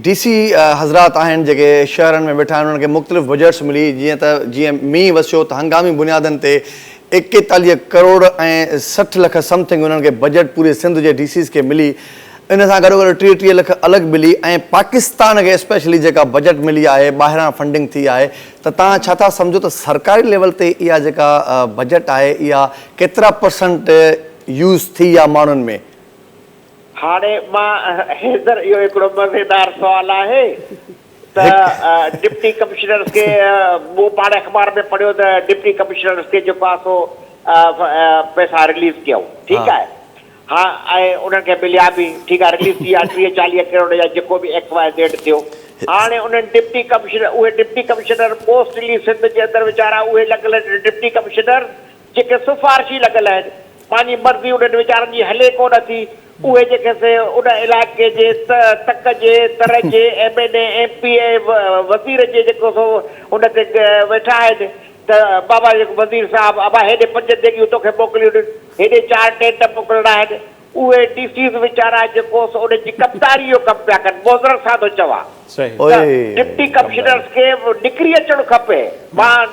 ڊي سي حضرات آهن جيڪي شهرن ۾ ويٺا آهن انهن کي مختلف بجيٽس ملي جيئن ته جيئن مينهن وسيو ته هنگامي بنيادن تي 41 ڪروڙ ۽ 60 لک سمٿنگ انهن کي بجيٽ پوري سنڌ جي ڊي سيز کي ملي ان سان گڏوگڏ 30 ٽيهه لک الڳ ملي ۽ پاڪستان کي اسپيشلي جيڪا بجيٽ ملي آهي ٻاهران فنڊنگ ٿي آهي ته توهان ڇا ٿا سمجهو ته سرڪاري ليول تي اها جيڪا بجيٽ آهي اها ڪيترا پرسنٽ يوز ٿي آهي ماڻهن ۾؟
هاڻي مان حيدر اهو هڪڙو مزيدار سوال آهي ته ڊپٽي ڪمشنرز کي مون پاڻ اخبار ۾ پڙهيو ته ڊپٽي ڪمشنرز کي جيڪو آهي سو پئسا رليز ڪيائون ٺيڪ آهي ها ۽ انهن کي مليا به ٺيڪ آهي رليز ٿي ويا 30 40 ڪروڙ يا جيڪو به ايڪس واء زيڊ ٿيو هاڻي انهن ڊپٽي ڪمشنر اهي ڊپٽي ڪمشنر موسٽلي سنڌ جي اندر ويچارا اهي لڳل آهن ڊپٽي ڪمشنر جيڪي سفارشي لڳل آهن، پنهنجي مرضي انهن ويچارن جي هلي ڪونه ٿي، اهي جيڪي سي ان علائقي جي تڪ جي، تر جي M N A, M P A وزير جي جيڪو سو ان تي ويٺا آهن ته بابا جيڪو وزير صاحب ابا هيڏي پنج ديڳيون توکي موڪليون آهن، هيڏي چار ٽينٽ موڪلڻا آهن، اهي ڊي سيز ويچارا جيڪو سو انهن جي ڪمداري جو ڪم پيا ڪن، معذرت سان ٿو چوان ته ڊپٽي ڪمشنرز کي نڪري اچڻ کپي، مان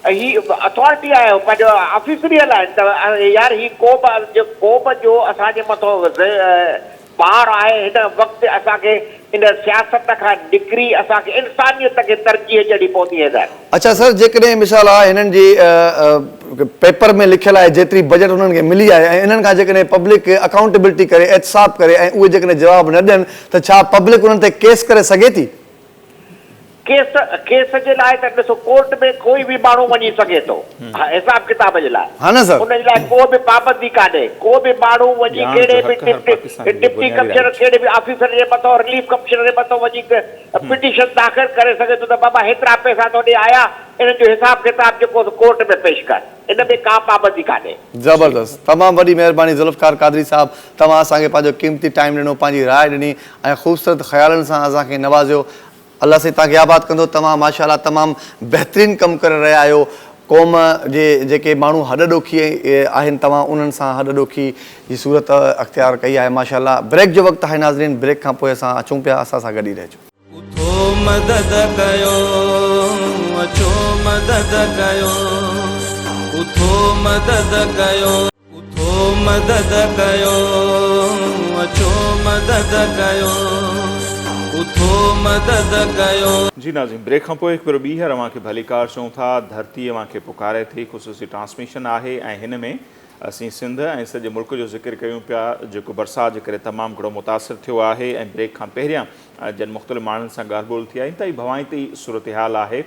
هي اٿارٽي آهي پنهنجو آفيسريل آهن ته يار هي قوم قوم جو اسان جي مٿو بار آهي هن وقت اسان کي ان سياست کان نڪري اسان کي انسانيت کي ترجيح ڏيڻي پوندي حيدر.
اڇا سر جيڪڏهن مثال آ هنن جي پيپر ۾ لکيل آهي جيتري بجيٽ انهن کي ملي آهي ۽ انهن کان جيڪڏهن پبلڪ اڪائونٽبلٽي ڪري احتساب ڪري ۽ اهي جيڪڏهن جواب نه ڏين ته ڇا پبلڪ انهن تي ڪيس ڪري سگهي ٿي؟
ڪيس ڪيس جي لاء ته ڏسو ڪورٽ ۾ ڪوئي به ماڻهو وڃي سگهي ٿو حساب ڪتاب جي لاء
ها نه سر.
ان جي لاء ڪو به پابندي ڪانهي ڪو به ماڻهو وڃي
ڄاڻ
ڪهڙي
جو
به
حق هر
ڊپٽي
پاڪستاني جو
ڊپٽي
بنيادي
ڪمشنر
رائيٽ.
ڪهڙي به آفيسر جي مٿو رليف ڪمشنر جي مٿو وڃي پٽيشن داخل ڪري سگهي ٿو ته بابا هيترا پئسا تو ڏي آيا انهن جو حساب ڪتاب جيڪو سو ڪورٽ ۾ پيش ڪر ان ۾ ڪا پابندي ڪانهي.
زبردست تمام وڏي مهرباني ذوالفقار قادري صاحب توهان اسان کي پنهنجو قيمتي ٽائيم ڏنو پنهنجي راء ڏني ۽ خوبصورت خيالن سان اسان کي نوازيو الله سائين توهان کي آباد ڪندو توهان ماشاء الله تمام بهترين ڪم ڪري رهيا آهيو قوم جي جيڪي ماڻهو هڏ ڏوکي آهن توهان انهن سان هڏ ڏوکي جي صورت اختيار ڪئي آهي ماشاء الله بريڪ جو وقت آهي ناظرين بريڪ کان پوء اسان اچون پيا اسان سان گڏ ئي رهجو.
اٿو مدد ڪيو اچو مدد ڪيو اٿو مدد ڪيو. اٿو مدد ڪيو اچو مدد ڪيو اٿو مدد ڪيو.
جي ناظرين بريڪ کان پوء هڪ ڀيرو ٻيهر اوهان کي ڀليڪار چئون ٿا ڌرتي اوهان کي پڪاري ٿي خصوصي ٽرانسميشن آهي ۽ هن ۾ اسين سنڌ ۽ سڄي ملڪ جو ذڪر ڪيون پيا جيڪو برسات جي ڪري تمام گهڻو متاثر ٿيو آهي ۽ بريڪ کان پهريان جن مختلف ماڻهن سان ڳالهه ٻولهه ٿي آهي انتهائي ڀوائتي صورتحال آهي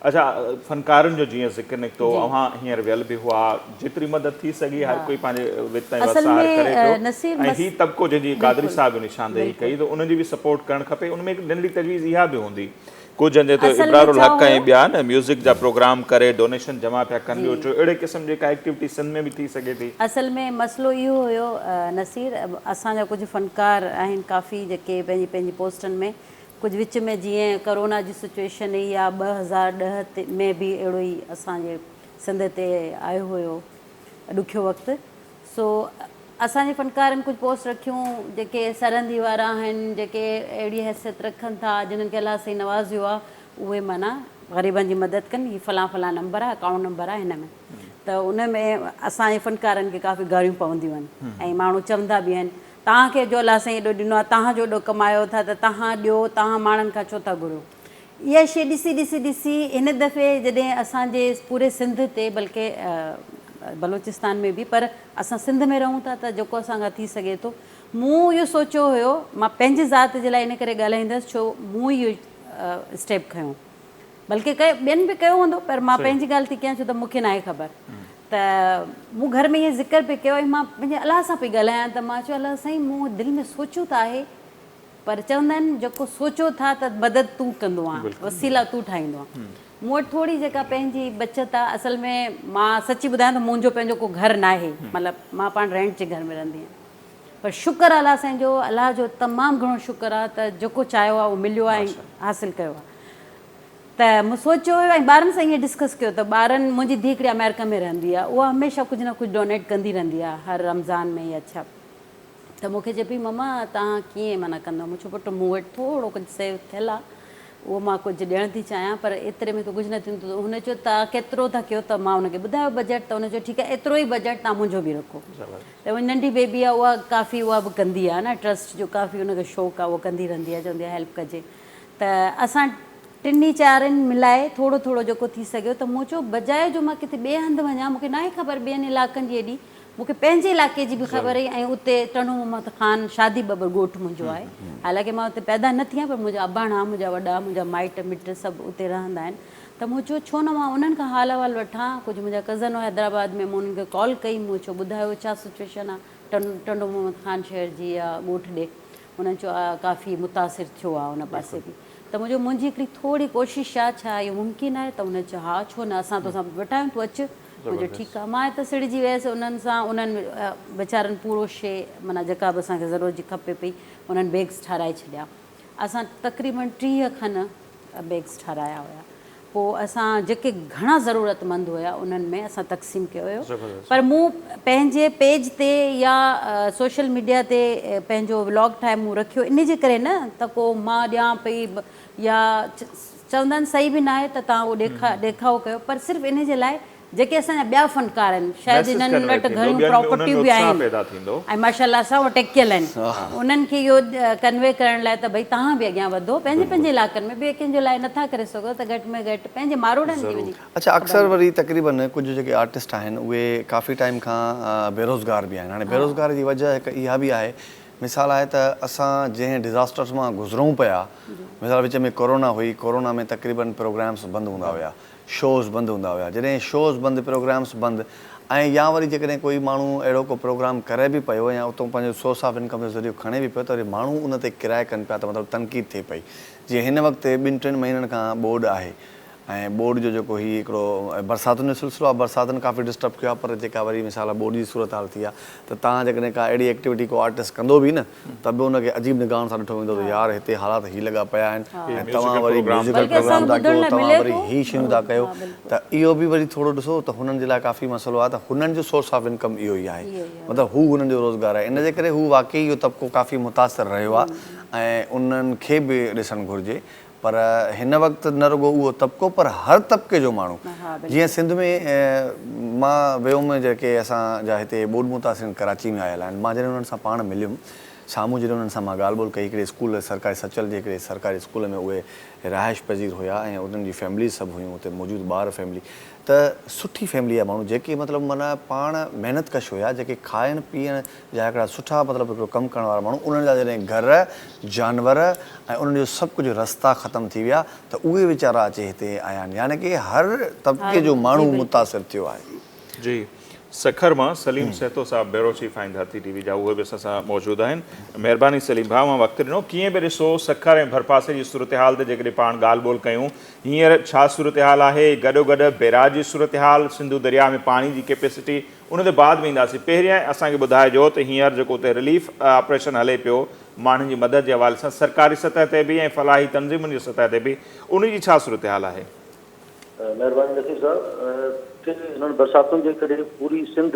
اڇا فنڪارن جو جيئن ذڪر نڪتو اوهان هينئر ويل به هئا جيتري مدد ٿي سگهي هر ڪوئي پنهنجي وت ۽ وس آهر ڪري پيو ۽ هي طبقو جنهن جي قادري صاحب به نشاندهي ڪئي ته انهن جي به سپورٽ ڪرڻ کپي ان ۾ هڪ ننڍڙي تجويز اها به هوندي ڪجهه جنهن تي
اصل ۾
ابرار
ڇا
الحق ۽
هيو.
ٻيا نه ميوزڪ جا پروگرام ڪري ڊونيشن جمع پيا ڪن
جي.
ٻيو ڇو اهڙي قسم جي ڪا ايڪٽيوٽي سنڌ ۾ به ٿي سگهي ٿي.
اصل ۾ مسئلو اهو هيو نصير اسان جا ڪجهه فنڪار آهن ڪافي جيڪي پنهنجي پنهنجي پوسٽن ۾ ڪجهه وچ ۾ جيئن ڪرونا جي سچوئيشن هئي يا 2010 ۾ به اهڙو ئي اسان جي سنڌ تي آيو هيو ڏکيو وقت سو اسان جي فنڪارن ڪجهه پوسٽ رکيون جيڪي سرندي وارا آهن جيڪي اهڙي حيثيت رکن ٿا جنھن کي الله سائين نوازيو آهي اهي معنيٰ غريبن جي مدد ڪن هي فلان فلان نمبر آهي اڪائونٽ نمبر آهي هن ۾ ته ان ۾ اسان جي فنڪارن کي ڪافي گاريون پونديون آهن ۽ ماڻهو چوندا به آهن توهان کي جو الله سائين ايڏو ڏنو آهي توهان جو ايڏو ڪمايو ٿا ته توهان ڏيو توهان ماڻهن کان ڇو ٿا گهرو اها شيء ڏسي ڏسي ڏسي هن دفعي جڏهن اسان جي پوري سنڌ تي بلڪه بلوچستان ۾ به پر اسان سنڌ ۾ رهون ٿا ته جيڪو اسان کان ٿي سگهي ٿو مون اهو سوچيو هيو مان پنهنجي ذات جي لاء ان ڪري ڳالهائيندس ڇو مون اهو اسٽيپ کنيو بلڪه ڪيو ٻين به ڪيو هوندو پر مان پنهنجي ڳالهه ٿي ڪيان ڇو ته مون کي ناهي خبر ته مون گهر ۾ اهو ذڪر پئي ڪيو ۽ مان پنهنجي الله سان پئي ڳالهايان ته مان چيو الله سائين مون دل ۾ سوچيو ته آهي پر چوندا آهن جيڪو سوچو ٿا ته مدد تون ڪندو آن وسيلا تون ٺاهيندو آن مون وٽ ٿوري جيڪا پنهنجي بچت آ اصل ۾ مان سچي ٻڌايان ته منهنجو پنهنجو ڪو گهر ناهي مطلب مان پاڻ رينٽ جي گهر ۾ رهندي آهيان پر شڪر آ الله سائين جو الله جو تمام گهڻو شڪر آ ته جيڪو چاهيو آ اهو مليو آ ۽ حاصل ڪيو آ ته مون سوچيو هيو ۽ ٻارن سان ائين ڊسڪس ڪيو ته ٻارن منهنجي ڌيء هڪڙي آمريڪا ۾ رهندي آ اها هميشه ڪجهه نه ڪجهه ڊونيٽ ڪندي رهندي آ هر رمضان ۾ يا ڇا ته مون کي چئي پئي ماما توهان ڪيئن معنيٰ ڪندؤ؟ مون چيو پٽ مون وٽ ٿورو ڪجهه سيو ٿيل آ اهو مان ڪجهه ڏيڻ ٿي چاهيان پر ايتري ۾ ته ڪجهه نه ٿيندو ته هن چيو توهان ڪيترو ٿا ڪيو ته مان هن کي ٻڌايو بجيٽ ته هن چيو ٺيڪ آ ايترو ئي بجيٽ توهان منهنجو به رکو ته منهنجي ننڍي بيبي آ اها ڪافي اها به ڪندي آ نه ٽرسٽ جو ڪافي هن کي شوق آ اها ڪندي رهندي آ چوندي آ هيلپ ڪجي ته اسان ٽنهي چارن ملائي ٿورو ٿورو جيڪو ٿي سگهيو ته مون چيو بجاء جو مان ڪٿي ٻئي هنڌ وڃان مون کي ناهي خبر ٻين علائقن جي ايڏي مون کي پنهنجي علائقي جي به خبر هئي ۽ اتي ٽنڊو محمد خان شادي ٻٻر ڳوٺ منهنجو آهي حالانڪه مان اتي پيدا نه ٿي آهيان پر منهنجا اباڻا منهنجا وڏا منهنجا مائٽ مٽ سڀ اتي رهندا آهن ته مون چيو ڇو نه مان انهن کان حال احوال وٺان ڪجهه منهنجا ڪزن هئا حيدرآباد ۾ مون انهن کي ڪال ڪئي مون چيو ٻڌايو ڇا سچويشن آهي ٽنڊو محمد خان شهر جي يا ڳوٺ ڏي انهن چيو ڪافي متاثر ٿيو آهي ان پاسي به ته مون چيو منهنجي هڪڙي ٿوري ڪوشش آهي ڇا اهو ممڪن آهي ته هن چيو ها ڇو نه اسان توسان ويٺا آهيون تون اچ مون چيو ٺيڪ آ مان ته سڙجي ويس انهن سان انهن ويچارن پورو شي معنيٰ جيڪا به اسان کي ضرورت جي کپي پئي انهن بيگس ٺاراهي ڇڏيا اسان تقريبن 30 کن بيگس ٺارايا هيا پوء اسان جيڪي گهڻا ضرورت مند هيا انهن ۾ اسان تقسيم ڪيو هيو پر مون پنهنجي پيج تي يا سوشل ميڊيا تي پنهنجو ولاگ ٺاهي مون رکيو ان جي ڪري نه ته ڪو مان ڏيان پئي يا چوندا آهن صحيح به ناهي ته توهان اهو ڏيکاء ڏيکاء ڪيو پر صرف انهي جي لاء جيڪي اسان جا ٻيا فنڪار آهن شايد
ميسج
انهن
ڪنوي
وٽ
ٿيندو
گهڻيون
ٻين ۾ انهن
پراپرٽيون
۾
به
اتساهه
آهن
پيدا ٿيندو.
۽ ماشاء الله سان اهي ٽڪيل آهن انهن کي اهو ڪنوي ڪرڻ لاء ته ڀئي توهان به اڳيان وڌو پنهنجي پنهنجي علائقن ۾ ٻئي ڪنهن جي لاء نٿا ڪري سگهو ته گهٽ ۾ گهٽ پنهنجي ماروئڙن کي وڃي
اڇا
خبر
اڪثر
ملي.
وري تقريبن ڪجهه جيڪي آرٽسٽ آهن اهي ڪافي ٽائيم کان بيروزگار به آهن هاڻي بيروزگاري جي وجهه هڪ اها به آهي مثال آهي ته اسان جنهن ڊزاسٽرس مان گذرون پيا مثال وچ ۾ ڪورونا هئي ڪورونا ۾ تقريبن پروگرامس بند هوندا هيا شوز بند هوندا هيا جڏهن شوز بند پروگرامس بند ۽ يا وري جيڪڏهن ڪوئي ماڻهو اهڙو ڪو پروگرام ڪري به پيو يا اتو پنهنجو سورس آف انڪم جو ذريعو کڻي به پيو ته وري ماڻهو ان تي ڪراء ڪن پيا ته مطلب تنقيد ٿئي پئي جيئن هن وقت ٻن ٽن مهينن کان ٻوڏ آهي ۽ ٻوڏ جو جيڪو هي هڪڙو برساتن جو سلسلو آهي برساتن ڪافي ڊسٽرب ڪيو آهي پر جيڪا وري مثال ٻوڏ جي صورتحال ٿي آهي ته تان جيڪڏهن ڪا اهڙي ايڪٽيوٽي ڪو آرٽسٽ ڪندو به نه ته به ان کي عجيب نگاهن سان ڏٺو ويندو ته يار هتي حالات هي لڳا پيا آهن ۽ توهان وري ميوزيڪل پروگرام ٿا ڪيو توهان وري هي شيون ٿا ڪيو ته اهو به وري ٿورو ڏسو ته هنن جي لاء ڪافي مسئلو آهي ته هنن جو سورس آف انڪم اهو ئي آهي مطلب هو هنن جو روزگار آهي ان جي ڪري هو واقعي اهو طبقو ڪافي متاثر رهيو آهي ۽ انهن کي به ڏسڻ گهرجي پر هن وقت نه رڳو اهو طبقو پر هر طبقي جو ماڻهو جيئن سنڌ ۾ مان ويم جيڪي اسان جا هتي ٻوڏ متاثرين ڪراچي ۾ آيل آهن مان جڏهن انهن سان پاڻ مليم سامهون جڏهن انهن سان مان ڳالهه ٻولهه ڪئي هڪڙي اسڪول سرڪاري سچل جي هڪڙي سرڪاري اسڪول ۾ اهي رهائش پذير هيا ۽ انهن جي فيمليز سڀ هيون اتي موجود ٻار فيملي ته سٺي فيملي جا ماڻهو جيڪي مطلب معنيٰ پاڻ محنت ڪش هيا جيڪي کائڻ پيئڻ جا هڪڙا سٺا مطلب هڪڙو ڪم ڪرڻ وارا ماڻهو انهن جا جڏهن گهر، جانور ۽ انهن جو سڀ ڪجهه رستا ختم ٿي ويا ته اهي ويچارا اچي هتي آيا آهن يعني ڪي هر طبقي جو ماڻهو متاثر ٿيو آهي.
جي سکر مان سليم سهتو صاحب بيورو چيف آهن ڌرتي ٽي وي جا اهي به اسان سان موجود آهن. مهرباني سليم ڀاء اوهان وقت ڏنو. ڪيئن به ڏسو سکر ۽ ڀرپاسي جي صورتحال تي جيڪڏهن پاڻ ڳالهه ٻولهه ڪيون هينئر ڇا صورتحال آهي گڏوگڏ بيراج جي صورتحال سنڌو درياء ۾ پاڻي جي ڪيپيسٽي ان تي بعد ۾ اينداسين پهريائين اسان کي ٻڌائجو ته هينئر جيڪو اتي رليف آپريشن هلي پيو ماڻهن جي مدد جي حوالي سان سرڪاري سطح تي به ۽ فلاحي تنظيمن جي سطح تي به ان جي ڇا صورتحال آهي.
مهرباني نصير صاحب اتي انهن برساتن جي ڪري پوري سنڌ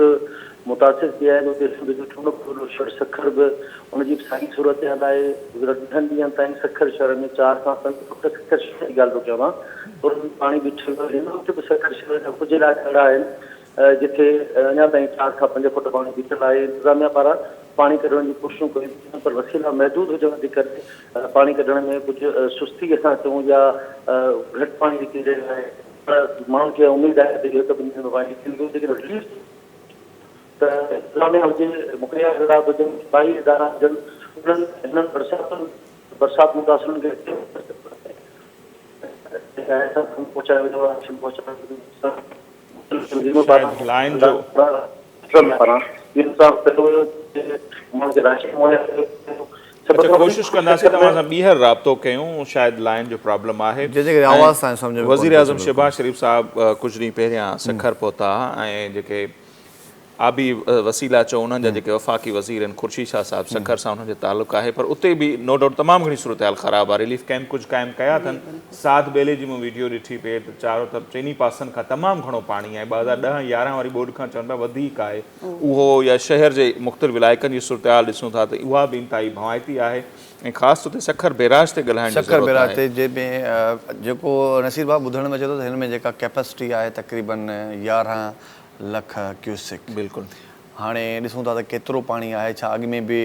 متاثر ٿي آهي اتي سنڌ جو ٽيون نمبر وڏو شهر سکر به ان جي به ساڳي صورتحال آهي گذريل ڏهن ڏينهن تائين سکر شهر ۾ چار کان پنج فوٽ سکر شهر جي ڳالهه ٿو ڪيان مان پر ان ۾ پاڻي بيٺل هو هن وقت به سکر شهر جا ڪجهه علائقا اهڙا آهن جتي اڃا تائين چار کان پنج فوٽ پاڻي بيٺل آهي انتظاميا پاران پاڻي ڪڍڻ جون ڪوششون ڪيون پيون وڃن پر وسيلا محدود هجڻ جي ڪري پاڻي ڪڍڻ ۾ ڪجهه سستي اسان چئون يا گهٽ پاڻي نڪري رهيو آهي پر ماڻهن کي اميد آهي ته اهو هڪ ٻن ڏينهن ۾ پاڻي نڪري ويندو جيڪڏهن رليف ته انتظاميا هجي مقرر ادارا هجن سپاهي ادارا هجن انهن هنن برساتن برسات متاثرن کي پهچايو ويندو راشن پهچايو ويندو
شايد لائن جو. اچا ڪوشش ڪنداسين توهان سان ٻيهر رابطو ڪيون شايد لائن جو پرابلم آهي ۽ وزيراعظم شهباز شريف صاحب ڪجهه ڏينهن پهريان سکر پهتا ۽ جيڪي آبي وسيلا چئو انهن جا جيڪي وفاقي وزير آهن خورشيد شاهه صاحب سکر سان انهن جو تعلق آهي پر اتي به نو ڊائوٽ تمام گهڻي صورتحال خراب آهي رليف ڪئمپ ڪجهه قائم ڪيا اٿن ساڌ ٻيلي جي مون ويڊيو ڏٺي پئي ته چارو طرف چئني پاسن کان تمام گهڻو پاڻي آهي 2010 ۽ 11 واري ٻوڏ کان چون پيا وڌيڪ آهي اهو يا شهر جي مختلف علائقن جي صورتحال ڏسون ٿا ته اها به انتهائي ڀوائتي آهي ۽ خاص طور تي سکر بيراج تي ڳالهائڻ جي
سکر
ضرورت
بيراج
آهي.
تي جنهن ۾ جيڪو نصير ڀاء ٻڌڻ ۾ اچي ٿو ته هن ۾ جيڪا ڪيپسٽي آهي تقريبن 11 لک ڪيوسڪ.
بلڪل.
هاڻي ڏسون ٿا ته ڪيترو پاڻي آهي، ڇا اڳ ۾ به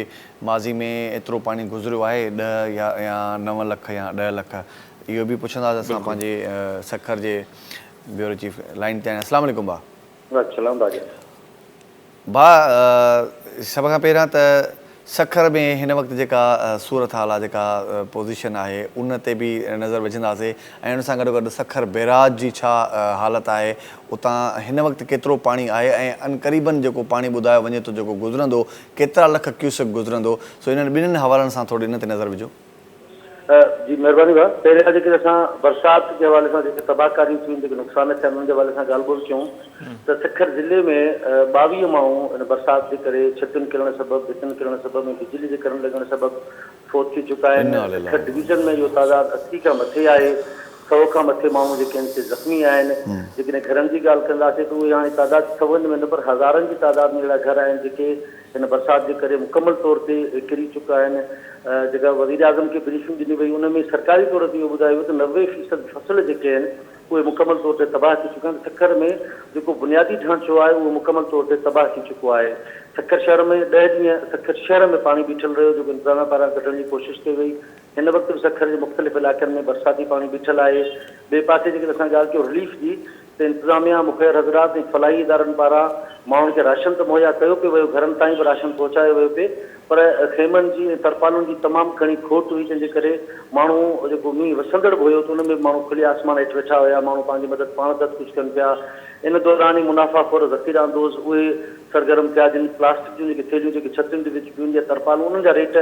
ماضي ۾ ايترو پاڻي گذريو آهي ڏهه يا يا نو لک يا ڏهه لک اهو به پڇنداسين اسان
بلڪل.
پنهنجي سکر جي بيورو چيف لائين تي آهن السلام عليڪم ڀاء.
وعليڪم السلام ڀاء جي.
ڀاء سڀ کان پهريان ته سکر ۾ هن وقت جيڪا صورتحال آهي جيڪا پوزيشن آهي ان تي به نظر وجهنداسين ۽ ان سان گڏوگڏ سکر بيراج جي ڇا حالت آهي اتان هن وقت ڪيترو پاڻي آهي ۽ عنقريبن جيڪو پاڻي ٻڌايو وڃي ٿو جيڪو گذرندو ڪيترا لک ڪيوسڪ گذرندو سو انهن ٻنهين حوالن سان ٿوري ان تي نظر وجهو.
جي مهرباني ڀاء پهريان جيڪڏهن اسان برسات جي حوالي سان جيڪي تباهه ڪاريون ٿيون جيڪي نقصان ٿيا آهن انهن جي حوالي سان ڳالهه ٻولهه ڪيون ته سکر ضلعي ۾ 22 ماڻهو ان برسات جي ڪري ڇتين ڪرڻ سبب ڀتين ڪرڻ سبب ۽ بجلي جي ڪرنٽ لڳڻ سبب فوت ٿي چڪا آهن
انا لله.
سکر ڊويزن ۾ اهو تعداد 80 کان مٿي آهي سئو کان مٿي ماڻهو جيڪي آهن سي زخمي آهن جيڪڏهن گهرن جي ڳالهه ڪنداسين ته اهي هاڻي تعداد سون ۾ نه پر هزارن جي تعداد ۾ اهڙا گهر آهن جيڪي هن برسات جي ڪري مڪمل طور تي ڪري چڪا آهن، جيڪا وزيراعظم کي بريفنگ ڏني وئي ان ۾ سرڪاري طور تي اهو ٻڌايو ويو ته 90 فيصد فصل جيڪي آهن اهي مڪمل طور تي تباهه ٿي چڪا آهن، سکر ۾ جيڪو بنيادي ڍانچو آهي اهو مڪمل طور تي تباهه ٿي چڪو آهي، سکر شهر ۾ ڏهه ڏينهن سکر شهر ۾ پاڻي بيٺل رهيو جيڪو انتظاميا پاران ڪڍڻ جي ڪوشش ڪئي وئي، هن وقت به سکر جي مختلف علائقن ۾ برساتي پاڻي بيٺل آهي، ٻئي پاسي جيڪڏهن اسان ڳالهه ڪيون رليف جي ته انتظاميا، مخير حضرات ۽ فلاحي ادارن پاران ماڻهن کي راشن ته مهيا ڪيو پئي ويو، گهرن تائين به راشن پهچايو ويو پئي پر خيمن جي ۽ ترپالن جي تمام گهڻي کوٽ هئي جنهن جي ڪري ماڻهو جيڪو مينهن وسندڙ به هيو ته ان ۾ به ماڻهو کلي آسمان هيٺ ويٺا هيا، ماڻهو پنهنجي مدد پاڻ تحت ڪجهه ڪن پيا. ان دوران ئي منافع خور ذخيره اندوز اهي سرگرم ٿيا جن پلاسٽڪ جون جيڪي ٿيلهيون جيڪي ڇتين تي وچبيون يا ترپالون انهن جا ريٽ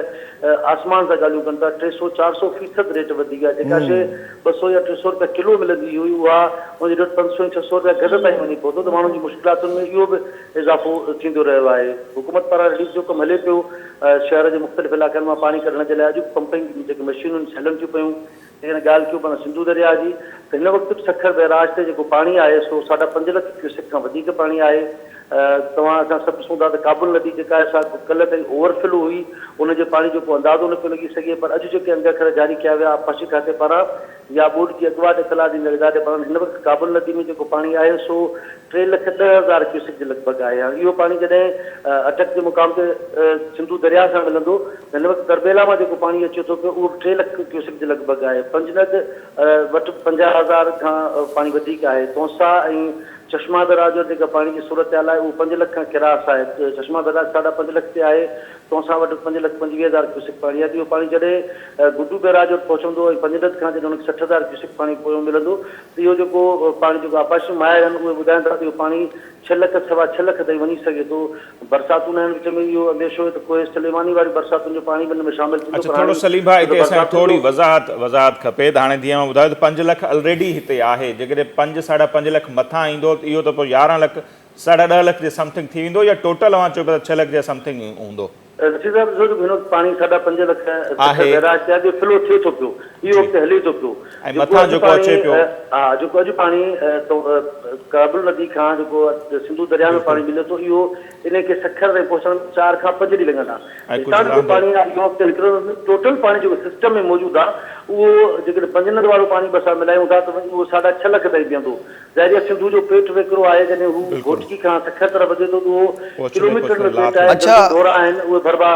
آسمان سان ڳالهيون ڪن پيا ٽي سو چار سو فيصد ريٽ وڌي ويا جيڪا شيء ٻه سو يا ٽي سو روپيا ڪلو ملندي هئي اها ان جو ريٽ پنج سو ۽ ڇهه سو روپيا گز تائين وڃي پهتو ته ماڻهن جي مشڪلاتن ۾ اهو به اضافو ٿيندو رهيو آهي حڪومت پاران رليف جو ڪم هلي پيو شهر جي مختلف علائقن مان پاڻي ڪڍڻ جي لاء اڄ به پمپنگ جيڪي مشينون آهن سي هلن ٿيون پيون جيڪڏهن ڳالهه ڪيون پاڻ سنڌو درياهه جي ته هن وقت به سکر بئراج تي جيڪو پاڻي آهي سو ساڍا پنج لک ڪيوسڪ کان وڌيڪ پاڻي آهي. توهان اسان سڀ ڏسون ٿا ته ڪابل ندي جيڪا آهي سا ڪلهه تائين اوور فلو هئي ان جي پاڻي جو ڪو اندازو نه پيو لڳي سگهي پر اڄ جيڪي انگ اکر جاري ڪيا ويا آبپاشي کاتي پاران يا ٻوڏ جي اڳواٽ اطلاع ڏيندڙ اداري پاران هن وقت ڪابل ندي ۾ جيڪو پاڻي آهي سو 3,10,000 ڪيوسڪ جي لڳ ڀڳ آهي. هاڻي اهو پاڻي جڏهن اٽڪ جي مقام تي سنڌو درياهه سان ملندو ته هن وقت تربيلا مان جيڪو پاڻي اچي ٿو پيو اهو به ٽي لک ڪيوسڪ جي لڳ ڀڳ آهي. پنجند وٽ 50,000 کان پاڻي وڌيڪ آهي. تونسا ۽ چشما بئراج وٽ جيڪا پاڻي جي صورتحال آهي اهو پنج لک کان ڪراس آهي. چشما بئراج ساڍا پنج لک تي آهي، تونسا وٽ 5,25,000 ڪيوسڪ پاڻي آهي ته اهو پاڻي جڏهن گڊو بئراج وٽ پهچندو ۽ پنجند کان جڏهن ان کي 60,000 ڪيوسڪ پاڻي پويون ملندو ته اهو جيڪو پاڻي جيڪو آبپاشي ماهر آهن اهي ٻڌائين ٿا ته اهو پاڻي ڇهه لک سوا ڇهه لک تائين وڃي سگهي ٿو. برساتون آهن وچ ۾ اهو انديشو هيو ته ڪوهه سليماني واري برساتن جو پاڻي به ان ۾ شامل ٿيندو
اڇا
پر
ٿورو
هاڻي
سليم ڀاء
ڇو ته
هتي اسان کي
برساتن
ٿوري
جو
وضاحت وضاحت کپي ته هاڻي جيئن اوهان ٻڌايو ته پنج لک الريڊي هتي آهي جيڪڏهن پنج ساڍا پنج لک مٿان ايندو ته اهو ته پوء 11 لک ساڍا ڏهه لک جي سمٿنگ ٿي ويندو يا ٽوٽل اوهان چئو پيا ته ڇهه لک جي سمٿنگ هوندو.
رشيد صاحب ڏسو جو هن وقت پاڻي ساڍا پنج لک سکر
آهي.
بئراج تي آهي جو فلو ٿئي ٿو پيو اهو
جي
وقت هلي ٿو پيو
۽
جيڪو
مٿان
اڄ
جيڪو
پاڻي
اچي پيو.
ها جيڪو اڄ پاڻي ڪابل ندي کان جيڪو سنڌو درياء ۾
بلڪل.
پاڻي ملي ٿو اهو ان کي سکر تائين پهچڻ ۾ چار کان پنج ڏينهن لڳندا
۽ ڪجهه
هتان جيڪو
لهندو.
پاڻي آهي اهو وقت نڪرندو ٽوٽل پاڻي جيڪو سسٽم ۾ موجود آهي اهو جيڪڏهن پنجند وارو پاڻي به اسان ملايون ٿا ته اهو ساڍا ڇهه لک تائين بيهندو ظاهري آهي سنڌو جو پيٽ ويڪرو آهي جڏهن هو
بلڪل.
گهوٽڪي کان سکر طرف وڌي ٿو ته اهو
پهچندي
ڪلوميٽرن
پهچندي
۾
لاٿ
پيٽ آهي
اڇا.
جلدي ڍورا آهن اهي ڀربا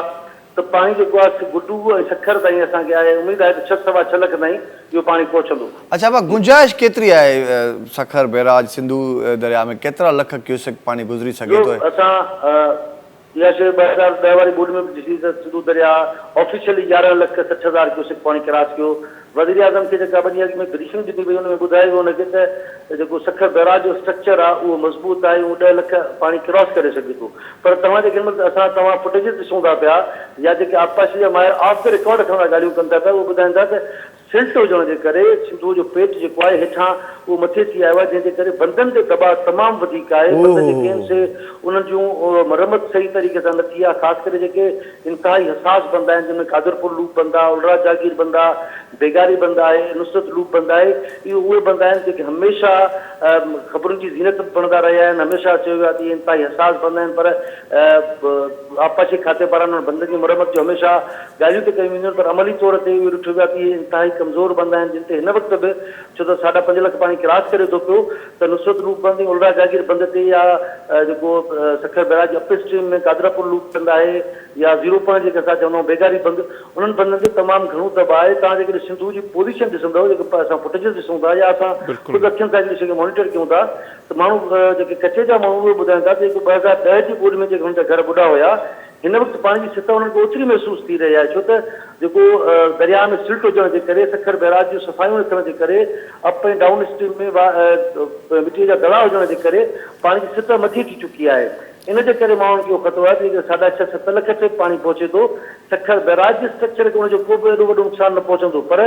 ته پاڻي جيڪو آهي سو گڊو ۽ سکر تائين اسان کي آهي اميد آهي ته ڇهه سوا ڇهه لک تائين اهو پاڻي پهچندو.
اڇا ڀا
جي.
گنجائش ڪيتري آهي سکر بئراج سنڌو درياء ۾ ڪيترا لک ڪيوسڪ پاڻي گذري سگهي
ٻيو
ٿو؟
اسان اها شيء 2010 واري ٻوڏ ۾ به ڏسي ته سنڌو درياء آفيشلي 11 لک 60 هزار ڪيوسڪ پاڻي ڪراس ڪيو. وزيراعظم کي جيڪا ٻه ڏينهن اڳ ۾ بريفنگ ڏني وئي ان ۾ ٻڌايو ويو ان کي ته جيڪو سکر بئراج جو اسٽرڪچر آهي اهو مضبوط آهي اهو ڏهه لک پاڻي ڪراس ڪري سگهي ٿو پر توهان جيڪي هن مهل اسان توهان فوٽيجز ڏسون ٿا پيا يا جيڪي آبپاشي جا ماهر آف the record اسان سان ڳالهيون ڪن ٿا پيا اهي ٻڌائين ٿا ته سلٽ هجڻ جي ڪري سنڌوء جو پيٽ جيڪو آهي هيٺان اهو مٿي ٿي آيو آهي جنهن جي ڪري بندن تي دٻاء تمام وڌيڪ آهي بند جيڪي آهن سي انهن جون مرمت صحيح طريقي سان نه ٿي آهي خاص ڪري جيڪي انتهائي حساس بند آهن جن ۾ قادرپور لوپ بند آهي الرا جاگير بند آهي بيگاري بند آهي نصرت لوپ بند آهي اهي اهي بند آهن جيڪي هميشه خبرن جي زينت بڻندا رهيا آهن هميشه چيو ويو آهي ته اهي انتهائي حساس بند آهن پر آبپاشي کاتي پاران انهن بندن جي مرمت جو هميشه ڳالهيون ته ڪيون وينديون آهن پر عملي طور تي اهو ڏٺو ويو آهي ته اهي انتهائي ڪمزور بند آهن جن تي هن وقت به ڇو ته ساڍا پنج لک پاڻي ڪراس ڪري ٿو پيو ته نصرت لوپ بند ۽ الرا جاگير بند تي يا جيڪو سکر بئراج جي اپ اسٽريم ۾ قادرپور لوپ بند آهي يا زيرو پوائنٽ جيڪي اسان چوندا آهيون بيگاري بند انهن بندن تي تمام گهڻو دٻاء آهي توهان جيڪڏهن سنڌوء جي پوزيشن ڏسندؤ جيڪي اسان فوٽيجز ڏسون ٿا يا اسان
بلڪل.
خود اکين سان جيڪڏهن شيء کي مانيٽر ڪيون ٿا ته ماڻهو جيڪي ڪچي جا ماڻهو اهي ٻڌائين ٿا ته جيڪو 2010 جي ٻوڏ ۾ جيڪي هنن جا گهر ٻڏا هيا هن وقت پاڻي جي سطح انهن کي اوتري محسوس ٿي رهي آهي ڇو ته جيڪو درياهه ۾ سلٽ هجڻ جي ڪري سکر بئراج جون صفايون نه ٿيڻ جي ڪري اپ ۽ ڊائون اسٽريم ۾ مٽيء جا دڙا هجڻ جي ڪري پاڻي جي سطح مٿي ٿي چڪي آهي ان جي ڪري ماڻهن کي اهو خطرو آهي ته جيڪڏهن ساڍا ڇهه ست لک تي پاڻي پهچي ٿو سکر بئراج جي اسٽرڪچر کي ان جو ڪو به ايڏو وڏو نقصان نه پهچندو پر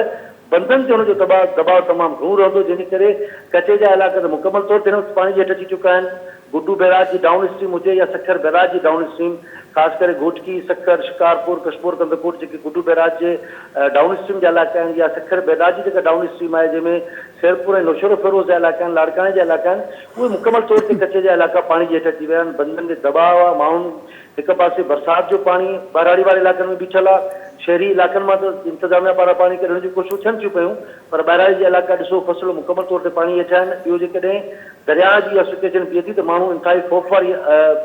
بندن تي ان جو دٻاء تمام گهڻو رهندو، جنهن جي ڪري ڪچي جا علائقا ته مڪمل طور تي هن وقت پاڻي جي هيٺ اچي چڪا آهن. گڊو بئراج جي ڊائون اسٽريم هجي يا سکر بئراج جي ڊائون اسٽريم، خاص ڪري گهوٽڪي، سکر، شڪارپور، ڪشمور، ڪنڌڪوٽ جيڪي گڊو بئراج جي ڊائون اسٽريم جا علائقا آهن يا سکر بئراج جي جيڪا ڊائون اسٽريم آهي جنهن ۾ خيرپور ۽ نوشهروفيروز جا علائقا آهن، لاڙڪاڻي جا علائقا آهن، اهي مڪمل طور تي ڪچي جا علائقا پاڻي جي هيٺ اچي ويا آهن. بندن تي دٻاء آهي، ماڻهن هڪ پاسي برسات جو پاڻي ٻهراڙي واري علائقن ۾ بيٺل آ، شهري علائقن مان ته انتظاميا پاران پاڻي ڪڍڻ جون ڪوششون ٿين ٿيون پيون پر ٻهراڙي جا علائقا ڏسو فصل مڪمل طور تي پاڻي هيٺ آهن، ٻيو جيڪڏهن درياهه جي اها سچوئيشن بيهي ٿي ته ماڻهو انتهائي خوف واري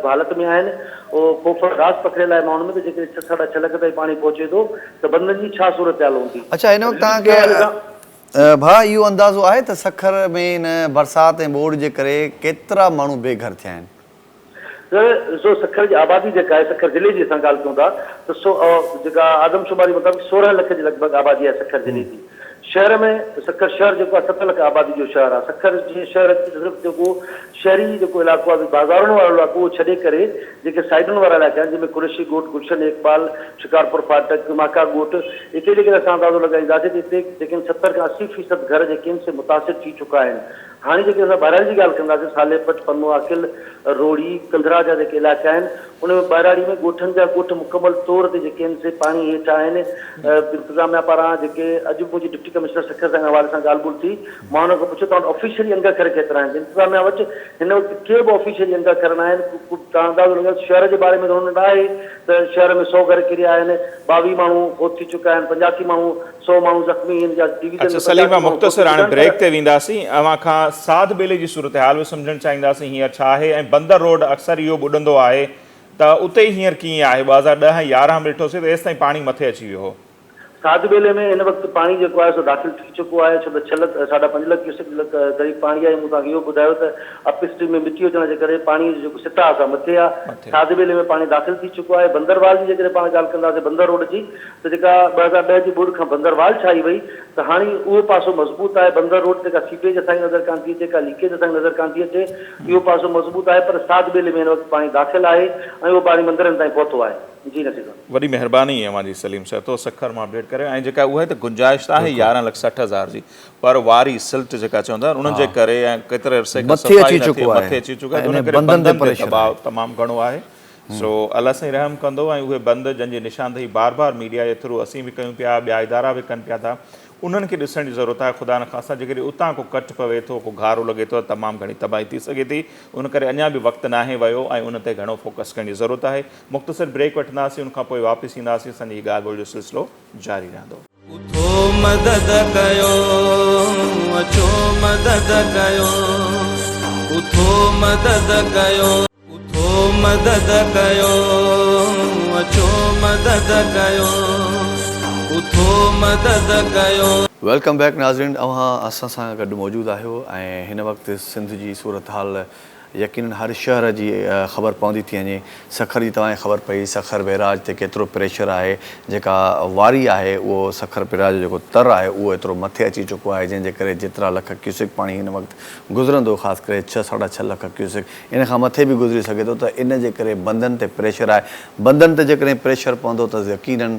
حالت ۾ آهن، اهو خوف راز پکڙيل آهي ماڻهن ۾ ته جيڪڏهن ڇهه ساڍا ڇهه لک تائين پاڻي پهچي ٿو ته بندن جي ڇا صورتحال هوندي.
اڇا هن وقت
رليف
توهان
جي
کي
حوالي سان.
ڀاء اهو اندازو آهي ته سکر ۾ هن برسات ۽ ٻوڏ جي ڪري ڪيترا ماڻهو بي گهر ٿيا آهن؟
ڏسو سکر جي آبادي جيڪا آهي سکر ضلعي جي اسان ڳالهه ڪيون ٿا ته سو جيڪا آدمشماري مطابق 16 لک جي لڳ ڀڳ آبادي آهي سکر ضلعي جي شهر ۾ سکر شهر جيڪو آهي ست لک آبادي جو شهر آهي سکر جي شهر جي صرف جيڪو شهري جيڪو علائقو آهي بازارن وارو علائقو اهو ڇڏي ڪري جيڪي سائيڊن وارا علائقا آهن جنهن ۾ قريشي ڳوٺ گلشن اقبال شڪارپور ڦاٽڪ ماڪا ڳوٺ اتي جيڪڏهن اسان اندازو لڳائينداسين ته اتي جيڪي 70 کان 80 فيصد گهر جيڪي آهن سي متاثر ٿي چڪا آهن هاڻي جيڪڏهن اسان ٻهراڙي جي ڳالهه ڪنداسين، صالح پٽ، پنو عاقل، روهڙي، ڪنڌرا جا جيڪي علائقا آهن، ان ۾ ٻهراڙي ۾ ڳوٺن جا ڳوٺ مڪمل طور تي جيڪي آهن سي پاڻي هيٺ آهن. انتظاميا پاران جيڪي اڄ به منهنجي ڊپٽي ڪمشنر سکر سان ان حوالي سان ڳالهه ٻولهه ٿي، مان انهن کان پڇيو توهان وٽ آفيشلي انگ اکر ڪيترا آهن ته انتظاميا وٽ هن وقت ڪي به آفيشلي انگ اکر نه آهن، توهان اندازو لڳايو ته شهر جي باري ۾ ته انهن وٽ آهي ته شهر ۾ سئو گهر ڪريا آهن، 22 ماڻهو فوت ٿي چڪا آهن، 85 ماڻهو سئو ماڻهو زخمي آهن يا ڊويزن
اڇا
۾
سليم
85
ڀاء
ماڻهو فوت
مختصر
ٿي
هاڻي
چڪا آهن
بريڪ
پر
تي وينداسين اوهان کان ساڌ ٻيلي جي صورتحال به سمجهڻ چاهينداسين هينئر ڇا آهي ۽ بندر روڊ اڪثر اهو ٻڏندو آهي ته اتي هينئر ڪيئن آهي 2010 ۽ 11 ۾ ڏٺوسين ته ايستائين پاڻي مٿي اچي ويو هو.
کاڌ ٻيلي ۾ هن وقت پاڻي جيڪو آهي سو داخل ٿي چڪو آهي ڇو ته ڇهه لک ساڍا پنج لک ڪيوسڪ قريب پاڻي آهي مون توهان کي اهو ٻڌايو ته اپ اسٽريم ۾ مٽي هجڻ جي ڪري پاڻي جو جيڪو سطح آهي سا مٿي آهي کاڌ ٻيلي ۾ پاڻي داخل ٿي چڪو آهي بندر وال جي جيڪڏهن پاڻ ڳالهه ڪنداسين بندر روڊ جي ته جيڪا 2010 جي ٻوڏ کان بندر وال ڇائي وئي ته هاڻي اهو پاسو مضبوط آهي بندر روڊ تي ڪا سيپيج اسان کي نظر ڪانه ٿي اچي ڪا ليڪيج اسان کي نظر ڪانه ٿي اچي اهو پاسو مضبوط آهي پر ساڌ ٻيلي ۾ هن وقت پاڻي داخل آهي ۽ اهو پاڻي مندرن تائين پهتو آهي. جي نصير صاحب.
وڏي مهرباني اوهان جي سليم سهتو سکر مان اپڊيٽ ڪري ۽ جيڪا اها ته گنجائش ته آهي 11 لک 60 هزار جي پر واري سلٽ جيڪا چون ٿا انهن جي ڪري ۽ ڪيتري عرصي کان صفائي نه ٿي مٿي اچي چڪو آهي ان ڪري بندن تي دٻاء تمام گهڻو آهي سو الله سائين رحم ڪندو ۽ اهي بند جن جي نشاندهي بار بار ميڊيا جي ٿرو اسين به ڪيون پيا ٻيا ادارا به ڪن پيا ٿا انهن کي ڏسڻ جي ضرورت آهي خدا نخواسته جيڪڏهن اتان ڪو ڪٽ پوي ٿو ڪو گهارو لڳي ٿو ته تمام گهڻي تباهي ٿي سگهي ٿي ان ڪري اڃا به وقت ناهي ويو ۽ ان تي گهڻو فوڪس ڪرڻ جي ضرورت آهي مختصر بريڪ وٺنداسين ان کان پوء واپس اينداسين اسان جي هي ڳالهه ٻولهه جو سلسلو جاري رهندو.
اٿو مدد ڪيو اچو مدد ڪيو اٿو مدد ڪيو. اٿو مدد ڪيو اچو مدد ڪيو اٿو مدد ڪيو.
Welcome back ناظرين اوهان اسان سان گڏ موجود آهيو ۽ هن وقت سنڌ جي صورتحال يقينن هر شهر جي خبر پوندي ٿي وڃي. سکر جي توهان کي خبر پئي سکر بئراج تي ڪيترو پريشر آهي جيڪا واري آهي اهو سکر بئراج جو جيڪو تر آهي اهو ايترو مٿي اچي چڪو آهي جنهن جي ڪري جيترا لک ڪيوسڪ پاڻي هن وقت گذرندو خاص ڪري ڇهه ساڍا ڇهه لک ڪيوسڪ ان کان مٿي به گذري سگهي ٿو ته ان جي ڪري بندن تي پريشر آهي بندن تي جيڪڏهن پريشر پوندو ته يقينن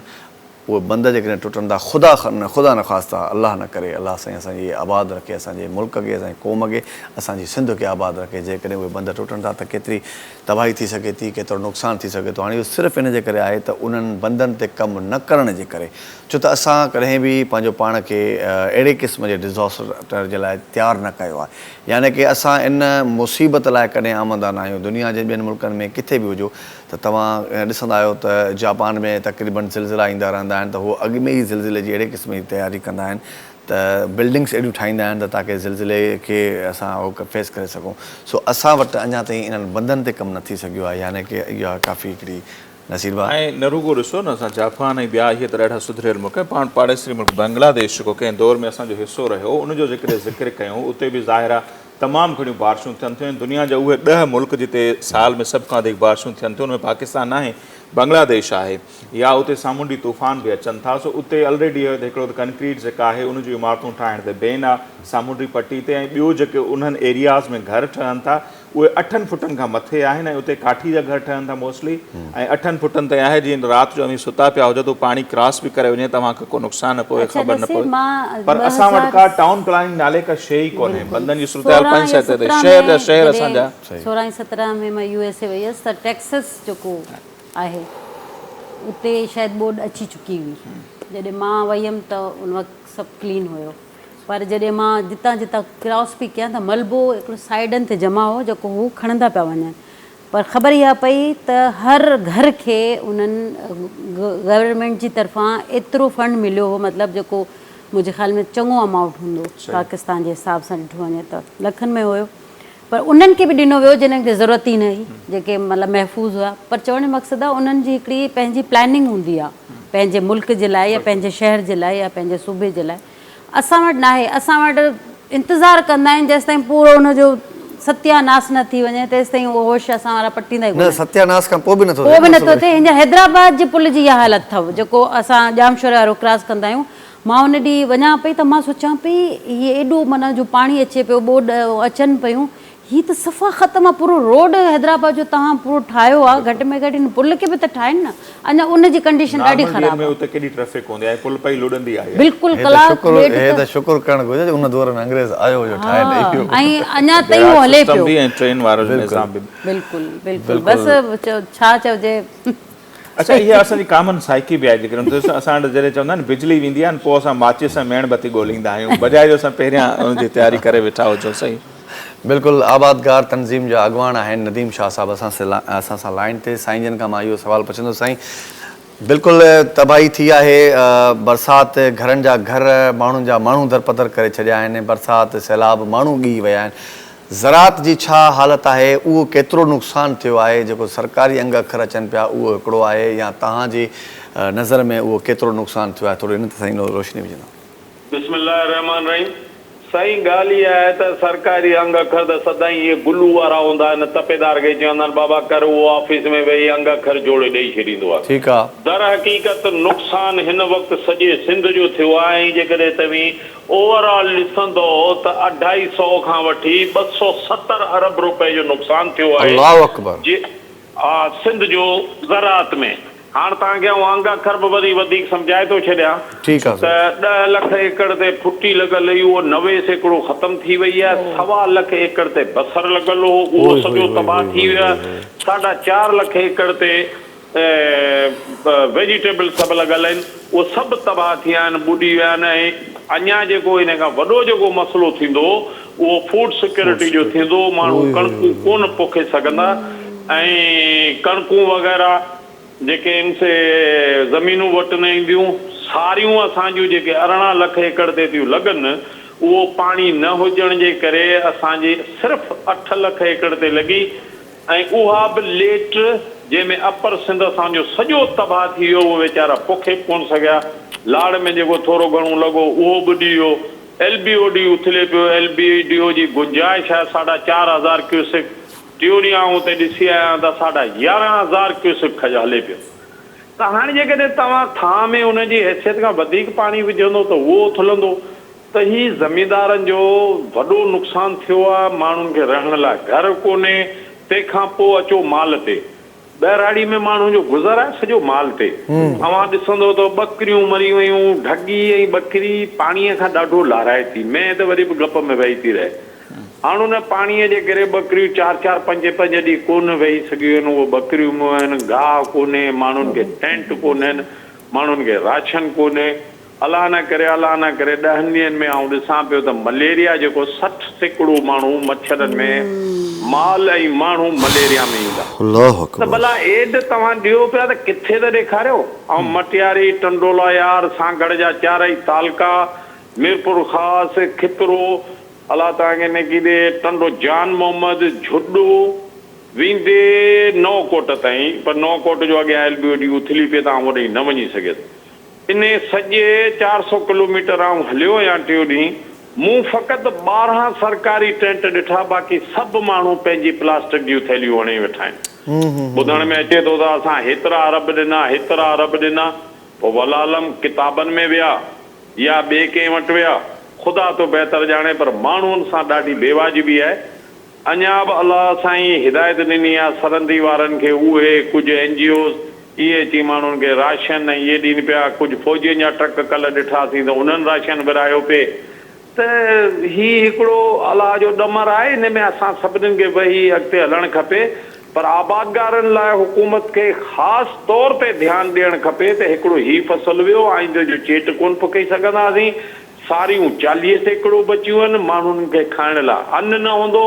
اهي بند جيڪڏهن ٽٽن ٿا خدا خدا نخواسته الله نه ڪري الله سائين اسان جي آباد رکي اسان جي ملڪ کي اسان جي قوم کي اسان جي سنڌ کي آباد رکي جيڪڏهن اهي بند ٽٽن ٿا ته ڪيتري تباهي ٿي سگهي ٿي ڪيترو نقصان ٿي سگهي ٿو هاڻي اهو صرف ان جي ڪري آهي ته انهن بندن تي ڪم نه ڪرڻ جي ڪري ڇو ته اسان ڪڏهن به پنهنجو پاڻ کي اهڙي قسم جي ڊزاسٽر جي لاء تيار نه ڪيو آهي يعني ڪي اسان ان مصيبت لاء ڪڏهن آماده نه آهيون دنيا جي ٻين ملڪن ۾ ڪٿي به هجو ته توهان ڏسندا آهيو ته جاپان ۾ تقريبن زلزلا ايندا رهندا آهن ته هو اڳ ۾ ئي زلزلي جي اهڙي قسم جي تياري ڪندا آهن ته بلڊنگس اهڙيون ٺاهيندا آهن ته تاڪه زلزلي کي اسان هو فيس ڪري سگهون سو اسان وٽ اڃا تائين انهن بندن تي ڪم نه ٿي سگهيو آهي يعني ڪي اها ڪافي هڪڙي نصير ڀاء.
۽ نه رڳو ڏسو نه اسان جاپان ۽ ٻيا اهي ته ڏاڍا سڌريل ملڪ آهن پاڻ پاڙيسري ملڪ بنگلاديش جيڪو ڪنهن دور ۾ اسان جو حصو رهيو ان جو جيڪڏهن ذڪر ڪيون اتي به ظاهر آهي تمام گهڻيون بارشون ٿين ٿيون ۽ دنيا جا اهي ڏهه ملڪ جتي سال ۾ سڀ کان وڌيڪ بارشون ٿين ٿيون ان ۾ پاڪستان ناهي بنگلاديش آهي يا اتي سامونڊي طوفان به اچن ٿا سو اتي الريڊي اهو هڪڙو ته ڪنڪريٽ جيڪا آهي ان جون عمارتون ٺاهڻ تي بين آهي سامونڊي پٽي تي ۽ ٻيو جيڪي انهن ايرياز ۾ گهر ٺهن ٿا اهي اٺن فٽن کان مٿي آهن ۽ اتي ڪاٺي جا گهر ٺهن ٿا موسٽلي ۽ اٺن فٽن تائين آهي جيئن رات جو اوهين ستا پيا هجو ته پاڻي ڪراس به ڪري وڃي توهان کي ڪو نقصان نه پوي
اڇا
خبر نه
نصير
پوي
مان
پر اسان وٽ ڪا ٽائون پلاننگ نالي ڪا شيء ئي ڪونهي
بلڪل
بندن جي صورتحال
سورهن
پنهنجي
يا
سطح تي
سترهن
شهر
۾
جا شهر اسان جا
جڏهن 16 ۽ 17 ۾ مان يو ايس اي وئي هيس ته ٽيڪسس جيڪو آهي اتي شايد ٻوڏ اچي چڪي هئي جڏهن مان وئي هيم ته ان وقت سڀ ڪلين هيو پر جڏهن مان جتان جتان ڪراس پئي ڪيان ته ملبو هڪڙو سائيڊن تي جمع هو جيڪو هو کڻندا پيا وڃن پر خبر اها پئي ته هر گهر کي انهن گورنمينٽ جي طرفان ايترو فنڊ مليو هو مطلب جيڪو منهنجي خيال ۾ چڱو امائونٽ هوندو پاڪستان جي حساب سان ڏٺو وڃي ته لکن ۾ هيو پر انهن کي به ڏنو ويو جنھن کي ضرورت ئي نه هئي جيڪي مطلب محفوظ هيا پر چوڻ جو مقصد آهي انهن جي هڪڙي پنهنجي پلاننگ هوندي آهي پنهنجي ملڪ جي لاء يا پنهنجي شهر جي لاء يا پنهنجي صوبي جي لاء اسان وٽ ناهي اسان وٽ انتظار ڪندا آهن جيستائين پورو ان جو ستيا ناس نه ٿي وڃي تيستائين اهو هوش اسان وارا پٽيندا ئي
نه
ڪونهن
ستيا ناس کان پوء به نٿو
پوء
ٿئي
به
نه
نٿو ٿئي هينئر حيدرآباد جي پل جي اها حالت اٿو جيڪو اسان ڄامشوري وارو ڪراس ڪندا آهيون مان ان ڏينهن وڃان پئي ته مان سوچان پئي هي ايڏو معنيٰ جو پاڻي اچي پيو ٻوڏ اچن پيون هي ته صفا ختم آ پورو روڊ حيدرآباد جو توهان پورو ٺاهيو آ گهٽ ۾ گهٽ هن پل کي به ته ٺاهين نه اڃا ان جي ڪنڊيشن ڏاڍي
نارمل
خراب
ڏينهن ۾
آ.
اتي ڪيڏي ٽريفڪ هوندي آهي پل پئي لڏندي آهي.
بلڪل
هي ته
ڪلاڪ
شڪر
ڏيڍ
هي
ته
ته شڪر ڪرڻ گهرجي جو ان دور ۾ انگريز آيو جو ٺاهي ڏئي
ها
ويو.
۽ اڃا تائين اهو
بيراج
هلي
سسٽم
پيو.
به ۽ ٽرين وارو
بلڪل
نظام به.
بلڪل بلڪل بس
بلڪل
ڇا چئجي.
اڇا اها اسان جي ڪامن سائيڪي به آهي جيڪڏهن اسان وٽ جڏهن چوندا آهن بجلي ويندي آهي پوء اسان ماچيس ۽ ميڻ بتي ڳوليندا آهيون بجاء جو اسان پهريان ان جي تياري ڪري ويٺا هجون صحيح.
بلڪل آبادگار تنظيم جا اڳواڻ آهن نديم شاهه صاحب اسان اسان سان لائين تي سائين جن کان مان اهو سوال پڇندس سائين بلڪل تباهي ٿي آهي برسات گهرن جا گهر ماڻهن جا ماڻهو درپدر ڪري ڇڏيا آهن برسات سيلاب ماڻهو ڳهي ويا آهن زراعت جي ڇا حالت آهي، اهو ڪيترو نقصان ٿيو آهي، جيڪو سرڪاري انگ اکر اچن پيا اهو هڪڙو آهي يا توهان جي نظر ۾ اهو ڪيترو نقصان ٿيو آهي ٿورو ان تي سائين روشني وجهندا.
بسم الله الرحمٰن الرحيم سائين ڳالهه اها آهي ته سرڪاري انگ اکر ته سدائين اهي گلو وارا هوندا آهن تپيدار کي چوندا آهن بابا ڪر اهو آفيس ۾ ويهي انگ اکر جوڙي ڏئي ڇڏيندو آهي
ٺيڪ آ.
در حقيقت نقصان هن وقت سڄي سنڌ جو ٿيو آهي ۽ جيڪڏهن توهين اوور آل ڏسندؤ ته اڍائي سئو کان وٺي 270 ارب روپئي جو نقصان ٿيو آهي
الله اڪبر.
جي سنڌ جو زراعت ۾ هاڻ توهان کي آئون انگ اکر به وري وڌيڪ سمجهائي ٿو ڇڏيان
ٺيڪ آ
ته 10 لک ايڪڙ تي ڦٽي لڳل هئي اهو 90% ختم ٿي وئي آهي، سوا لک ايڪڙ تي بصر لڳل هو اهو
اوئي
سڄو
هوئي هوئي
تباهه
هوئي
ٿي
هوئي
ويو
هوئي
آهي،
هوئي.
ساڍا چار لک ايڪڙ تي ويجيٽيبل سڀ لڳل آهن اهي سڀ تباهه ٿي ويا آهن، ٻڏي ويا آهن ۽ اڃا جيڪو ان کان وڏو جيڪو مسئلو ٿيندو اهو فوڊ
فوڊ
سيڪيورٽي جو
سيڪيورٽي
ٿيندو، ماڻهو
اوئي هوئي
ڪڻڪون
هوئي هوئي.
ڪونه پوکي سگهندا ۽ ڪڻڪون وغيره جيڪي آهن سي زمينون وٽ نه اينديون، ساريون اسان جون جيڪي 18 لک ايڪڙ تي ٿيون لڳن اهو پاڻي نه هجڻ جي ڪري اسان جي صرف 8 لک ايڪڙ تي لڳي ۽ اها به ليٽ جنهن ۾ اپر سنڌ اسان جو سڄو تباهه ٿي ويو اهي ويچارا پوکي به ڪونه سگهيا، لاڙ ۾ جيڪو ٿورو گهڻو لڳو اهو ٻڏي ويو، ايل بي او ڊي اٿلي پيو، ايل بي ڊي او جي گنجائش آهي ساڍا 4000 ڪيوسڪ، ٽيون ڏينهن آئون اتي ڏسي آيو آهيان ته ساڍا 11,000 ڪيوسڪ کڄ هلي پيو ته هاڻي جيڪڏهن توهان ٿانء ۾ ان جي حيثيت کان وڌيڪ پاڻي وجهندو ته اهو اٿلندو ته هي زميندارن جو وڏو نقصان ٿيو آ، ماڻهن کي رهڻ لاء گهر ڪونهي، تنهن کان پوء اچو مال تي. ٻهراڙي ۾ ماڻهن جو گذر آهي سڄو مال تي. اوهان ڏسندو ته ٻڪريون مري ويون، ڍڳي ۽ ٻڪري پاڻيء کان ڏاڍو لارائي ٿي، مينهن ته وري به گپ ۾ ويهي ٿي رهي. هاڻ ان پاڻيء جي ڪري ٻڪريون چار چار پنج پنج ڏينهن ڪونه ويهي سگهيون آهن، اهي ٻڪريون مئون آهن، گاهه ڪونهي، ماڻهن کي ٽينٽ ڪونهن، ماڻهن کي راشن ڪونهي. الله نه ڪري الله نه ڪري ڏهن ڏينهن ۾ آئون ڏسان پيو ته مليريا جيڪو 60% ماڻهو مڇرن ۾ مال ۽ ماڻهو مليريا ۾ ايندا
الله
ته
اڪبر.
ڀلا ايڊ توهان ڏيو پيا ته ڪٿي ته ڏيکاريو آئون مٽياري ٽنڊولاهيار سانگهڙ جا چارئي تعلقا ميرپورخاص کپرو الله توهان کي نيڪي ڏي ٽنڊو جان محمد جهڏو ويندي نئون ڪوٽ تائين پر نئون ڪوٽ جو اڳيان ايل بي او ڊي اٿلي پئي ته آئون اوڏانهن نه وڃي سگهيس. انهي سڄي 400 ڪلوميٽر آئون هليو آهيان ٽيون ڏينهن، مون فقط 12 سرڪاري ٽينٽ ڏٺا باقي سڀ ماڻهو پنهنجي پلاسٽڪ جون ٿيلهيون هڻي ويٺا آهن. ٻڌڻ ۾ اچي ٿو ته اسان هيترا ارب ڏنا هيترا ارب ڏنا پوء والعالم ڪتابن ۾ ويا يا ٻئي ڪنهن وٽ ويا خدا ٿو بهتر ڄاڻي پر ماڻهن سان ڏاڍي بيواجبي آهي اڃا به الله سائين هدايت ڏني آ سرندي وارن کي اهي ڪجهه اين جي اوز اهي اچي ماڻهن کي راشن ۽ اهي ڏين پيا ڪجهه فوجين جا ٽرڪ ڪلهه ڏٺاسين ته انهن راشن ورهايو پي ته هي هڪڙو الله جو ڏمر آهي ان ۾ اسان سڀنين کي ويهي اڳتي هلڻ کپي پر آبادگارن لاء حڪومت کي خاص طور تي ڌيان ڏيڻ کپي ته هڪڙو هي فصل ويو آئيندي جو چيٽ ڪونه پڪئي سگهنداسين ساريون 40% بچيون آهن، ماڻهن کي کائڻ لاء ان نه هوندو،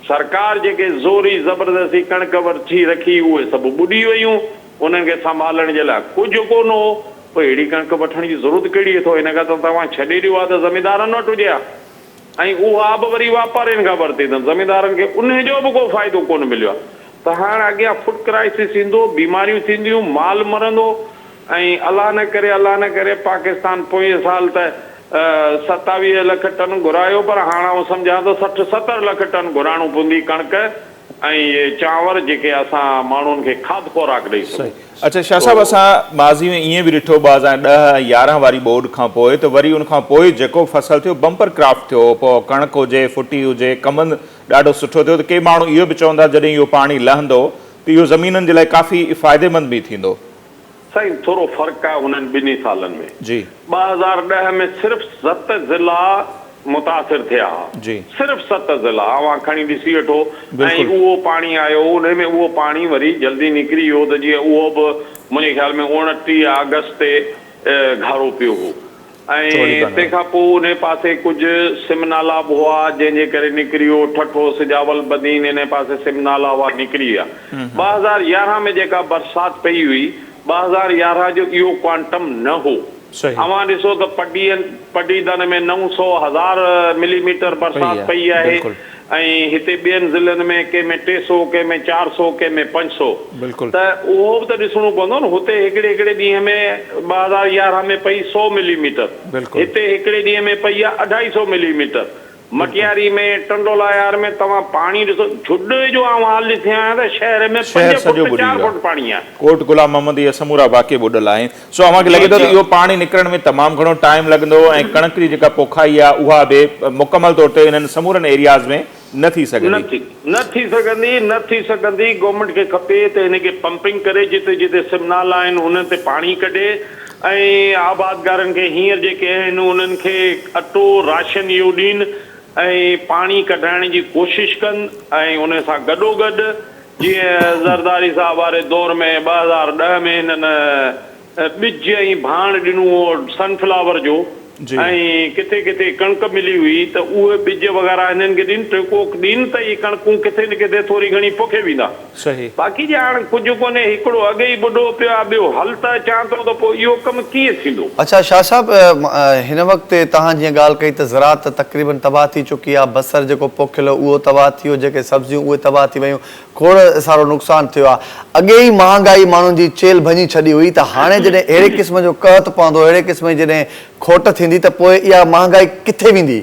سرڪار جيڪي زوري زبردستي ڪڻڪ وٺي رکي اهي سڀ ٻڏي ويون، انهن کي سنڀالڻ جي لاء ڪجهه ڪونه هو، پوء اهڙي ڪڻڪ وٺڻ جي ضرورت ڪهڙي اٿو، ان کان ته توهان ڇڏي ڏيو ها ته زميندارن وٽ هجي ها ۽ اها به وري واپارين کان ورتي اٿن، زميندارن کي انهي جو به ڪو فائدو ڪونه مليو آهي ته هاڻ اڳيان فوڊ ڪرائسس ايندو، بيماريون ٿينديون، مال مرندو. ۽ الله نه ڪري الله نه ڪري پاڪستان پوئين سال ته 27 لک ٽن گهرايو پر هاڻ آئون سمجهان ٿو 60 70 لک ٽن گهرائڻو پوندي ڪڻڪ ۽ اهي چانور جيڪي اسان ماڻهن کي کاڌ خوراڪ ڏئي سگهون.
اڇا شاهه صاحب اسان ماضي ۾ ائين به ڏٺو 2010 ۽ 11 واري ٻوڏ کان پوء ته وري ان کان پوء جيڪو فصل ٿيو بمپر ڪرافٽ ٿيو پوء ڪڻڪ هجي ڦٽي هجي ڪمند ڏاڍو سٺو ٿيو ته ڪي ماڻهو اهو به چوندا جڏهن اهو پاڻي لهندو ته اهو زمينن جي لاء ڪافي فائديمند به ٿيندو.
سائين ٿورو فرق آهي هنن ٻنهي سالن ۾.
جي.
2010 ۾ صرف ست ضلعا متاثر ٿيا ها.
جي.
صرف ست ضلعا اوهان کڻي ڏسي وٺو ۽
بلڪل.
اهو پاڻي آيو انهي ۾ اهو پاڻي وري جلدي نڪري ويو ته جيئن اهو به منهنجي خيال ۾ 29 آگسٽ تي گهارو پيو هو. ۽ تنهن کان پوء انهي پاسي ڪجهه سم نالا به هئا، جنهن جي ڪري نڪري ويو، ٺٽو، سجاول، بدين انهي پاسي سم نالا هئا، نڪري ويا. 2011 ۾ جيڪا برسات پئي هئي، 2011 جو اهو ڪوانٽم نه هو. اوهان ڏسو ته پڊيدن ۾ 900 هزار ملي ميٽر برسات پئي آهي. ۽ هتي ٻين ضلعن ۾ ڪنهن ۾ 300 ڪنهن ۾ 400 ڪنهن ۾ 500
بلڪل.
ته اهو به ته ڏسڻو پوندو نه هتي هڪڙي هڪڙي ڏينهن ۾ 2011 ۾ پئي سئو ملي ميٽر
بلڪل.
هتي هڪڙي ڏينهن ۾ پئي آهي اڍائي سئو ملي ميٽر
بلڪل.
مٽياري ۾ ٽنڊولاهيار ۾ توهان پاڻي ڏسو جهڏ جو آئون حال ڏسي آيو آهيان ته شهر ۾
شهر
پنج
سڄو
فوٽ
ٻڏي
چار
ويو آهي.
فوٽ پاڻي آهي.
ڪوٽ غلام محمد اهي سمورا واقعي ٻڏل آهن. سو اوهان کي لڳي ٿو ته اهو پاڻي نڪرڻ ۾ تمام گهڻو ٽائيم لڳندو ۽ ڪڻڪ جي جيڪا پوکائي آهي اها به مڪمل طور تي انهن سمورن ايرياز ۾ نه ٿي
نه
سگهندي.
ٿي نه ٿي سگهندي نه ٿي سگهندي گورنمينٽ کي کپي ته ان کي پمپنگ ڪري جتي جتي سم نالا آهن انهن تي پاڻي ڪڍي ۽ آبادگارن کي هينئر جيڪي آهن انهن کي اٽو راشن اهو ڏين ۽ پاڻي ڪڍائڻ جي ڪوشش ڪن ۽ ان سان گڏوگڏ جيئن زرداري صاحب واري دور ۾ 2010 ۾ هنن ٻج ۽ ڀاڻ ڏنو هو سن فلاور جو ۽ ڪٿي ڪٿي ڪڻڪ ملي هئي ته اهي ٻج وغيره هنن کي ڏين ٽيڪو ڏين ته اهي ڪڻڪون ڪٿي نه ڪٿي ٿوري گهڻي پوکي ويندا. باقي جي هاڻ ڪجهه ڪونهي هڪڙو اڳي ئي ٻڏو پيو آهي ٻيو هل ته اچان ٿو ته پوء اهو ڪم ڪيئن ٿيندو.
اڇا شاهه صاحب هن وقت توهان جيئن ڳالهه ڪئي ته زراعت تقريبن تباهه ٿي چڪي آهي بصر جيڪو پوکيل هو اهو تباهه ٿي ويو جيڪي سبزيون اهي تباهه ٿي ويون کوڙ سارو نقصان ٿيو آهي. اڳي ئي مهانگائي ماڻهن جي چيلهه ڀڃي ڇڏي هئي ته هاڻي جڏهن اهڙي قسم جو قحط پوندو، اهڙي قسم جي جڏهن کوٽ ٿيندي ته پوء اها مهانگائي ڪٿي ويندي؟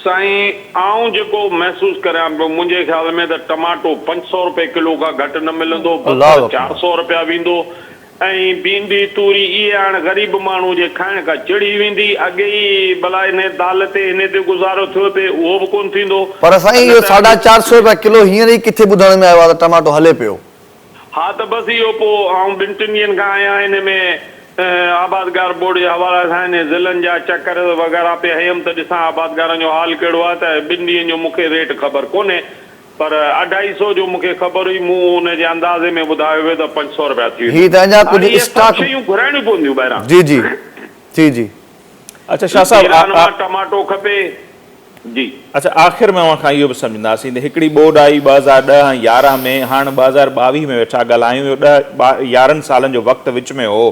سائين آئون جيڪو محسوس ڪريان پيو منهنجي خيال ۾ ته ٽماٽو 500 روپيه ڪلو کان گهٽ نه ملندو،
الله
بصر
اڪبر.
400 روپيا ويندو ۽ ڀينڊي، توري اهي هاڻ غريب ماڻهو جي کائڻ کان چڙهي ويندي. اڳي ئي ڀلا انهي دال تي هني تي گذارو ٿيو پئي اهو به ڪونه ٿيندو.
پر سائين
نه
اهو
ته
ساڍا
اڳي
چار سو رپيا ڪلو هينئر ئي ڪٿي ٻڌڻ ۾ آيو آهي ته ٽماٽو هلي پيو.
ها ته بس اهو پوء آئون ٻن ٽن ڏينهن کان آهيان انهي ۾ آبادگار بورڊ جي حوالي سان انهي ضلعن جا چڪر وغيره پئي هنيم ته ڏسان آبادگارن جو حال ڪهڙو آهي ته ٻن ڏينهن جو مون کي ريٽ خبر ڪونهي پر اڍائي سئو جو مون کي خبر هئي، مون ان جي اندازي ۾ ٻڌايو ويو ته 500 رپيا ٿي
هي
ويندو.
ته اڃا
هاڻي
ڪجهه
اهي سڀ
اسٽاڪ
شيون گهرائڻيون پونديون ٻاهران.
جي جي جي جي.
اڇا شاهه صاحب
ايران مان ٽماٽو کپي. جي.
اڇا آخر ۾ اوهان کان اهو به سمجهنداسين ته هڪڙي ٻوڏ آئي 2010 ۽ 11 ۾ هاڻ 2022 ۾ ويٺا ڳالهايون اهو ڏهه يارهن سالن جو وقت وچ ۾ هو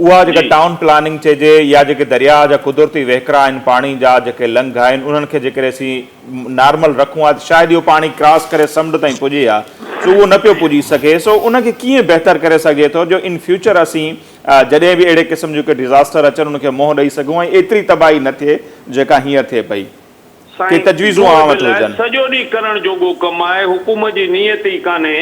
اها جيڪا ٽائون پلاننگ چئجي يا جيڪي درياهه جا قدرتي وهڪرا آهن پاڻي جا جيڪي لنگهه آهن انهن کي جيڪڏهن اسين نارمل رکون ها ته شايد اهو پاڻي ڪراس ڪري سمنڊ تائين پڄي ها سو اهو نه پيو پڄي سگهي سو ان کي ڪيئن بهتر ڪري سگهجي ٿو جو ان فيوچر اسين جڏهن به اهڙي قسم جون ڪي ڊزاسٽر اچن ان کي منهن ڏئي سگهون ۽ ايتري تباهي نه ٿئي جيڪا هينئر ٿئي پئي. ڪي
سائين
تجويزون
ٻوڏ
اوهان وٽ
لاء
هجن.
سڄو ڏينهن ڪرڻ جوڳو ڪم آهي، حڪومت جي نيت ئي ڪانهي.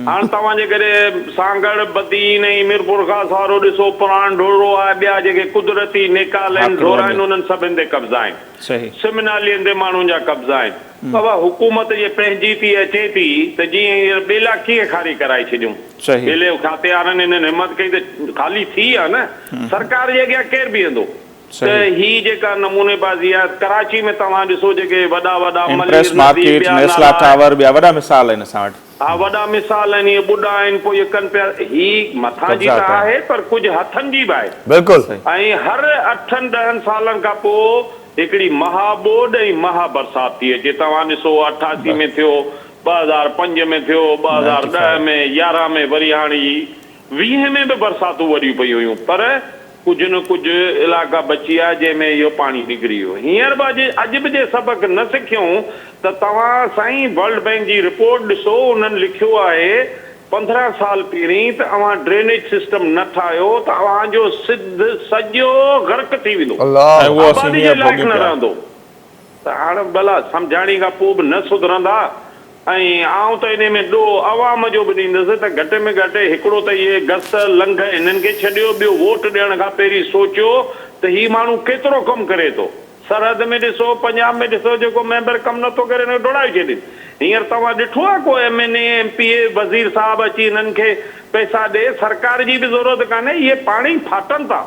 هاڻ توهان جيڪڏهن سانگهڙ، بدين ۽ ميرپورخاص وارو ڏسو، پراڻ ڍورو آهي، ٻيا جيڪي قدرتي نيڪال آهن،
هاڪڙو
ڍورا آهن،
آهي.
انهن سڀن تي قبضا آهن.
صحيح.
سم نالين تي ماڻهن جا قبضا آهن. بابا حڪومت جي پنهنجي ٿي اچي ٿي ته جيئن هينئر ٻيلا ڪيئن خالي ڪرائي ڇڏيون.
صحيح.
ٻيلي کاتي وارن هنن همت ڪئي ته خالي ٿي آ نه. سرڪار جي اڳيان ڪير بيهندو. ته هي جيڪا نموني بازي آهي ڪراچي ۾ توهان ڏسو جيڪي وڏا وڏا ملير
ايمپريس
ندي
مارڪيٽ،
ٻيا
نيسلا
نالا آهن.
ٽاور ٻيا وڏا مثال آهن اسان وٽ.
ها وڏا مثال آهن اهي ٻڏا آهن پوء اهي ڪن پيا هي مٿان جي
قبضا
ته
ڪيا.
آهي پر ڪجهه هٿن جي به آهي.
بلڪل.
۽ هر اٺن ڏهن سالن کان پوء هڪڙي مها ٻوڏ ۽ مها برسات ٿي اچي توهان ڏسو 88 ۾ ٿيو 2005 ۾ ٿيو 2010 ۾ 11 ۾ وري هاڻي هي 20 ۾ به برساتون وڏيون پيون هيون پر ڪجهه نه ڪجهه علائقا بچي ويا جنهن ۾ اهو پاڻي نڪري ويو. هينئر به اڄ اڄ به جي سبق نه سکيون ته توهان سائين ورلڊ بئنڪ جي رپورٽ ڏسو انهن لکيو آهي 15 سال پهرين ته اوهان ڊرينيج سسٽم نه ٺاهيو ته اوهان جو سنڌ سڄو غرق ٿي ويندو
الله
۽ اهو اسين
آبادي جي
هينئر
لائق
ڀوڳيون
نه
پيا.
رهندو. ته هاڻ ڀلا سمجهاڻي کان پوء به نه سڌرندا ۽ آئون ته انهي ۾ ڏوهه عوام جو به ڏيندس ته گهٽ ۾ گهٽ هڪڙو ته اهي گس لنگهه هنن کي ڇڏيو ٻيو ووٽ ڏيڻ کان پهرين سوچيو ته هي ماڻهو ڪيترو ڪم ڪري ٿو سرحد ۾ ڏسو پنجاب ۾ ڏسو جيڪو ميمبر ڪم نه ٿو ڪري ان کي ڊوڙائي ڇڏين هينئر توهان ڏٺو آهي ڪو M N A M P A وزير صاحب اچي هنن کي پئسا ڏي سرڪار جي به ضرورت ڪانهي اهي پاڻ ئي ڦاٽن ٿا.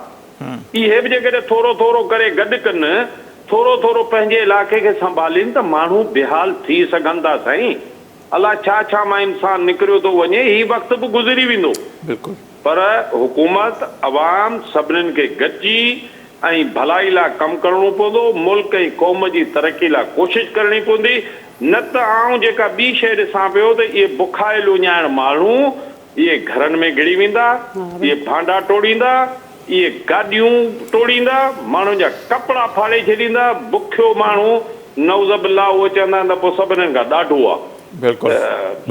اهي به جيڪڏهن ٿورو ٿورو ڪري گڏ ڪن، ٿورو ٿورو پنهنجي علائقي کي سنڀالين ته ماڻهو بحال ٿي سگهن ٿا سائين. الا ڇا ڇا مان انسان نڪريو ٿو وڃي، هي وقت به گذري ويندو.
بلڪل.
پر حڪومت، عوام سڀنين کي گڏجي ۽ ڀلائي لاء ڪم ڪرڻو پوندو، ملڪ ۽ قوم جي ترقي لاء ڪوشش ڪرڻي پوندي، نه ته آئون جيڪا ٻي شيء ڏسان پيو ته اهي بکايل اڃايل ماڻهو اهي گهرن ۾ گهڙي ويندا، اهي ڀانڊا ٽوڙيندا، اهي گاڏيون ٽوڙيندا، ماڻهن جا ڪپڙا ڦاڙي ڇڏيندا، بکيو ماڻهو نعوذ بالله اهي چوندا آهن ته پوء سڀنين کان ڏاڍو آ.
بلڪل.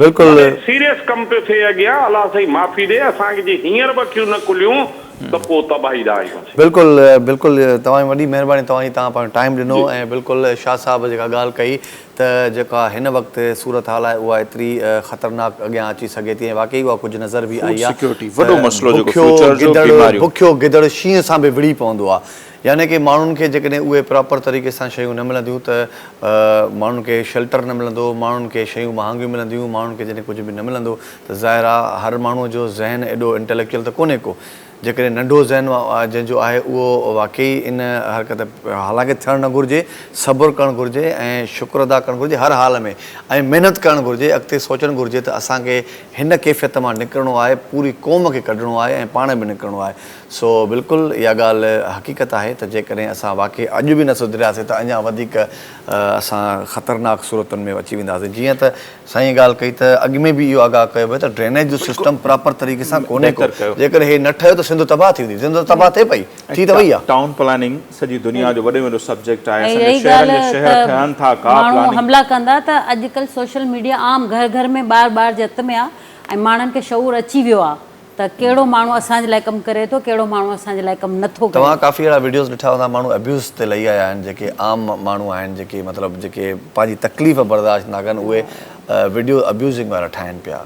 بلڪل.
ته سيريس ڪم پيو ٿئي اڳيان الله سائين معافي ڏي اسان کي جي هينئر به اکيون نه کليون ته پوء تباهي ڏانهن آيونسين.
بلڪل بلڪل توهان جي وڏي مهرباني توهان جي توهان پنهنجو ٽائيم ڏنو ۽ بلڪل شاهه صاحب جيڪا ڳالهه ڪئي ته جيڪا هن وقت صورتحال آهي اها ايتري خطرناڪ اڳيان اچي سگهي ٿي ۽ واقعي اها ڪجهه نظر به
فوڊ
آئي آهي
سيڪيورٽي وڏو
ته
مسئلو جيڪو
بکيو
فيوچر جو
گدڙ
بيماريون.
بکيو گدڙ شينهن سان به وڙهي پوندو آهي يعني ڪي ماڻهن کي جيڪڏهن اهي پراپر طريقي سان شيون نه ملنديون ته ماڻهن کي شيلٽر نه ملندو ماڻهن کي شيون مهانگيون ملنديون ماڻهن کي جڏهن ڪجهه به نه ملندو ته ظاهر آهي هر ماڻهو جو ذهن ايڏو انٽيليڪچوئل ته ڪونهي ڪو جيڪڏهن ننڍو ذهن جنهن جو آهي اهو واقعي ان حرڪت حالانڪه ٿيڻ نه گهرجي صبر ڪرڻ گهرجي ۽ شڪر ادا ڪرڻ گهرجي هر حال ۾ ۽ محنت ڪرڻ گهرجي اڳتي سوچڻ گهرجي ته اسان کي هن ڪيفيت مان نڪرڻو آهي پوري قوم کي ڪڍڻو آهي ۽ پاڻ به نڪرڻو آهي سو بلڪل اها ڳالهه حقيقت آهي ته جيڪڏهن اسان واقعي اڄ به نه سڌرياسين ته اڃا وڌيڪ اسان خطرناڪ صورتن ۾ اچي وينداسين جيئن ته سائين ڳالهه ڪئي ته اڳ ۾ به اهو آگاهه ڪيو ويو ته ڊرينيج جو سسٽم پراپر طريقي سان ڪونهي ڪو جيڪڏهن هي نه ٺهيو ته سنڌ تباهه ٿي ويندي سنڌ ته تباهه ٿئي پئي ٿي ته وئي آهي.
ٽائون پلاننگ سڄي دنيا جو وڏي ۾ وڏو سبجيڪٽ آهي
۽
اسان جا
رهي
شهرن جا
ڳالهه
شهر
ته
ٺهن ٿا ڪا
ماڻهو
پلاننگ.
حملا ڪندا ته اڄڪلهه سوشل ميڊيا عام گهر گهر ۾ ٻار ٻار جي هٿ ۾ آهي ۽ ماڻهن کي شعور اچي ويو آهي ته ڪهڙو ماڻهو اسان جي لاء ڪم ڪري ٿو ڪهڙو ماڻهو اسان جي لاء ڪم نه ٿو ڪري.
توهان ڪافي اهڙا وڊيوز ڏٺا هوندا ماڻهو ابيوز تي لهي آيا آهن جيڪي عام ماڻهو آهن جيڪي مطلب جيڪي پنهنجي تڪليف برداشت نٿا ڪن اهي وڊيو ابيوزنگ وارا ٺاهن پيا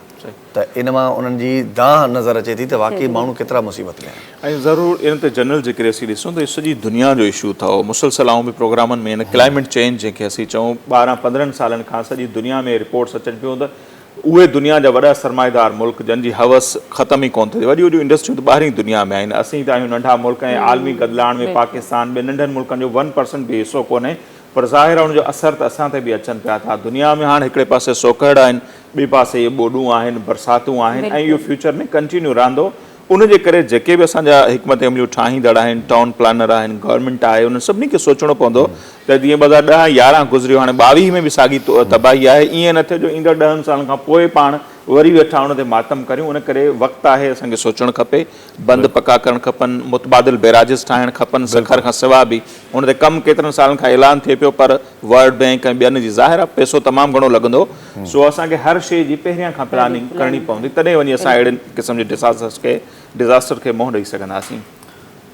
ته ان مان انهن جي دانهن نظر اچي ٿي ته واقعي ماڻهو ڪيترا مصيبت ۾ آهن.
۽ ضرور ان تي جنرل جيڪڏهن اسين ڏسون ته سڄي دنيا جو اشو اٿئو مسلسل آئون به پروگرامن ۾ ان ڪلائميٽ چينج جنهن کي اسين چئون 12 15 سالن کان سڄي دنيا ۾ رپورٽس اچن پيون ته اهي دنيا جا وڏا سرمائيدار ملڪ جن جي هوس ختم ئي ڪونه ٿي ٿئي. وڏيون وڏيون انڊسٽريون ته ٻاهرين دنيا ۾ آهن. اسين ته آهيون ننڍا ملڪ ۽ عالمي گدلاڻ ۾ پاڪستان ٻين ننڍن ملڪن جو ون پرسنٽ به حصو ڪونهي پر ظاهر آهي ان جو اثر ته اسان تي به اچن پيا ٿا. دنيا ۾ هاڻ هڪڙي پاسي سوڪهڙ آهن ٻئي پاسي اهي ٻوڏون آهن برساتون آهن ۽ اهو فيوچر ۾ ڪنٽينيو رهندو. ان جي ڪري جيڪي به اسان جا حڪمت عمليون ٺاهيندڙ آهن، ٽائون پلانر آهن، گورنمينٽ آهي، انهن سڀني کي سوچڻو پوندو ته جيئن 2010 ۽ 11 گذريو هاڻي 22 ۾ به ساڳي تباهي آهي، ائين نه ٿئي جو ايندڙ ڏهن سالن کان پوء پاڻ وري ويٺا ان تي ماتم ڪريون، ان ڪري وقت آهي اسان کي سوچڻ کپي، بند پڪا ڪرڻ کپن، متبادل بيراجز ٺاهڻ کپن، سکر کان سواء به ان تي ڪم ڪيترن سالن کان اعلان ٿئي پيو پر ورلڊ بينڪ ۽ ٻين جي ظاهر آهي پئسو تمام گهڻو لڳندو سو اسان کي هر شيء جي پهريان کان پلاننگ ڪرڻي پوندي تڏهن وڃي اسان اهڙن قسم جي ڊساسٽرس کي ڊزاسٽر کي منهن ڏئي سگهنداسين.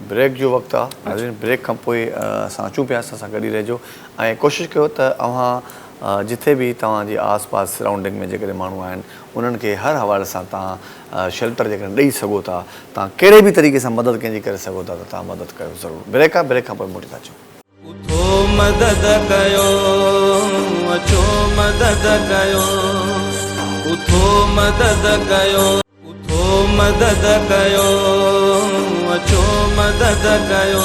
بريڪ جو وقت آ ناظرين بريڪ کان پوء اسان اچون پيا اسان سان گڏ ئي رهجو ۽ ڪوشش ڪيو ته اوهان جٿي به توهان جي آس پاس سرائونڊنگ ۾ جيڪڏهن ماڻهو آهن انهن کي هر حوالي سان توهان شيلٽر جيڪڏهن ڏئي سگهو ٿا توهان ڪهڙي به طريقي سان مدد ڪنهن جي ڪري سگهو ٿا ته توهان مدد ڪيو ضرور بريڪ آ بريڪ کان پوء موٽي ٿا اچون.
اٿو مدد ڪيو اچو مدد ڪيو اٿو مدد ڪيو اٿو مدد ڪيو اچو مدد ڪيو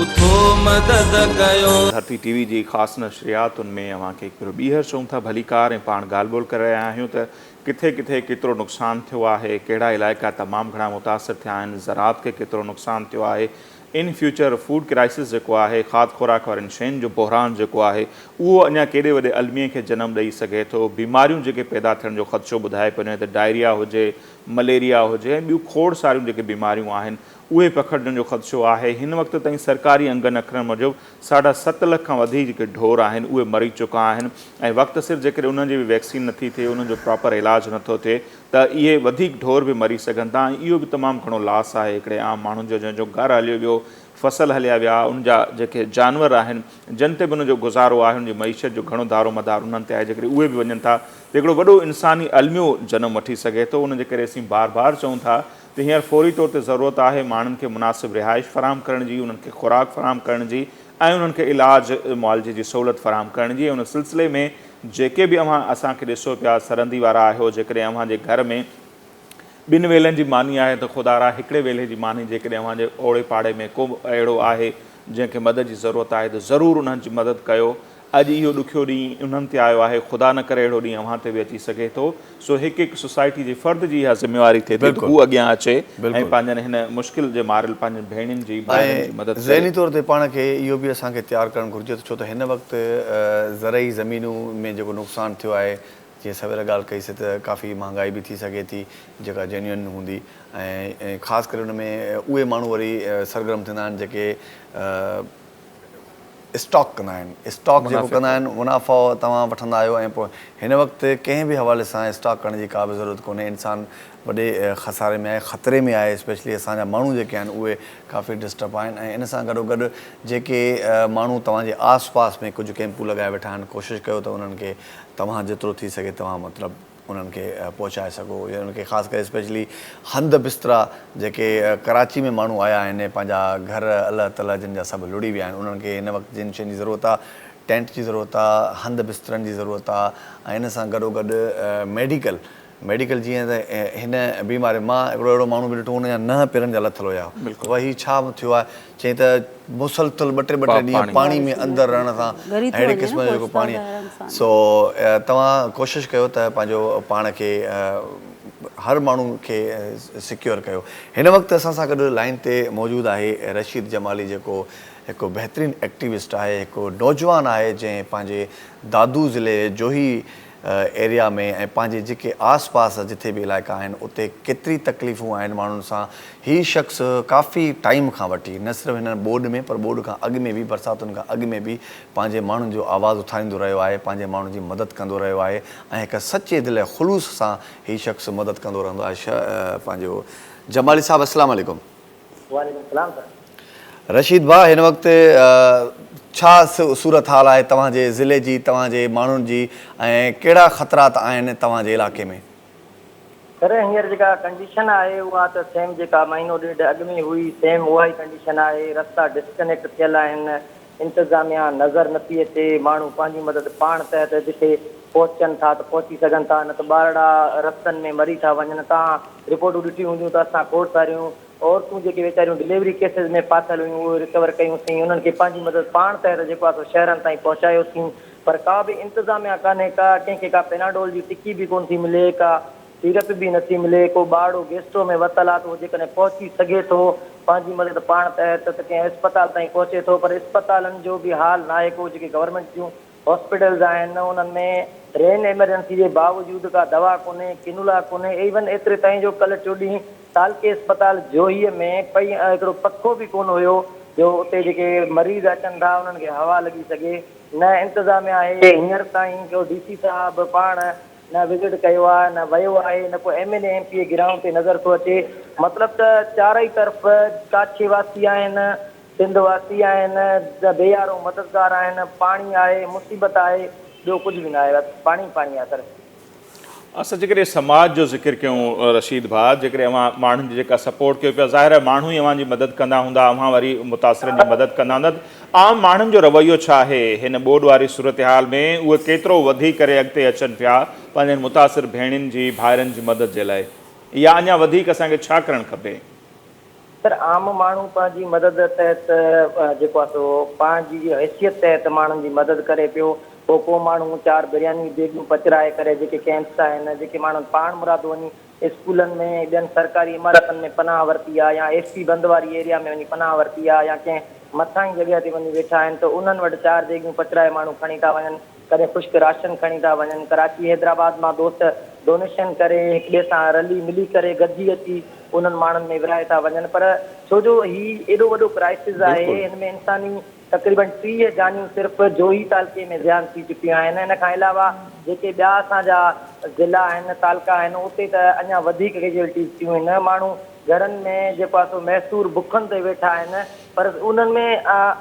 اٿو مدد ڪيو.
ڌرتي ٽي وي جي خاص نشرياتن ۾ اوهان کي هڪ ڀيرو ٻيهر چئون ٿا ڀليڪار ۽ پاڻ ڳالهه ٻولهه ڪري رهيا آهيون ته ڪٿي ڪٿي ڪيترو نقصان ٿيو آهي، ڪهڙا علائقا تمام گهڻا متاثر ٿيا آهن، زراعت کي ڪيترو نقصان ٿيو آهي، ان فيوچر فوڊ ڪرائسس جيڪو آهي، کاڌ خوراڪ وارين شين جو بحران جيڪو آهي، اهو اڃا ڪيڏي وڏي الميي کي جنم ڏئي سگهي ٿو، بيماريون جيڪي پيدا ٿيڻ جو خدشو ٻڌايو پيو وڃي ته ڊائريا هجي، مليريا هجي ۽ ٻيون کوڙ ساريون جيڪي بيماريون آهن، اهي پکڙجڻ جو خدشو آهي، هن وقت تائين سرڪاري انگن اکرن موجب ساڍا ست لک کان وڌيڪ جيڪي ڍور آهن اهي مري چڪا آهن ۽ وقت سر جيڪڏهن انهن جي به ويڪسين نٿي ٿئي انهن جو پراپر علاج نٿو ٿئي ته اهي وڌيڪ ڍور به مري سگهن ٿا ۽ اهو به تمام گهڻو لاس آهي هڪڙي عام ماڻهن جو جنهن جو گهر هليو ويو فصل هليا ويا ان جا جيڪي جانور آهن جن تي به ان جو گذارو آهي ان جي معيشت جو گهڻو دارو مدار انهن تي آهي جيڪڏهن اهي به وڃن ٿا ته هڪڙو وڏو انساني الميو جنم وٺي سگهي ٿو ان جي ڪري اسين بار بار چئون ٿا ته هينئر فوري طور تي ضرورت آهي ماڻهن کي مناسب رهائش فراهم ڪرڻ جي، انهن کي خوراڪ فراهم ڪرڻ جي ۽ انهن کي علاج معالجي جي سهولت فراهم ڪرڻ جي ۽ ان سلسلي ۾ جيڪي به اوهان اسان کي ڏسو پيا سرندي وارا آهيو جيڪڏهن اوهان جي گهر ۾ ٻن ويلن جي ماني آهي ته خدارا هڪڙي ويلي جي ماني جيڪڏهن اوهان جي اوڙي پاڙي ۾ ڪو اهڙو آهي جنهن کي مدد جي ضرورت آهي ته ضرور انهن جي مدد ڪيو اڄ اهو ڏکيو ڏينهن انهن تي آيو آهي، خدا نه ڪري اهڙو ڏينهن اوهان تي به اچي سگهي ٿو، سو هڪ هڪ سوسائٽي جي فرد جي اها ذميواري ٿئي ٿي ته هو اڳيان اچي ۽ پنهنجن هن مشڪل جي ماريل پنهنجن ڀيڻين جي ڀائرن جي مدد
۽
ڪري.
ذهني طور تي پاڻ کي اهو به اسان کي تيار ڪرڻ گهرجي ته ڇو ته هن وقت زرعي زمينون ۾ جيڪو نقصان ٿيو آهي جيئن سوير ڳالهه ڪئي سي ته ڪافي مهانگائي به ٿي سگهي ٿي جيڪا جينيوئن هوندي ۽ خاص ڪري ان ۾ اهي ماڻهو وري سرگرم ٿيندا آهن جيڪي. اسٽاڪ ڪندا آهن اسٽاڪ جيڪو ڪندا آهن منافعو توهان وٺندا آهيو ۽ پوء هن وقت ڪنهن به حوالي سان اسٽاڪ ڪرڻ جي ڪا به ضرورت ڪونهي انسان وڏي خساري ۾ آهي خطري ۾ آهي اسپيشلي اسان جا ماڻهو جيڪي آهن اهي ڪافي ڊسٽرب آهن ۽ ان سان گڏو گڏ جيڪي ماڻهو توهان جي آس پاس ۾ ڪجهه ڪيمپون لڳائي ويٺا آهن ڪوشش ڪيو ته انهن کي توهان جيترو ٿي سگهي توهان مطلب انهن کي پهچائي سگهو يا انهن کي خاص ڪري اسپيشلي هنڌ بسترا جيڪي ڪراچي ۾ ماڻهو آيا آهن پنهنجا گهر الهه تلهه جن جا سڀ لڙي ويا آهن انهن کي هن وقت جن شين جي ضرورت آهي ٽينٽ جي ضرورت آهي هنڌ بسترن جي ضرورت آهي ۽ ان سان گڏو گڏ ميڊيڪل ميڊيڪل جيئن ته هن بيماري مان هڪڙو اهڙو ماڻهو به ڏٺو ان جا ننهن پيرن جا لٿل هيا بابا هي ڇا ٿيو آهي چيائين ته مسلسل ٻه ٽي ٻه ٽي ڏينهن پاڻي ۾ اندر رهڻ سان اهڙي قسم جو جيڪو پاڻي سو توهان ڪوشش ڪيو ته پنهنجو پاڻ کي هر ماڻهو کي سيڪيور ڪيو. هن وقت اسان سان گڏ لائين تي موجود آهي رشيد جمالي جيڪو هڪ بهترين ايڪٽيوسٽ آهي هڪ نوجوان آهي جنهن پنهنجي دادو ضلعي جوهي ايريا ۾ ۽ پنهنجي جيڪي آس پاس جٿي به علائقا آهن اتي ڪيتري تڪليفون آهن ماڻهن سان هي شخص ڪافي ٽائيم کان وٺي نه صرف هن ٻوڏ ۾ پر ٻوڏ کان اڳ ۾ به برساتن کان اڳ ۾ به پنهنجي ماڻهن جو آواز اٿاريندو رهيو آهي پنهنجي ماڻهن جي مدد ڪندو رهيو آهي ۽ هڪ سچي دل ۽ خلوص سان هي شخص مدد ڪندو رهندو آهي پنهنجو جمالي صاحب السلام عليڪم.
وعليڪم السلام سر.
رشيد ڀاء هن وقت ڇا صورت حال آهي توهان جي ضلعي جي توهان جي ماڻهن جي ۽ ڪهڙا خطرات آهن توهان جي علائقي ۾.
سر هينئر جيڪا ڪنڊيشن آهي اها ته سيم جيڪا مهينو ڏيڍ اڳ ۾ هئي سيم اها ئي ڪنڊيشن آهي رستا ڊسڪنيڪٽ ٿيل آهن انتظاميا نظر نٿي اچي ماڻهو پنهنجي مدد پاڻ تحت جتي پهچن ٿا ته پهچي سگهن ٿا نه ته ٻارڙا رستن ۾ مري ٿا وڃن توهان رپورٽون ڏٺيون هونديون ته اسان کوڙ ساريون عورتون جيڪي ويچاريون ڊليوري ڪيسز ۾ ڦاٿل هيون اهي رڪور ڪيون سين انهن کي پنهنجي مدد پاڻ تحت جيڪو آهي سو شهرن تائين پهچايو سين پر ڪا به انتظاميا ڪانهي ڪا ڪنهن کي ڪا پيناڊول جي ٽڪي به ڪونه ٿي ملي ڪا سيرپ به نٿي ملي ڪو ٻارڙو گيسٽرو ۾ ورتل آهي ته اهو جيڪڏهن پهچي سگهي ٿو پنهنجي مدد پاڻ تحت ته ڪنهن اسپتال تائين پهچي ٿو پر اسپتالن جو به حال ناهي ڪو جيڪي گورنمينٽ جون هاسپيٽلز آهن انهن ۾ رين ايمرجنسي جي باوجود ڪا دوا ڪونهي، ڪينولا ڪونهي، ايون ايتري تائين جو ڪلهه ٽيون ڏينهن تعلقي اسپتال جوهي ۾ پئي هڪڙو پکو به ڪونه هيو جو اتي جيڪي مريض اچن ٿا انهن کي هوا لڳي سگهي نه انتظاميا آهي هينئر تائين ڪو ڊي سي صاحب پاڻ نه وزٽ ڪيو آهي نه ويو آهي نه ڪو M N A M P A ground تي نظر ٿو اچي مطلب ته چارئي طرف ڪاڇي واسي آهن سنڌ واسي آهن ته بي يارو مددگار آهن، پاڻي آهي، مصيبت آهي، ٻيو ڪجهه به ناهي بس پاڻي ئي پاڻي آهي سر.
اسان جيڪڏهن سماج جو ذڪر ڪيون رشيد ڀاء جيڪڏهن اوهان ماڻهن جي جيڪا سپورٽ ڪيو پيا ظاهر آهي ماڻهو ئي اوهان جي مدد ڪندا هوندا اوهان وري متاثرن جي مدد ڪندا هوندا ته عام ماڻهن جو رويو ڇا آهي هن ٻوڏ واري صورتحال ۾ اهي ڪيترو وڌي ڪري اڳتي اچن پيا پنهنجن متاثر ڀيڻين جي ڀائرن جي مدد جي لاء يا اڃا وڌيڪ اسان کي ڇا ڪرڻ کپي؟
سر عام ماڻهو پنهنجي مدد تحت جيڪو آهي سو پنهنجي حيثيت تحت ماڻهن جي مدد ڪري پيو پوء ڪو ماڻهو چار برياني ديڳيون پچرائي ڪري جيڪي ڪئمپس آهن جيڪي ماڻهن پاڻ مرادو وڃي اسڪولن ۾ ٻين سرڪاري عمارتن ۾ پناهه ورتي آهي يا ايف پي بند واري ايريا ۾ وڃي پناهه ورتي آهي يا ڪنهن مٿاهين جڳهه تي وڃي ويٺا آهن ته انهن وٽ چار ديڳيون پچرائي ماڻهو کڻي ٿا وڃن ڪڏهن خشڪ راشن کڻي ٿا وڃن. ڪراچي حيدرآباد مان دوست ڊونيشن ڪري هڪ ٻئي سان رلي ملي ڪري گڏجي اچي انهن ماڻهن ۾ ورهائي ٿا وڃن پر ڇو جو هي ايڏو وڏو ڪرائسز آهي هن ۾ انساني تقريبن 30 جانيون صرف جوهي تعلقي ۾ زيان ٿي چڪيون آهن ان کان علاوه جيڪي ٻيا اسان جا ضلعا آهن تعلقا آهن اتي ته اڃا وڌيڪ ڪيجوئلٽيز ٿيون آهن ماڻهو گهرن ۾ جيڪو آهي سو محصور بکن تي ويٺا آهن پر انهن ۾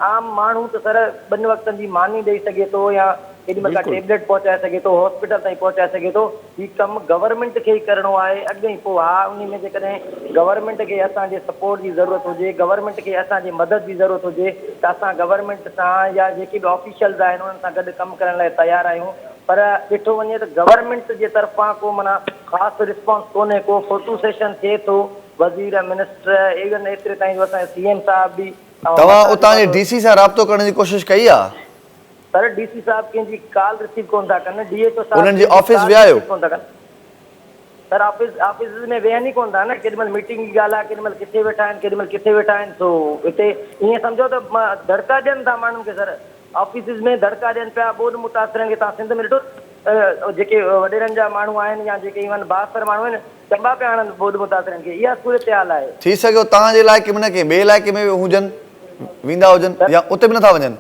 عام ماڻهو ته سر ٻن وقتن جي ماني ڏئي سگهي ٿو يا ڪيڏي مهل ڪا ٽيبليٽ پهچائي سگهي ٿو هاسپيٽل تائين پهچائي سگهي ٿو هي ڪم گورنمينٽ کي ئي ڪرڻو آهي اڳ ۽ پوء ها انهي ۾ جيڪڏهن گورنمينٽ کي اسان جي سپورٽ جي ضرورت هجي گورنمينٽ کي اسان جي مدد جي ضرورت هجي ته اسان گورنمينٽ سان يا جيڪي به آفيشلز آهن انهن سان گڏ ڪم ڪرڻ لاء تيار آهيون پر ڏٺو وڃي ته گورنمينٽ جي طرفان ڪو معنيٰ خاص رسپانس ڪونهي ڪو فوٽو سيشن ٿئي ٿو وزير منسٽر ايون ايتري تائين جو اسان جو سي ايم صاحب به
توهان اتان جي ڊي سي سان رابطو ڪرڻ جي ڪوشش ڪئي آ؟
سر ڊي سي صاحب ڪنهن جي ڪال رسيو ڪونه ٿا ڪن ڊي ايڇ او صاحب
انهن جي
ڪنهن جي
آفيس
ڪال
ويا آهيو؟
رسيو ڪونه ٿا ڪن سر آفيس آفيسز ۾ ويهن ئي ڪونه ٿا نه ڪيڏي مهل ميٽنگ جي ڳالهه آ ڪيڏي مهل ڪٿي ويٺا آهن ڪيڏي مهل ڪٿي ويٺا آهن سو هتي ائين سمجهو ته دڙڪا ڏين ٿا ماڻهن کي سر آفيسز ۾ دڙڪا ڏين پيا ٻوڏ متاثرن کي توهان سنڌ ۾ ڏٺو جيڪي وڏيرن جا ماڻهو آهن يا جيڪي ايون بااثر ماڻهو آهن چنبا پيا هڻن ٻوڏ متاثرن کي اها صورتحال آهي.
ٿي سگهيو توهان جي علائقي ۾ نه ڪنهن ٻئي علائقي ۾ به هجن ويندا هجن يا اتي به نٿا وڃن.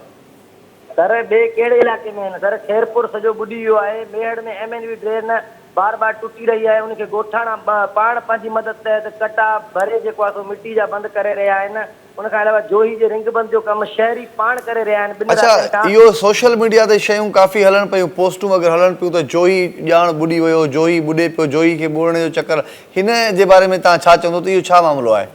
سر ٻئي ڪهڙي علائقي ۾ آهن سر خيرپور سڄو ٻڏي ويو آهي Mehar ۾ M N V drain بار بار ٽٽي رهي آهي ان کي ڳوٺاڻا پاڻ پنهنجي مدد تحت ڪٽا ڀري جيڪو آهي سو مٽي جا بند ڪري رهيا آهن ان کان علاوه جوهي جي رنگ بند جو ڪم شهري پاڻ ڪري رهيا آهن ٻن
اڇا
راتين کان.
اهو سوشل ميڊيا تي شيون ڪافي هلن پيون پوسٽون وغيره هلن پيون ته جوهي ڄاڻ ٻڏي ويو جوهي ٻڏي پيو جوهي کي ٻوڙڻ جو چڪر هن جي باري ۾ توهان ڇا چوندو ته اهو ڇا معاملو آهي؟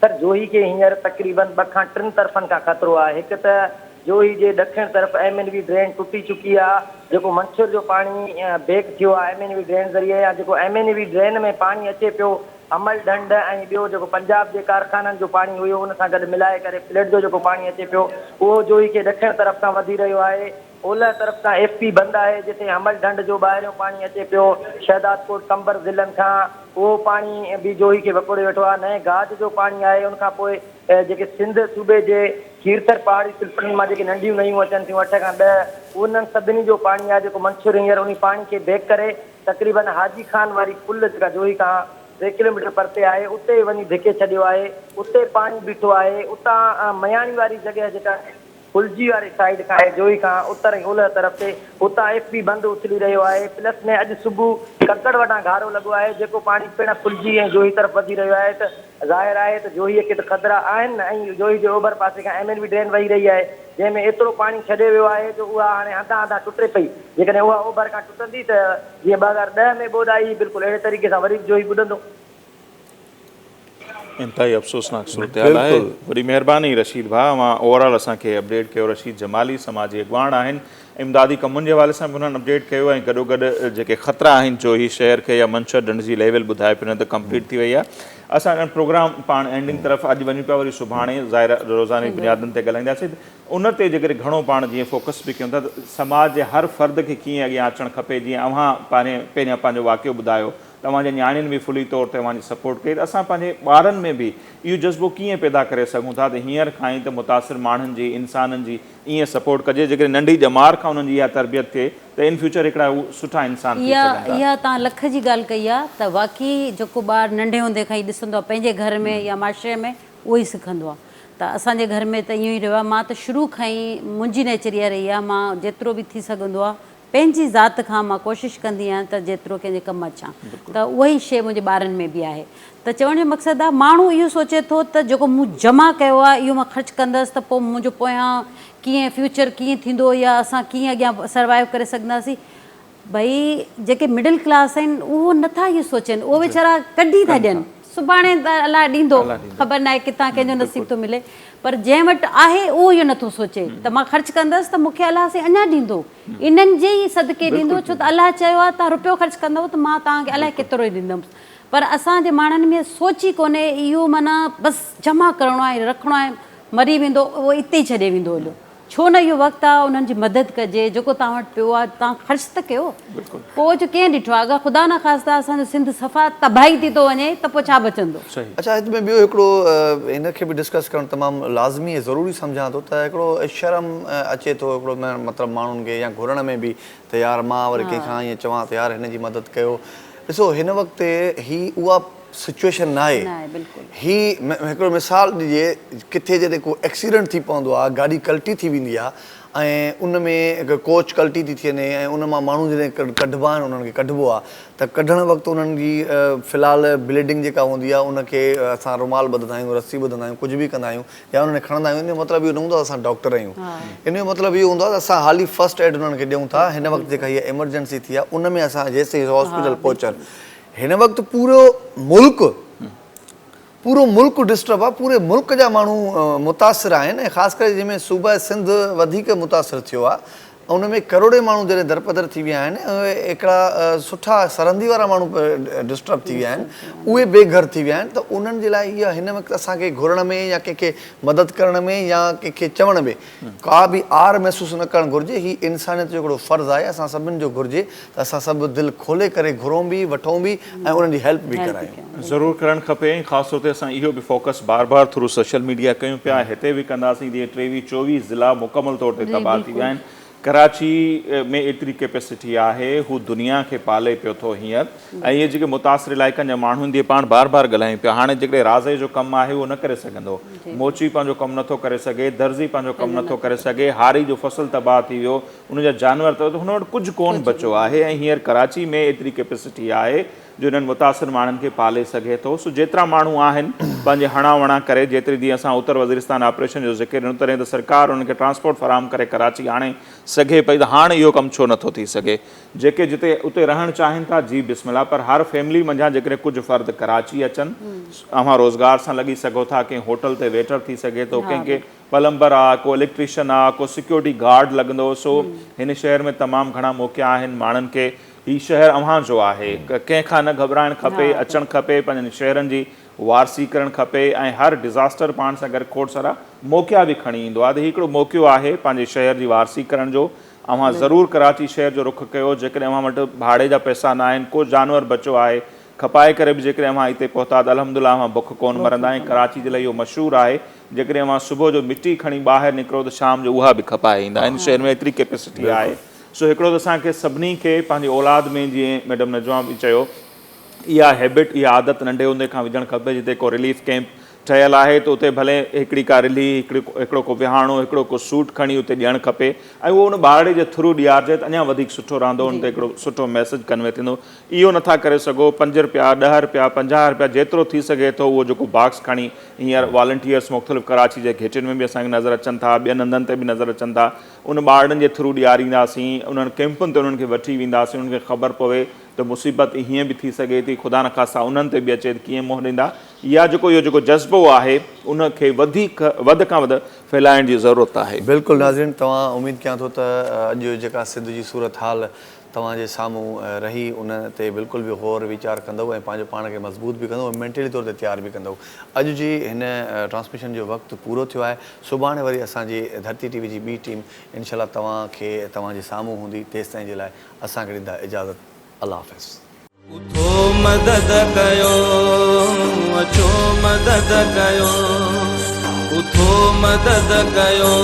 سر جوهي کي هينئر تقريبن ٻه کان ٽن طرفن کان خطرو آهي هڪ ته جوهي جي ڏکڻ طرف ايم اين وي ڊرين ٽٽي چڪي آهي جيڪو منڇر جو پاڻي بيڪ ٿيو آهي ايم اين وي ڊرين ذريعي يا جيڪو ايم اين وي ڊرين ۾ پاڻي اچي پيو حمل ڍنڍ ۽ ٻيو جيڪو پنجاب جي ڪارخانن جو پاڻي هيو ان سان گڏ ملائي ڪري فلڊ جو جيڪو پاڻي اچي پيو اهو جوهي کي ڏکڻ طرف کان وڌي رهيو آهي اولهه طرف کان ايف پي بند آهي جتي حمل ڍنڍ جو ٻاهريون پاڻي اچي پيو شهدادڪوٽ قمبر ضلعن کان اهو پاڻي به جوهي کي وڪوڙي ويٺو آهي نئين گاج جو پاڻي آهي ان کان پوء جيڪي سنڌ صوبي جي کيرٿر پهاڙي سلسلن مان جيڪي ننڍيون نيون اچن ٿيون اٺ کان ڏهه انهن سڀني جو پاڻي آهي جيڪو منڇر هينئر انهي پاڻي کي بيڪ ڪري تقريبن حاجي خان واري پل جيڪا جوهي کان ٽي ڪلوميٽر پرتي آهي اتي وڃي ڌڪي ڇڏيو آهي اتي پاڻي بيٺو آهي اتان مياڻي واري جڳهه جيڪا ڦلجي واري سائيڊ کان ۽ جوهي کان اتر ۽ اولهه طرف تي اتان ايف بي بند اٿلي رهيو آهي. پلس ۾ اڄ صبح ڪڪڙ وٽان گهارو لڳو آهي جيڪو پاڻي پڻ ڦلجي ۽ جوهي طرف وڌي رهيو آهي ته ظاهر آهي ته جوهيء کي ته خطرا آهن ۽ جوهي جي اوڀر پاسي کان ايم اين وي ڊرين وهي رهي آهي جنهن ۾ ايترو پاڻي ڇڏيو ويو آهي جو اها هاڻي هنڌان هنڌان ٽٽي پئي جيڪڏهن اها اوڀر کان ٽٽندي ته جيئن 2010 ۾ ٻوڏ آئي هئي بلڪل اهڙي طريقي سان وري به جوهي ٻڏندو.
انتهائي افسوسناڪ صورتحال آهي وڏي مهرباني رشيد ڀاء اوهان اوور آل اسان کي اپڊيٽ ڪيو رشيد جمالي سماجي اڳواڻ آهن امدادي ڪمن جي حوالي سان به انهن اپڊيٽ ڪيو ۽ گڏو گڏ جيڪي خطرا آهن جو هي شهر کي يا منڇر ڍنڍ جي ليول ٻڌائي پيو ته ڪمپليٽ ٿي وئي آهي اسان پروگرام پاڻ اينڊنگ طرف اڄ وڃون پيا وري سڀاڻي ظاهر روزاني بنيادن تي ڳالهائينداسين ان تي جيڪڏهن گهڻو پاڻ جيئن فوڪس به ڪيون ٿا ته سماج جي هر فرد کي ڪيئن اڳيان اچڻ کپي جيئن اوهان پهريان پنهنجو واقعو ٻڌايو توهان جي نياڻين به فلي طور تي اوهان جي سپورٽ ڪئي ته اسان پنهنجي ٻارن ۾ به اهو جذبو ڪيئن پيدا ڪري سگهون ٿا ته هينئر کان ئي ته متاثر ماڻهن جي انسانن جي ائين سپورٽ ڪجي جيڪڏهن ننڍي ڄمار کان انهن جي اها تربيت ٿئي ته ان فيوچر هڪڙا هو سٺا انسان ٿي
اها
سگهن ٿا.
اها توهان لک جي ڳالهه ڪئي آهي ته واقعي جيڪو ٻار ننڍي هوندي کان ئي ڏسندو آهي پنهنجي گهر ۾ يا معاشري ۾ اهو ئي سکندو آهي ته اسان جي گهر ۾ ته اهو ئي رهيو آهي مان ته شروع کان ئي منهنجي نيچر اها رهي آهي مان جيترو به ٿي سگهندو آهي پنهنجي ذات کان مان ڪوشش ڪندي آهيان ته جيترو ڪنهن جي ڪم اچان ته اها ئي شيء منهنجي ٻارن ۾ به آهي ته چوڻ جو مقصد آهي ماڻهو اهو سوچي ٿو ته جيڪو مون جمع ڪيو آهي اهو مان خرچ ڪندس ته پوء منهنجو پويان ڪيئن فيوچر ڪيئن ٿيندو يا اسان ڪيئن اڳيان سروائيو ڪري سگهنداسين ڀئي جيڪي مڊل ڪلاس آهن اهو نٿا اهو سوچن اهو ويچارا ڪڍي ٿا ڏين سڀاڻي ته الله ڏيندو خبر ناهي ڪٿان ڪنهن جو نصيب ٿو ملي پر جنهن وٽ آهي اهو اهو نٿو سوچي ته مان خرچ ڪندس ته مون کي الله سائين اڃا ڏيندو انهن جي ئي صدقي ڏيندو ڇو ته الله چيو آهي توهان رپيو خرچ ڪندؤ ته مان توهان کي الائي ڪيترو ئي ڏيندم پر اسان جي ماڻهن ۾ سوچ ئي ڪونهي اهو معنيٰ بس جمع ڪرڻو آهي رکڻو آهي مري ويندو اهو اتي ئي ڇڏي ويندو هليو ڇو نه اهو وقت آ انهن جي مدد ڪجي جيڪو توهان وٽ پيو آ توهان خرچ ته ڪيو پوء جو ڪنهن ڏٺو آ اگر خدا نخواسته اسان جو سنڌ صفا تباهي ٿي ٿو وڃي ته پوء ڇا بچندو.
اڇا هت ۾ ٻيو هڪڙو هن کي به ڊسڪس ڪرڻ تمام لازمي ۽ ضروري سمجهان ٿو ته هڪڙو شرم اچي ٿو هڪڙو مطلب ماڻهن کي يا گهرڻ ۾ به ته يار مان وري ڪنهن کان ائين چوان ته يار هن جي مدد ڪيو ڏسو هن وقت هي اها سچوئيشن ناهي هي هڪڙو مثال ڏجي ڪٿي جڏهن ڪو ايڪسيڊنٽ ٿي پوندو آهي گاڏي ڪلٽي ٿي ويندي آهي ۽ ان ۾ هڪ ڪوچ ڪلٽي ٿي ٿي وڃي ۽ ان مان ماڻهو جڏهن ڪڍبا آهن انهن کي ڪڍبو آهي ته ڪڍڻ وقت انهن جي في الحال بليڊنگ جيڪا هوندي آهي ان کي اسان رومال ٻڌندا آهيون رسي ٻڌندا آهيون ڪجهه به ڪندا آهيون يا انهن کي کڻندا آهيون ان جو مطلب اهو نه هوندو آهي ته اسان ڊاڪٽر آهيون ان جو مطلب اهو هوندو آهي ته اسان حالي فرسٽ ايڊ انهن کي ڏيون ٿا هن وقت جيڪا هيء ايمرجنسي ٿي آهي ان ۾ اسان جيسين هاسپيٽل پهچن هن وقت پورو ملڪ پورو ملڪ ڊسٽرب آ پوري ملڪ جا ماڻهو متاثر آهن ۽ خاص ڪري جنهن ۾ صوبه سنڌ وڌيڪ متاثر ٿيو آ ان ۾ ڪروڙين ماڻهو جڏهن درپدر ٿي ويا آهن اهي هڪڙا سٺا سرندي وارا ماڻهو به ڊسٽرب ٿي ويا آهن اهي بي گهر ٿي ويا آهن ته انهن جي لاء اها هن وقت اسان کي گهرڻ ۾ يا ڪنهن کي مدد ڪرڻ ۾ يا ڪنهن کي چوڻ ۾ ڪا به عار محسوس نه ڪرڻ گهرجي هي انسانيت جو هڪڙو فرض آهي اسان سڀن جو گهرجي ته اسان سڀ دل کولي ڪري گهرون به وٺون به ۽ انهن جي هيلپ به ڪرايون.
ضرور ڪرڻ کپي ۽ خاص طور تي اسان اهو به فوڪس بار بار ٿرو سوشل ميڊيا ڪيون پيا ۽ هتي به ڪنداسين جيئن ٽيويهه چوويهه ضلعا مڪمل طور تي تباهه ٿي ويا آهن. ڪراچي ۾ ايتري ڪيپيسٽي آهي هو دنيا کي پالي پيو ٿو هينئر ۽ اهي جيڪي متاثر علائقن جا ماڻهو آهن جيئن پاڻ بار بار ڳالهايون پيا هاڻي جيڪڏهن رازي جو ڪم آهي اهو نه ڪري سگهندو موچي پنهنجو ڪم نٿو ڪري سگهي درزي پنهنجو ڪم نٿو ڪري سگهي هاري جو فصل تباهه ٿي ويو ان جا جانور ته هن وٽ ڪجهه ڪون بچو آهي ۽ هينئر ڪراچي ۾ ايتري ڪيپيسٽي آهي جو انهن متاثر ماڻهن کي پالي سگهي ٿو سو جيترا ماڻهو آهن پنهنجي هڻان وڻان ڪري جيتري جيئن اسان اتر وزيرستان آپريشن جو ذڪر ڏنو تڏهن ته سرڪار انهن کي ٽرانسپورٽ فراهم ڪري ڪراچي آڻي سگهي پئي ته هاڻ اهو ڪم ڇو نٿو ٿي سگهي جيڪي جتي اتي رهڻ چاهين ٿا جي بسم الله پر هر فيملي منجهان جيڪڏهن ڪجهه فرد ڪراچي اچن اوهان روزگار سان لڳي سگهو ٿا ڪنهن هوٽل تي ويٽر ٿي سگهي ٿو ڪنهن کي پلمبر آ ڪو اليڪٽريشن آ ڪو سيڪيورٽي گارڊ لڳندو سو هن شهر ۾ تمام گهڻا موقعا آهن ماڻهن کي هي شهر اوهان جو آهي، ڪنهن کان نه گهٻرائڻ کپي، اچڻ کپي، پنهنجن شهرن جي وارثي ڪرڻ کپي ۽ هر ڊزاسٽر پاڻ سان گڏ کوڙ سارا موقعا به کڻي ايندو آهي ته هي هڪڙو موقعو آهي پنهنجي شهر جي وارثي ڪرڻ جو، اوهان ضرور ڪراچي شهر جو رخ ڪيو، جيڪڏهن اوهان وٽ ڀاڙي جا پئسا نه آهن، ڪو جانور بچو آهي، کپائي ڪري به جيڪڏهن اوهان هتي پهتا ته الحمدلله اوهان بک ڪونه مرندا ۽ ڪراچي جي لاء اهو مشهور آهي جيڪڏهن اوهان صبح جو مٽي کڻي ٻاهر نڪرو ته شام جو اها به کپائي ايندا، هن شهر ۾ ايتري ڪيپيسٽي آهي. سو هڪڙو ته اسان کي سڀني کي پنهنجي اولاد ۾ جيئن ميڊم نجمه به چيو اها هيبٽ اها عادت ننڍي هوندي کان وجهڻ کپي جتي ڪو رليف ڪيمپ ٺهيل آهي ته اتي ڀلي هڪڙي ڪا رلي هڪڙي هڪڙو ڪو وهاڻو هڪڙو ڪو سوٽ کڻي اتي ڏيڻ کپي ۽ اهو ان ٻارڙي جي ٿرو ڏيارجي ته اڃا وڌيڪ سٺو رهندو ان تي هڪڙو سٺو ميسيج ڪنوي ٿيندو اهو نٿا ڪري سگهو پنج رپيا ڏهه رپيا 50 رپيا جيترو ٿي سگهي ٿو اهو جيڪو باڪس کڻي هينئر والنٽيئرس مختلف ڪراچي جي گهٽين ۾ به اسان کي نظر اچن ٿا ٻين هنڌن تي به نظر اچن ٿا ان ٻارڙن جي ٿرو ڏيارينداسين، انهن ڪئمپن تي انهن کي وٺي وينداسين، انهن کي خبر پوي ته مصيبت هيئن به ٿي سگهي ٿي، خدا نخواسته انهن تي به اچي ته ڪيئن منهن ڏيندا يا جيڪو اهو جيڪو جذبو آهي ان کي وڌيڪ وڌ کان وڌ ڦهلائڻ جي ضرورت آهي.
بلڪل ناظرين توهان اميد ڪيان ٿو ته اڄ جيڪا سنڌ جي صورتحال توهان جي سامهون رهي ان تي بلڪل به غور ويچار ڪندؤ ۽ پنهنجو پاڻ کي مضبوط به ڪندؤ ۽ مينٽلي طور تي تيار به ڪندؤ. اڄ جي هن ٽرانسميشن جو وقت پورو ٿيو آهي. سڀاڻي وري اسان جي ڌرتي ٽي وي جي ٻي ٽيم انشاء الله توهان کي توهان جي سامهون هوندي تيستائين جي لاء اسان کي ڏيندا اجازت الله حافظ.
اٿو مدد ڪيو اچو مدد ڪيو اٿو مدد ڪيو.